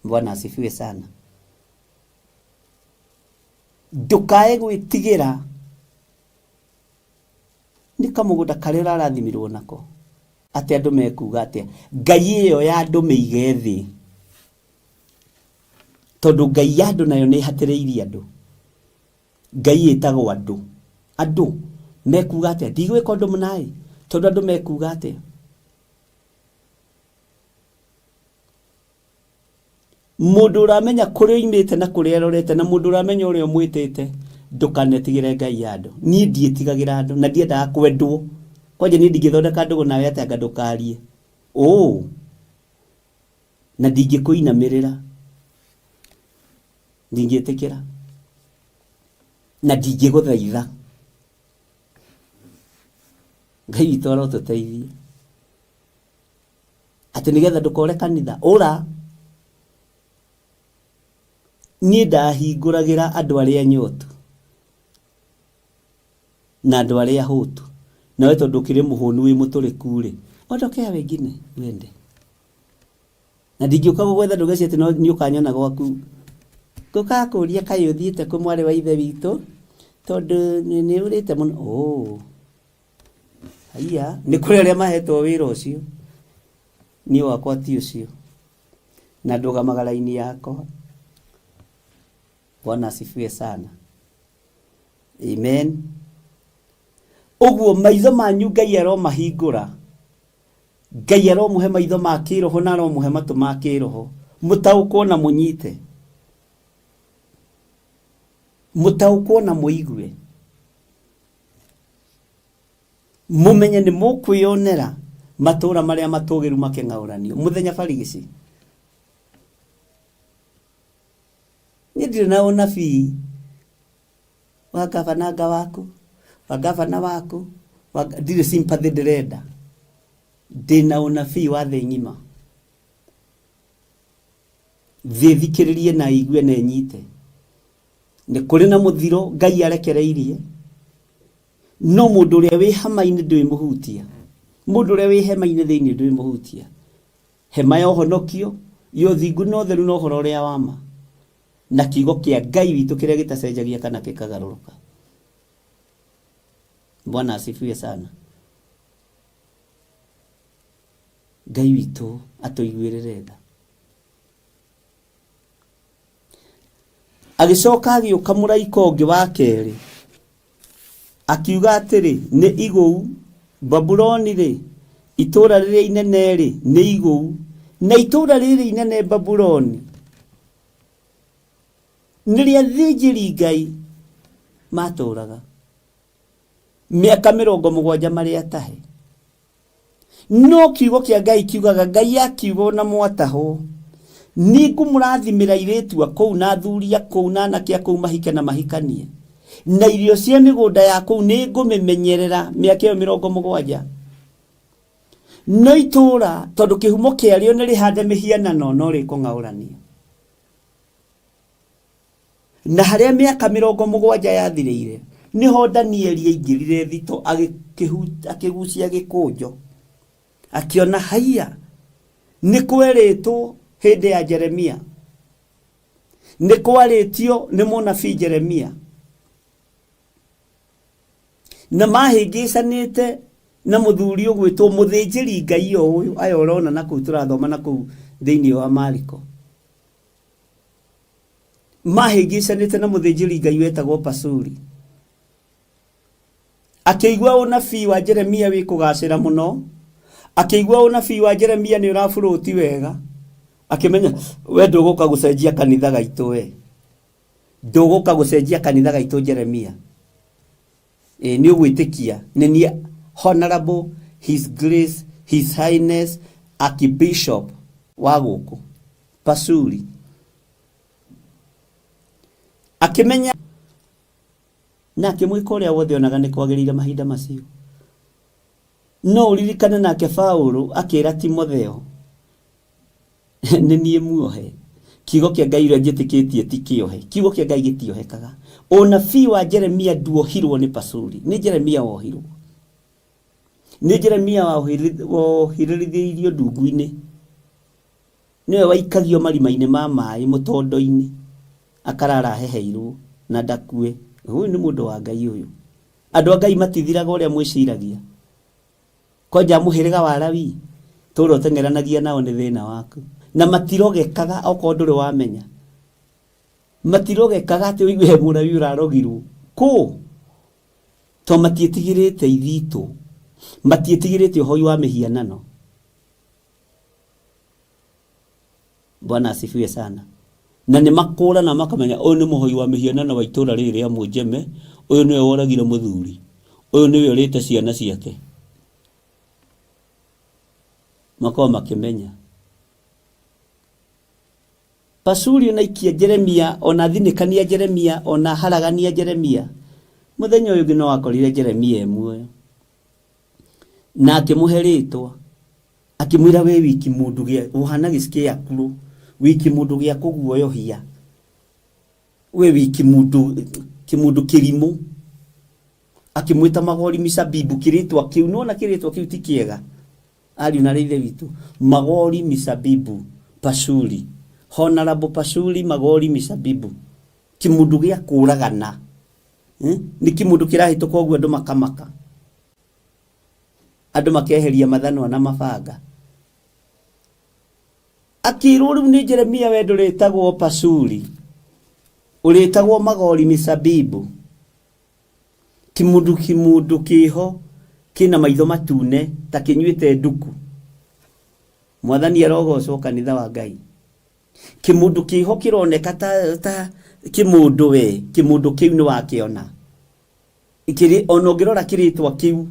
Bwana asifiwe sana. Ndũkae gwĩtigĩra nĩ kamũgũnda karĩa ũrarathimirwo nako atĩ andũ mekuga atĩa. Ngai ĩyo ya andũ mĩige thĩ, tondũ ngai ya andũ nayo nĩ ĩhatĩrĩirie andũ. Ngai ĩtagwo andũ. Andũ mekuga atĩa? Ndigwĩka ũndũ mũna-ĩ, tondũ andũ mekuga atĩa? Mũndũ ũramenya kũrĩa oimĩte na kũrĩa arorete na mũndũ ũramenya ũrĩa ũmwĩtĩte, ndũkanetigĩre ngai ya andũ. Niĩ ndiĩtigagĩra andũ na ndiendaga kwendwo. Kwanja niĩ ndingĩthondeka ndũgũ nawe atĩ anga ndũkarie. Ũũ. Na ndingĩkũinamĩrĩra. Ndingĩtĩkĩra. Na ndingĩgũthaitha. Ngai witũ arotũteithia. Atĩ nĩgetha ndũkore kanitha. Ũra. Niĩ ndahingũragĩra andũ arĩa anyotu na andũ arĩa ahũtu. Nawe tondũ ũkĩrĩ mũhũnu wĩ mũtũrĩku-rĩ, ondokea wengine uende. Na ndingĩũka gũgwetha ndũgecirie atĩ nĩ ũkanyona gwaku. Ngũkaga kũria kaĩ ũthiĩte kũ mwarĩ wa ithe witũ tondũ nĩ ũrĩte mũno. Oh. Haiya, nĩ kũrĩ arĩa mahetwo wĩra ũcio. Niĩ wakwa ti ũcio. Na ndũgamaga raini yakwa. Bwana asifiwe sana. Amen. Ũguo maitho manyu Ngai aromahingũra. Ngai aromũhe maitho ma kĩroho na aromũhe matũ ma kĩroho. Mũtaũkwo na mũnyite. Mũtaũkwo na mũigue. Mũmenye nĩ mũkwĩonera matũũra marĩa matũgĩru makĩng'aũranio. Mũthenya barigici. Niĩ ndirĩ na ũnabii wa gavananga waku, wa gavana waku, wa ndirĩ sympathy ndĩrenda. Ndĩna ũnabii wa thĩ ng'ima. Thĩ thikĩrĩrie na igue na ĩnyite. Nĩ kũrĩ na mũthiro Ngai arekereirie, no mũndũ ũrĩa wĩ hema-inĩ ndwĩmũhutia. Mũndũ ũrĩa wĩ hema-inĩ thĩinĩ ndwĩmũhutia. Hema ya ũhonokio, ya ũthingu na ũtheru na ũhoro ũrĩa wa ma, na kiugo kĩa Ngai witũ kĩrĩa gĩtacenjagia kana gĩkagarũrũka. Bwana asifiwe sana. Ngai witũ atũiguĩrĩre tha. Agĩcoka agĩũka mũraika ũngĩ wa kerĩ, akiuga atĩrĩ, Nĩ igũu, Babuloni-rĩ, itũũra rĩrĩa inene-rĩ, nĩ igũu! Na itũũra rĩrĩ inene Babuloni nĩrĩo athĩnjĩri-Ngai matũũraga mĩaka 70 marĩ atahe. No kiugo kĩa Ngai kiugaga, Ngai akiuga ona mwatahwo, nĩ ngũmũrathimĩra airĩtu a kũu na athuri a kũu na anake a kũu mahike na mahikanie. Na irio cia mĩgũnda ya kũu nĩ ngũmĩmenyerera mĩaka ĩyo 70. No itũũra, tondũ kĩhumo kĩarĩo nĩ rĩhande mĩhianano, no rĩkũng'aũranio. Na harĩa mĩaka 70 yathirĩire, nĩho Danieli aingĩrire thito akĩgucia gĩkũnjo, akĩona haiya, nĩ kwerĩtwo hĩndĩ ya Jeremia, nĩ kwarĩtio nĩ mũnabii Jeremia, na mahĩngĩcanĩte na mũthuri ũgwĩtwo mũthĩnjĩri Ngai o ũyũ, aya ũrona na kũu tũrathoma na kũu thĩinĩ wa Mariko. Mahĩngĩcanĩte na mũthĩnjĩri Ngai wetagwo Pasuri. Akĩigua ũnabii wa Jeremia wĩ kũgacĩra mũno, akĩigua ũnabii wa Jeremia nĩ ũraburũti wega, akĩmenya we ndũgũka gũcenjia kanitha gaitũ we. Ndũgũka gũcenjia kanitha gaitũ Jeremia. Ĩ nĩ ũgwĩtĩkia nĩ niĩ Honorable His Grace His Highness Archbishop wa gũkũ. Pasuri. Akĩmenya na akĩmwĩka ũrĩa wothe onaga nĩ kwagĩrĩire mahinda macio. No ũririkane nake Paulo akĩra Timotheo, nĩ niĩ muohe. Kiugo kĩa Ngai ũrĩa njĩtĩkĩtie ti kĩohe. Kiugo kĩa Ngai gĩtiohekaga. Ũnabii wa Jeremia nduohirwo nĩ Pasuri. Nĩ Jeremia wohirwo. Nĩ Jeremia wohirĩrithĩirio ndungu-inĩ. Nĩwe waikagio marima-inĩ ma maĩ mũtondo-inĩ, akarara aheheirwo na ndakue. Ũyũ nĩ mũndũ wa Ngai ũyũ. Andũ a Ngai matithiraga ũrĩa mwĩciragia. Kwanja mũhĩrĩga wa Lawi, tũra ũteng'eranagia nao nĩ thĩna waku. Na matirogekaga okorwo ndũrĩ wamenya. Matirogekaga atĩ ũigue he Mũlawi ũrarogirwo. Kũ? To matiĩtigĩrĩte ithitũ. Matiĩtigĩrĩte ũhoi wa mĩhianano. Bwana asifiwe sana. Na nĩ makũrana makamenya ũyũ nĩ mũhoi wa mĩhianano wa itũra rĩrĩ rĩa Mũnjeme, ũyũ nĩwe woragire mũthuri, ũyũ nĩwe ũrĩte ciana ciake. Makoragwo makĩmenya. Pasuri ona ikia Jeremia, ona thinĩkania Jeremia, ona haragania Jeremia. Mũthenya ũyũ ũngĩ no akorire Jeremia e muoyo. Na akĩmũhe rĩtwa. Akĩmwĩra we wĩ kĩmũndũ gĩa ũhana gĩscarecrow, wĩ kĩmũndũ gĩa kũguoyohia, we wĩ kĩmũndũ kĩmũndũ kĩrimũ. Akĩmwĩta Magori Misabibu, kĩrĩtwa kĩu nĩwona kĩrĩtwa kĩu ti kĩega ariũ na ithe witũ. Magori Misabibu Pashuri, Honorable Pashuri Magori Misabibu, kĩmũndũ gĩa kũragana eh? Nĩ kĩmũndũ kĩrahĩtũka ũguo andũ makamaka. Andũ makeheria mathanwa na mabanga. Akĩrwo rĩu nĩ Jeremia we ndũrĩtagwo Pashuri, ũrĩtagwo Magori Misabibu. Kĩmũndũ kĩmũndũ kĩho kĩna maitho matune ta kĩnyuĩte nduku. Mwathani arogocwo kanitha wa Ngai. Kĩmũndũ kĩho kĩroneka ta, ta kĩmũndũ we, kĩmũndũ kĩu nĩ wakĩona. Kĩrĩ, ona ũngĩrora kĩrĩtwa kĩu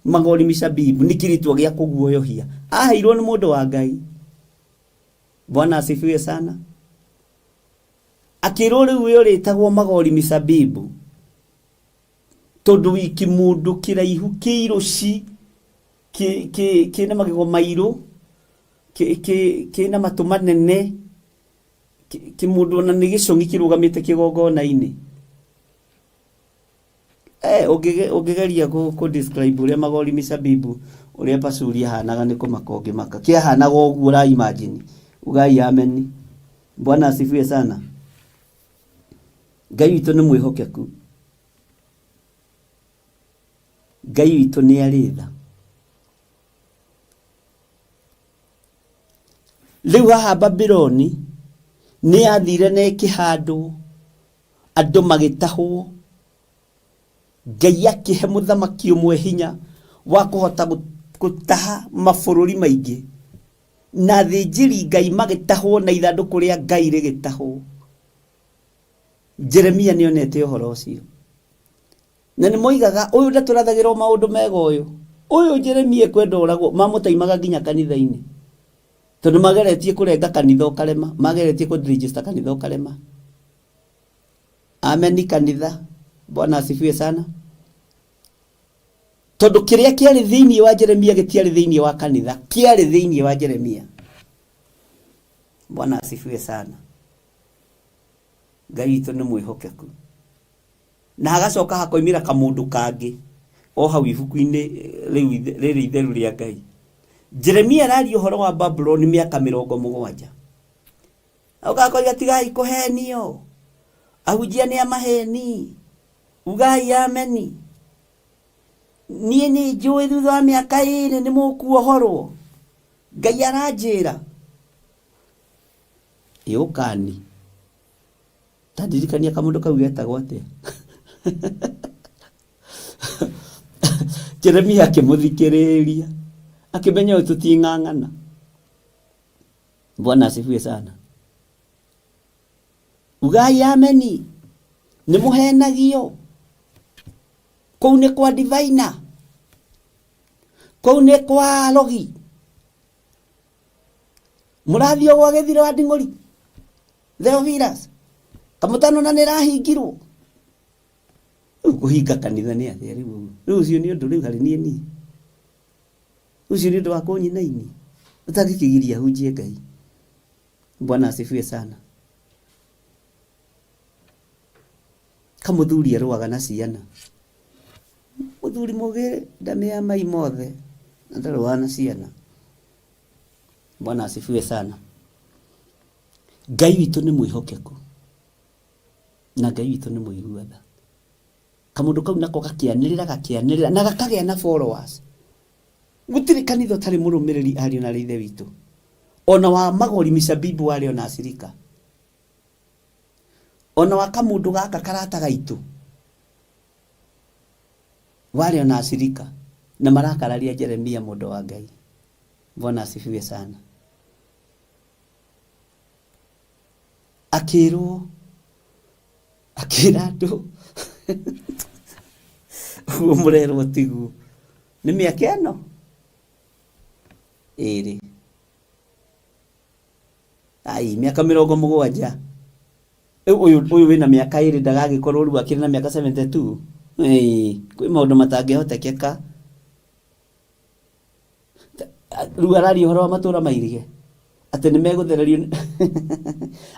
Magori Misabibu nĩ kĩrĩtwa gĩa kũguoyohia. Aheirwo nĩ mũndũ wa Ngai. Bwana asifiwe sana. Akĩrwo rĩu we ũrĩtagwo Magori Misabibu tondũ wĩ kĩmũndũ kĩraihu kĩirũci kĩna magego mairũ kĩna matũ manene kĩmũndũ ona nĩ gĩcũng'i kĩrũgamĩte kĩgongona-inĩ. Eh, ũngĩgeria kũ describe ũrĩa Magori Misabibu ũrĩa Pasuri ahanaga nĩ kũmaka ũngĩmaka. Kĩahanaga ũguo ũra imagine. Ugai ameni. Bwana asifiwe sana. Ngai witũ nĩ mwĩhokeku. Ngai witũ nĩ arĩ tha. Rĩu haha Babuloni nĩ yathire na ĩkĩhandwo, andũ magĩtahwo. Ngai akĩhe mũthamaki ũmwe hinya wa kũhota gũtaha mabũrũri maingĩ, na athĩnjĩri Ngai magĩtahwo na ithandũkũ rĩa Ngai rĩgĩtahwo. Jeremia nĩ onete ũhoro ũcio. Na nĩ moigaga ũyũ ndatũrathagĩra o maũndũ mega ũyũ. Ũyũ Jeremia ekwenda oragwo, mamũtaimaga nginya kanitha-inĩ. Tondũ mageretie kũrenga kanitha ũkarema, mageretie kũ register kanitha ũkarema. Ameni kanitha. Bwana asifiwe sana. Tondũ kĩrĩa kĩarĩ thĩinĩ wa Jeremia gĩtiarĩ thĩinĩ wa kanitha, kĩarĩ thĩinĩ wa Jeremia. Bwana asifiwe sana. Ngai witũ nĩ mwĩhokeku. Na hagacoka hakoimĩra kamũndũ kangĩ o hau ibuku-inĩ rĩu rĩrĩ itheru rĩa Ngai. Jeremia araria ũhoro wa Babuloni mĩaka 70. Ũgakoiga tigai kũhenio, ahunjia nĩ a maheni, ugai ameni. Niĩ nĩ njũĩ thutha wa mĩaka 2 nĩ mũkuohorwo. Ngai aranjĩra. Ĩũkani. Ta ndirikania kamũndũ kau getagwo atĩa. Jeremia akĩmũthikĩrĩria, akĩmenya ũyũ tũting'ang'ana. Bwana asifiwe sana. Ugai ameni. Nĩ mũhenagio. Kũu nĩ kwa divaina. Kũu nĩ kwa rogi. Mũrathiĩ o gwa gĩthiro wa nding'ũri. Theophilus. Kamũtano na nĩ ĩrahingirwo. Rĩu kũhinga kanitha nĩ atĩa rĩu ũguo? Rĩu ũcio nĩ ũndũ rĩu harĩ niĩ niĩ. Ũcio nĩ ũndũ wa kũnyinainia. Ũtangĩkĩgiria hunjie Ngai. Bwana asifiwe sana. Kamũthuri arũaga na ciana. Mũthuri mũgĩ ndamĩa mai mothe na ndarũaga na ciana. Bwana asifiwe sana. Ngai witũ nĩ mwĩhokeku na Ngai witũ nĩ mũigua tha. Kamũndũ kau nako gakĩanĩrĩra gakĩanĩrĩra na gakagĩa na followers. Gũtirĩ kanitha ũtarĩ mũrũmĩrĩri ariũ na ithe witũ. Ona wa Magori Misabibu warĩ ona acirika. Ona wa kamũndũ gaka karata gaitũ warĩ ona acirika na marakararia Jeremia mũndũ wa Ngai. Bwana asifiwe sana. Akĩrwo akĩra andũ ũguo mũrerwo tiguo nĩ mĩaka ĩno 2 ai mĩaka 70 rĩu ũyũ ũyũ wĩna mĩaka 2 ndagagĩkorwo rĩu akĩrĩ na mĩaka 72 Ĩĩ, kwĩ maũndũ matangĩhotekeka rĩu araria ũhoro wa matũra mairige atĩ nĩ megũthererio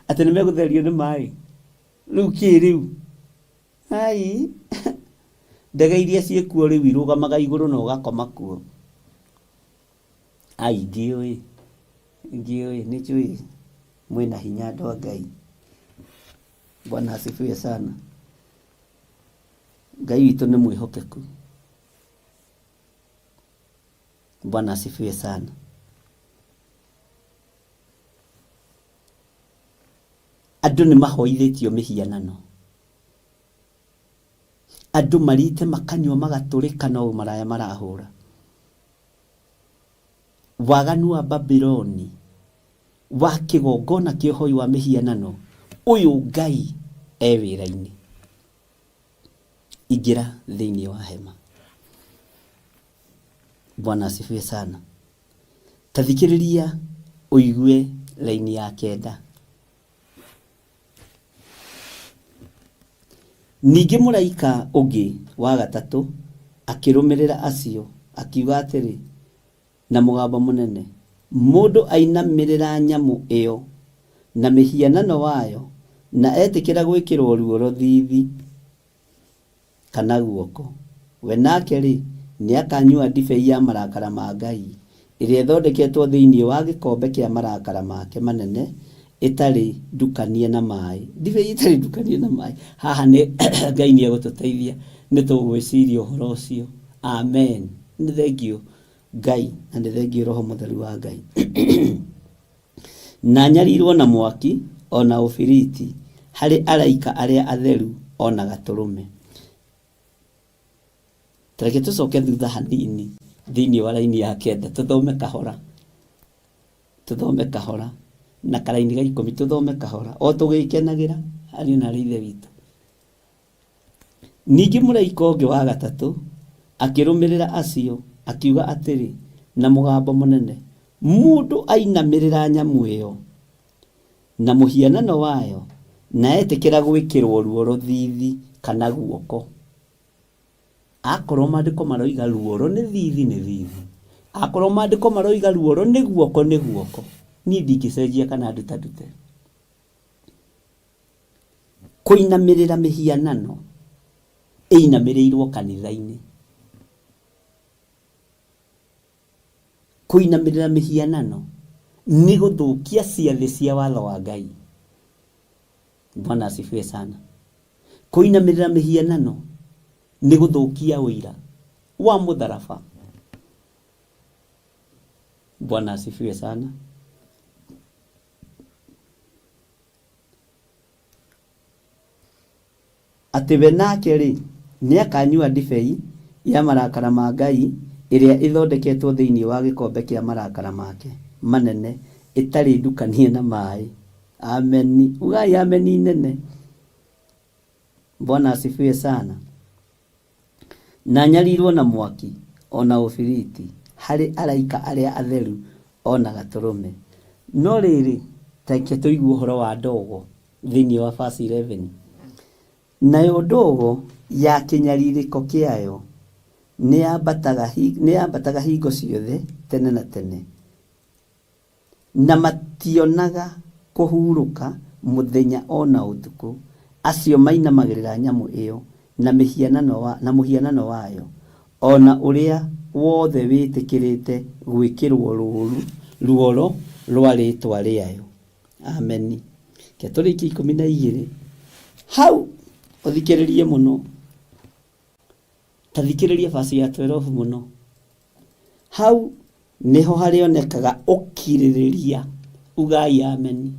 atĩ nĩ megũthererio nĩ maĩ rĩu kĩ rĩu ai ndege iria ciĩkuo rĩu irũgamaga igũrũ na ũgakoma kuo ai ndiũĩ ndiũĩ nĩ njũĩ mwĩna hinya andũ a Ngai. Bwana asifiwe sana. Ngai witũ nĩ mwĩhokeku. Bwana asifiwe sana. Andũ nĩ mahoithĩtio mĩhianano. Andũ marite makanyua magatũrĩka no ũmaraya marahũra. Waganu wa Babuloni wa kĩgongona kĩa ũhoi wa mĩhianano, ũyũ Ngai e wĩra-inĩ. Ingĩra thĩinĩ wa hema. Bwana asifiwe sana. Ta thikĩrĩria ũigue raini ya kenda. Ningĩ mũraika ũngĩ wa gatatũ akĩrũmĩrĩra acio, akiuga atĩrĩ na mũgambo mũnene, Mũndũ ainamĩrĩra nyamũ ĩyo na mĩhianano wayo, na etĩkĩra gwĩkĩrwo ruoro thiithi kana guoko, we nake-rĩ, nĩakanyua ndibei ya marakara ma Ngai, ĩrĩa ĩthondeketwo thĩinĩ wa gĩkombe kĩa marakara make manene, ĩtarĩ ndukanie na maĩ. Ndibei ĩtarĩ ndukanie na maĩ. Haha nĩ Ngai nĩegũtũteithia, nĩtũgwĩciria ũhoro ũcio. Amen. Nĩ thengiũ Ngai, na nĩ thengiũ Roho Mũtheru wa Ngai. Na anyarirwo na mwaki o na ũbiriti harĩ araika arĩa atheru o na Gatũrũme. Ta reke tũcoke thutha hanini thĩinĩ wa raini ya kenda tũthome kahora, tũthome kahora na karaini ga ikũmi tũthome kahora o tũgĩkenagĩra ariũ na aarĩ a Ithe witũ. Ningĩ mũraika ũngĩ wa gatatũ akĩrũmĩrĩra acio, akiuga atĩrĩ na mũgambo mũnene, Mũndũ ainamĩrĩra nyamũ ĩyo na mũhianano wayo, na etĩkĩra gwĩkĩrwo ruoro thiithi kana guoko. Akorwo maandĩko maroiga ruoro nĩ thiithi, nĩ thiithi. Akorwo maandĩko maroiga ruoro nĩ guoko, nĩ guoko. Niĩ ndingĩcenjia kana ndutandute. Kũinamĩrĩra mĩhianano ĩinamĩrĩirwo kanitha-inĩ. Kũinamĩrĩra mĩhianano nĩ gũthũkia ciathĩ cia watho wa Ngai. Bwana asifiwe sana. Kũinamĩrĩra mĩhianano nĩ gũthũkia ũira wa mũtharaba. Bwana asifiwe sana. Atĩ we nake-rĩ, nĩakanyua ndibei ya marakara ma Ngai ĩrĩa ĩthondeketwo thĩinĩ wa gĩkombe kĩa marakara make manene ĩtarĩ ndukanie na maĩ. Ameni. Ugai ameni nene. Bwana asifiwe sana. Na anyarirwo na mwaki o na ũbiriti harĩ araika arĩa atheru o na Gatũrũme. No rĩrĩ, ta reke tũigue ũhoro wa ndogo thĩinĩ wa verse 11. Nayo ndogo ya kĩnyarirĩko kĩayo nĩyambataga hingo ciothe tene na tene. Na mationaga kũhurũka mũthenya o na ũtukũ, acio mainamagĩrĩra nyamũ ĩyo na mĩhianano na mũhianano wayo, o na ũrĩa wothe wĩtĩkĩrĩte gwĩkĩrũo rũũru ruoro rwa rĩĩtwa rĩayo. Ameni. Reke tũrĩkie 12 hau, ũthikĩrĩrie mũno. Ta thikĩrĩria verse ya 12 mũno. Hau nĩho harĩonekaga ũkirĩrĩria. Ugai ameni.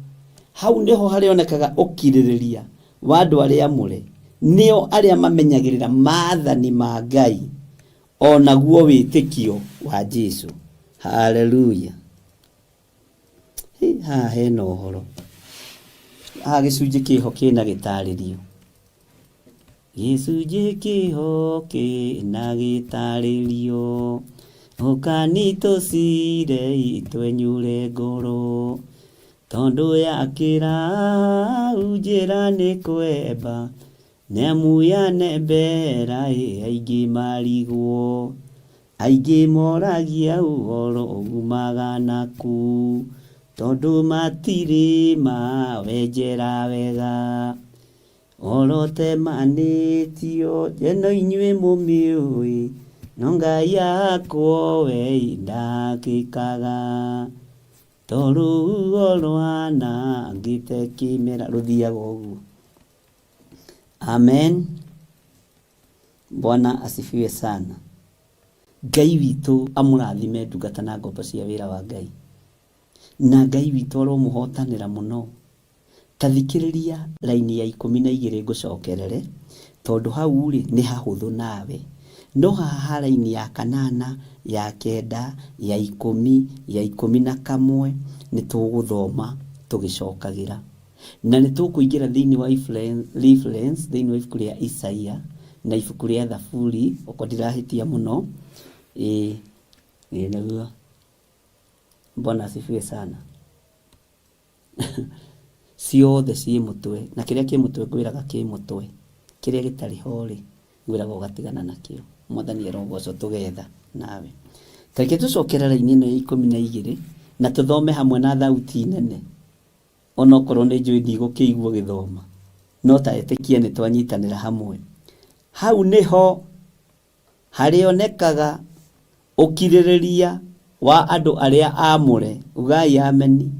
Hau nĩho harĩonekaga ũkirĩrĩria wa andũ arĩa amũre, nĩo arĩa mamenyagĩrĩra maathani ma Ngai, o naguo wĩtĩkio wa Jesu. Haleluya. Haha hena ũhoro. Haha gĩcunjĩ kĩho kĩna gĩtarĩrio. Gĩcunjĩ kĩho kĩna gĩtarĩrio. Ũkani tũcire twenyure ngoro. Tondũ yakĩra hau njĩra nĩ kwemba. Nĩamu yanembera ĩ aingĩ marigwo. Aingĩ moragia ũhoro umaga nakũ, tondũ matirĩ mawenjera wega. Ũhoro ũtemanĩtio eno inyuĩ mũmĩũĩ, no Ngai akwo we ndakĩkaga. Tondũ ruo rwanangĩte kĩmera, rũthiaga ũguo. Amen. Bwana asifiwe sana. Ngai witũ amũrathime ndungata na ngombo cia wĩra wa Ngai. Na Ngai witũ aromũhotanĩra mũno. Ta thikĩrĩria raini ya 12 ngũcokerere. Tondũ hau-rĩ, nĩ hahũthũ nawe. No haha ha raini ya kanana, ya kenda, ya ikũmi, ya ikũmi na kamwe, nĩ tũgũthoma tũgĩcokagĩra. Na nĩ tũkũingĩra thĩinĩ wa reference thĩinĩ wa ibuku rĩa Isaia na ibuku rĩa Thaburi, okorwo ndirahĩtia mũno. Ĩĩ, ĩĩ nĩguo. Bwana asifiwe sana. Ciothe ciĩ mũtwe, na kĩrĩa kĩ mũtwe ngwĩraga kĩ mũtwe, kĩrĩa gĩtarĩ ho rĩ, ngwĩraga ũgatigana nakĩo. Mwathani arogocwo tũgetha nawe. Ta reke tũcokere raini ĩno ya 12 na tũthome hamwe na thauti nene, onokorwo nĩ njũĩ ndigũkĩigua ũgĩthoma, no ta ĩtĩkia nĩ twanyitanĩra hamwe. Hau nĩho Harĩonekaga ũkirĩrĩria wa andũ arĩa aamũre, ugai ameni,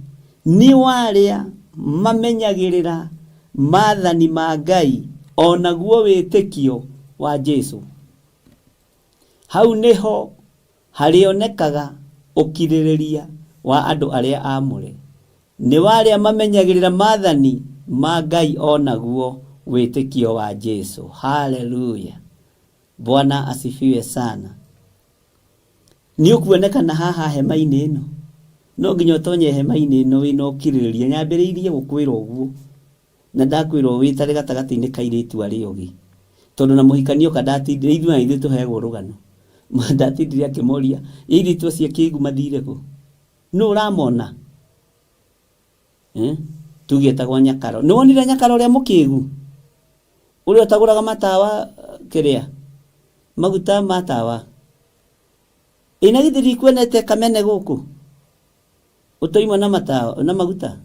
nĩ wa arĩa mamenyagĩrĩra maathani ma Ngai o naguo wĩtĩkio wa Jesu. Hau nĩho harĩonekaga ũkirĩrĩria wa andũ arĩa aamũre, nĩ wa arĩa mamenyagĩrĩra maathani ma Ngai o naguo wĩtĩkio wa Jesu. Haleluya! Bwana asifiwe sana. Nĩ ũkuonekana haha hema-inĩ ĩno? No nginya ũtonye hema-inĩ ĩno wĩna ũkirĩrĩria. Nyambĩrĩirie gũkwĩra ũguo na ndakwĩra wĩtare gatagatĩ-inĩ ka airĩtu arĩa ogĩ. Tondũ na mũhikania oka ndatindire, ithuĩ na ithuĩ tũheagwo rũgano. Ndatindire akĩmoria, airĩtu acio akĩgu mathire kũ? Nũ ũramona? Eh? Tuge etagwo Nyakaro. Nĩ wonire Nyakaro ũrĩa mũkĩgu? Ũrĩa ũtagũraga matawa kĩrĩa? Maguta ma tawa. Ĩ na githĩ ndikuonete kamene gũkũ? Ũtoima na matawa na maguta?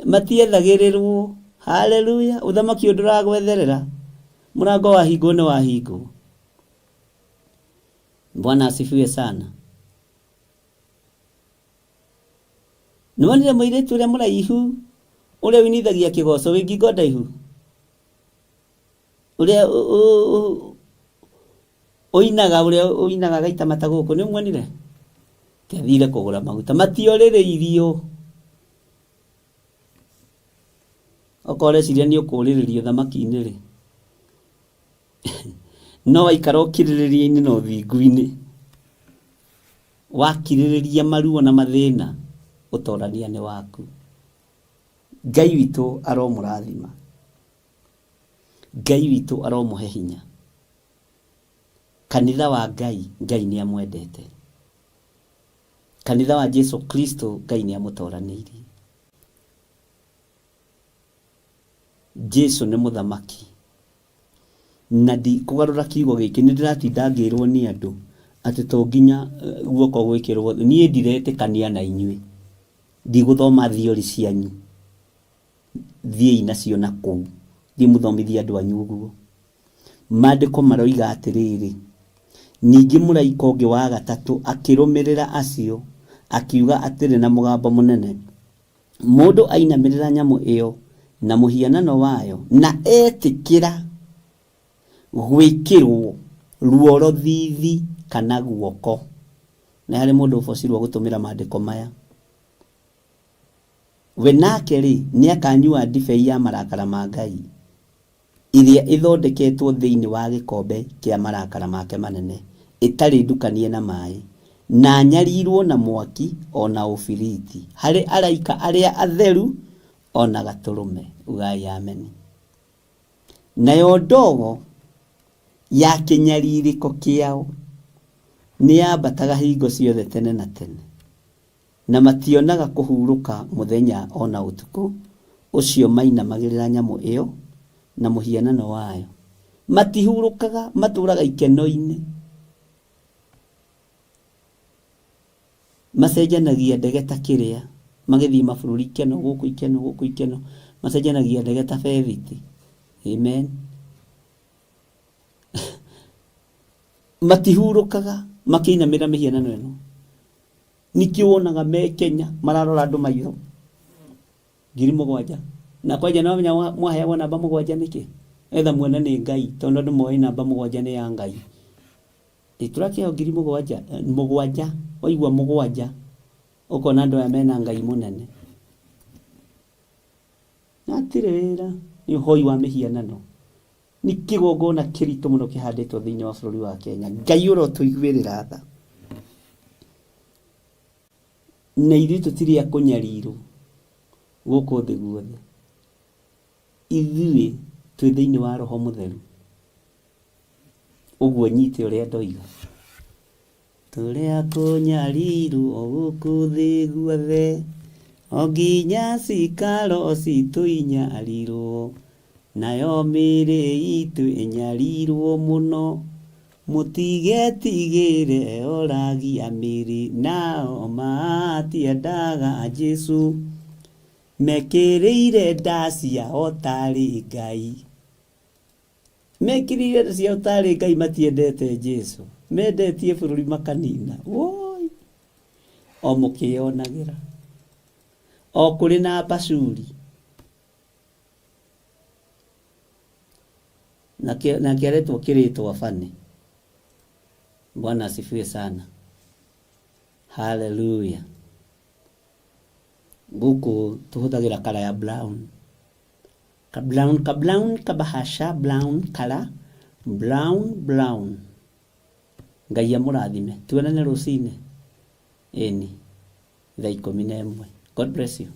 Matiethagĩrĩrwo. Haleluya. Ũthamaki ũyũ ndũragwetherera. Mũrango wahingwo nĩ wahingwo. Bwana asifiwe sana. Nĩwonire mũirĩtu ũrĩa mũraihu ũrĩa ũinithagia kĩgoco wĩ ngingo ndaihu? Ũrĩa ũinaga ũrĩa ũinaga agaita mata gũkũ nĩũmuonire? Athire kũgũra maguta matiorĩrĩirio. Okorwo ũreciria nĩ ũkũrĩrĩrio ũthamaki-inĩ rĩ, no waikara ũkirĩrĩria-inĩ na ũthingu-inĩ. Wakirĩrĩria maruo na mathĩna, ũtorania nĩ waku. Ngai witũ aromũrathima. Ngai witũ aromũhe hinya. Kanitha wa Ngai, Ngai nĩ amwendete. Kanitha wa Jesu Kristo, Ngai nĩ amũtoranĩirie. Jesu nĩ mũthamaki. Na ndikũgarũra kiugo gĩkĩ, nĩ ndĩratinda ngĩrwo nĩ andũ atĩ to nginya guoko gwĩkĩrwo, niĩ ndiretĩkania na inyuĩ, ndigũthoma theory cianyu, thiĩi nacio na kũu, thiĩ mũthomithie andũ anyu ũguo. Maandĩko maroiga atĩrĩrĩ, ningĩ mũraika ũngĩ wa gatatũ akĩrũmĩrĩra acio, akiuga atĩrĩ na mũgambo mũnene, Mũndũ ainamĩrĩra nyamũ ĩyo na mũhianano wayo na etĩkĩra gwĩkĩrwo ruoro thithi kana guoko. Nĩ harĩ mũndũ ũbocirwo gũtũmĩra maandĩko maya. We nake-rĩ, nĩakanyua ndibei ya marakara ma Ngai, ĩrĩa ĩthondeketwo thĩinĩ wa gĩkombe kĩa marakara make manene, ĩtarĩ ndukanie na maĩ, na anyarirwo na mwaki o na ũbiriti, harĩ araika arĩa atheru o na Gatũrũme. Ugai ameni. Nayo ndogo ya kĩnyarirĩko kĩao nĩyambataga hingo ciothe tene na tene. Na mationaga kũhurũka mũthenya o na ũtukũ, ũcio mainamagĩrĩra nyamũ ĩyo na mũhianano wayo. Matihurũkaga, matũũraga ikeno-inĩ. Macenjanagia ndege ta kĩrĩa, magĩthiĩ mabũrũri ikeno, gũkũ ikeno, gũkũ ikeno, macenjanagia ndege ta bethiti. Amen. Matihurũkaga makĩinamĩrĩra mĩhianano ĩno. Nĩkĩo wonaga me Kenya mararora andũ maitho 7,000. Na kwanja nĩwamenya mwaheagwo namba 7 nĩkĩ? Nĩgetha muone nĩ Ngai tondũ andũ moĩ namba 7 nĩ ya Ngai. Ĩ tũrakĩheo 7,000, 7, waigua 7 ũkona andũ aya mena Ngai mũnene. Hatirĩ wĩra, nĩ ũhoi wa mĩhianano. Nĩ kĩgongona kĩritũ mũno kĩhandĩtwo thĩinĩ wa bũrũri wa Kenya. Ngai ũrotũiguĩrĩra tha. Na ithuĩ tũtirĩ a kũnyarirwo gũkũ thĩ guothe. Ithuĩ twĩ thĩinĩ wa Roho Mũtheru. Ũguo nyite ũrĩa ndoiga. Tũrĩ a kũnyarirwo gũkũ thĩ guothe, o nginya cikaro citũ inyarirwo, nayo mĩĩrĩ itũ ĩnyarirwo mũno. Mũtigetigĩre oragi a mĩĩrĩ, nao matiendaga Jesũ. Mekĩrĩire nda ciao tarĩ Ngai. Mekĩrĩire nda ciao tarĩ Ngai matiendete Jesu. Mendetie bũrũri makanina. Woi! O mũkĩyonagĩra. O kũrĩ na Bashuri. Nake aretwo kĩrĩtwa Fanny. Bwana asifiwe sana. Hallelujah. Gũkũ tũhũthagĩra kara ya brown. Ka brown, ka brown, kabahasha brown, kara brown, brown. Ngai amũrathime. Tuonane rũcinĩ. Ĩni. Thaa 11. God bless you.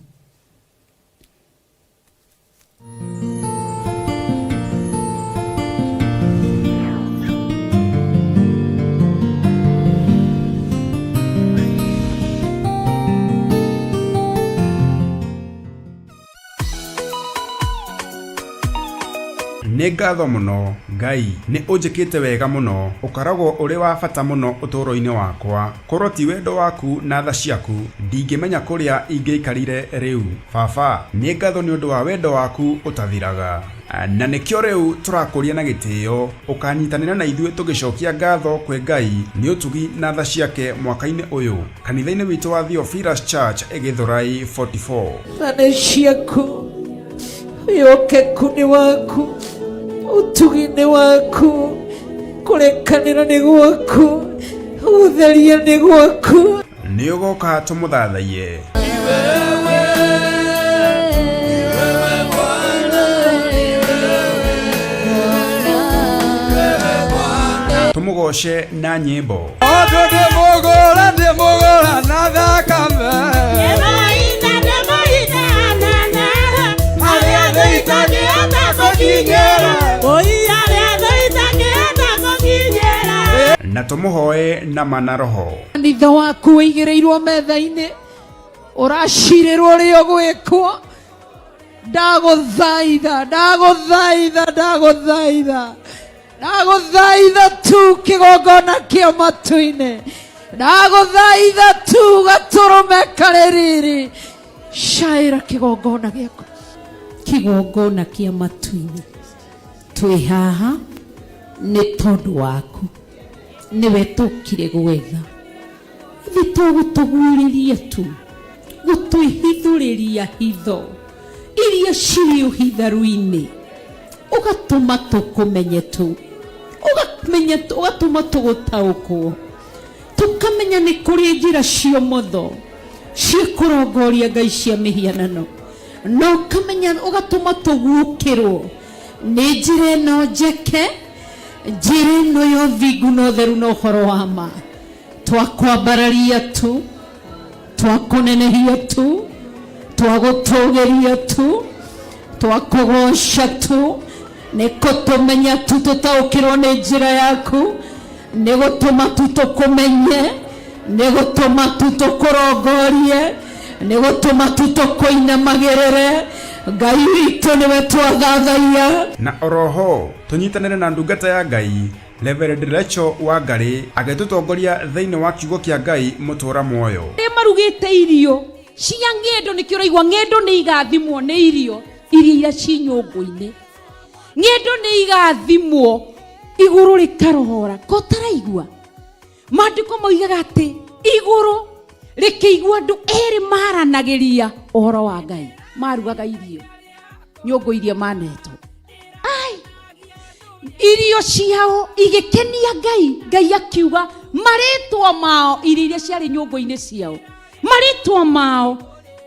Nĩ ngatho mũno Ngai, nĩ ũnjĩkĩte wega mũno. Ũkoragwo ũrĩ wa bata mũno ũtũũro-inĩ wakwa. Korwo ti wendo waku na tha ciaku, ndingĩmenya kũrĩa ingĩaikarire rĩu. Baba, nĩ ngatho nĩ ũndũ wa wendo waku ũtathiraga. Na nĩkĩo rĩu tũrakũria na gĩtĩo, ũkanyitanĩra na ithuĩ tũgĩcokia ngatho kwĩ Ngai nĩ ũtugi na tha ciake mwaka-inĩ ũyũ, kanitha-inĩ witũ wa Theophilus Church, Gĩthũrai 44. Tha nĩ ciaku, wĩhokeku nĩ waku, ũtugi nĩ waku, kũrekanĩra nĩ gwaku, gũtheria nĩ gwaku. Nĩ ũgoka tũmũthathaiye. Tũmũgoce na nyĩmbo. Tondũ ndĩmũgũra ndĩmũgũra na thakame arĩa thĩ itangĩhota gũkinyĩra Na tũmũhoe na ma na roho. Kanitha waku ũigĩrĩirwo metha-inĩ, ũracirĩrwo ũrĩa ũgwĩkwo. Ndagũthaitha, ndagũthaitha, ndagũthaitha, ndagũthaitha tu kĩgongona kĩa matu-inĩ, ndagũthaitha tu gatũrũme karĩ riri, caĩra kĩgongona gĩaku, kĩgongona kĩa matu-inĩ. Twĩ haha nĩ tondũ waku, nĩwe tũkire gwetha. Githĩ to gũtũguũrĩria tu, gũtwĩhithũrĩria hitho iria cirĩ ũhitharu-inĩ, ũgatũma tũkũmenye tu, ũgamenya, ũgatũma tũgũtaũkwo, tũkamenya nĩ kũrĩ njĩra cia ũmotho cia kũrongoria ngai cia mĩhianano, na ũkamenya, ũgatũma tũguũkĩrwo nĩ njĩra ĩno njeke, njĩra ĩno ya ũthingu na ũtheru na ũhoro wa ma. Twakwambararia tu, twakũnenehia tu, twagũtũgĩria tu, twakũgoca tu, nĩ kũtũmenya tu tũtaũkĩrwo nĩ njĩra yaku, nĩ gũtũma tu tũkũmenye, nĩ gũtũma tu tũkũrongorie, nĩ gũtũma tu tũkũinamagĩrĩre. Ngai witũ nĩwe twathathaiya. Na oroho tũnyitanĩre na ndungata ya Ngai Reverend Rachel Wangarĩ agĩtũtongoria thĩinĩ wa kiugo kĩa Ngai mũtũra muoyo. Arĩa marugĩte irio cia ng'endo, nĩkĩo ũraigua ng'endo nĩ igathimwo nĩ irio iria iria ci nyũngũ-inĩ. Ng'endo nĩ igathimwo igũrũ rĩkarohora. Ko ũtaraigua? Maandĩko moigaga atĩ igũrũ rĩkĩigua andũ erĩ maranagĩria ũhoro wa Ngai, marugaga irio nyũngũ iria manetwo. Ai, irio ciao igĩkenia Ngai. Ngai akiuga marĩtwa mao, irio iria ciarĩ nyũngũ-inĩ ciao, marĩtwa mao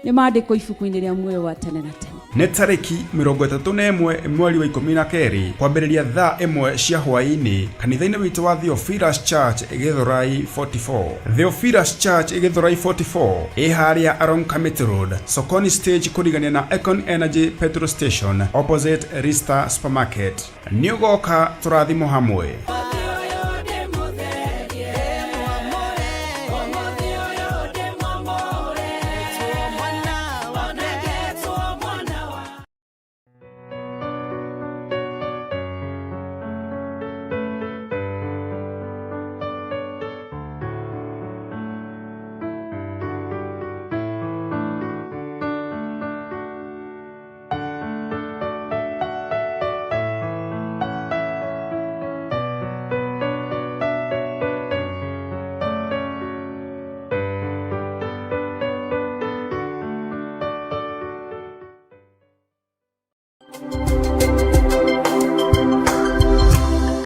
nĩ mandĩkwo ibuku-inĩ rĩa muoyo wa tene na tene. Nĩ tarĩki 31 mweri wa 12 kwambĩrĩria thaa 1 cia hwaĩ-inĩ kanitha-inĩ witũ wa Theophilus Church Githurai 44. Theophilus Church Githurai 44 ĩ harĩa along Kamiti Road, Sokoni Stage kũrigania na Econ Energy Petrol Station opposite Rista Supermarket. Nĩ ũgoka tũrathimwo hamwe.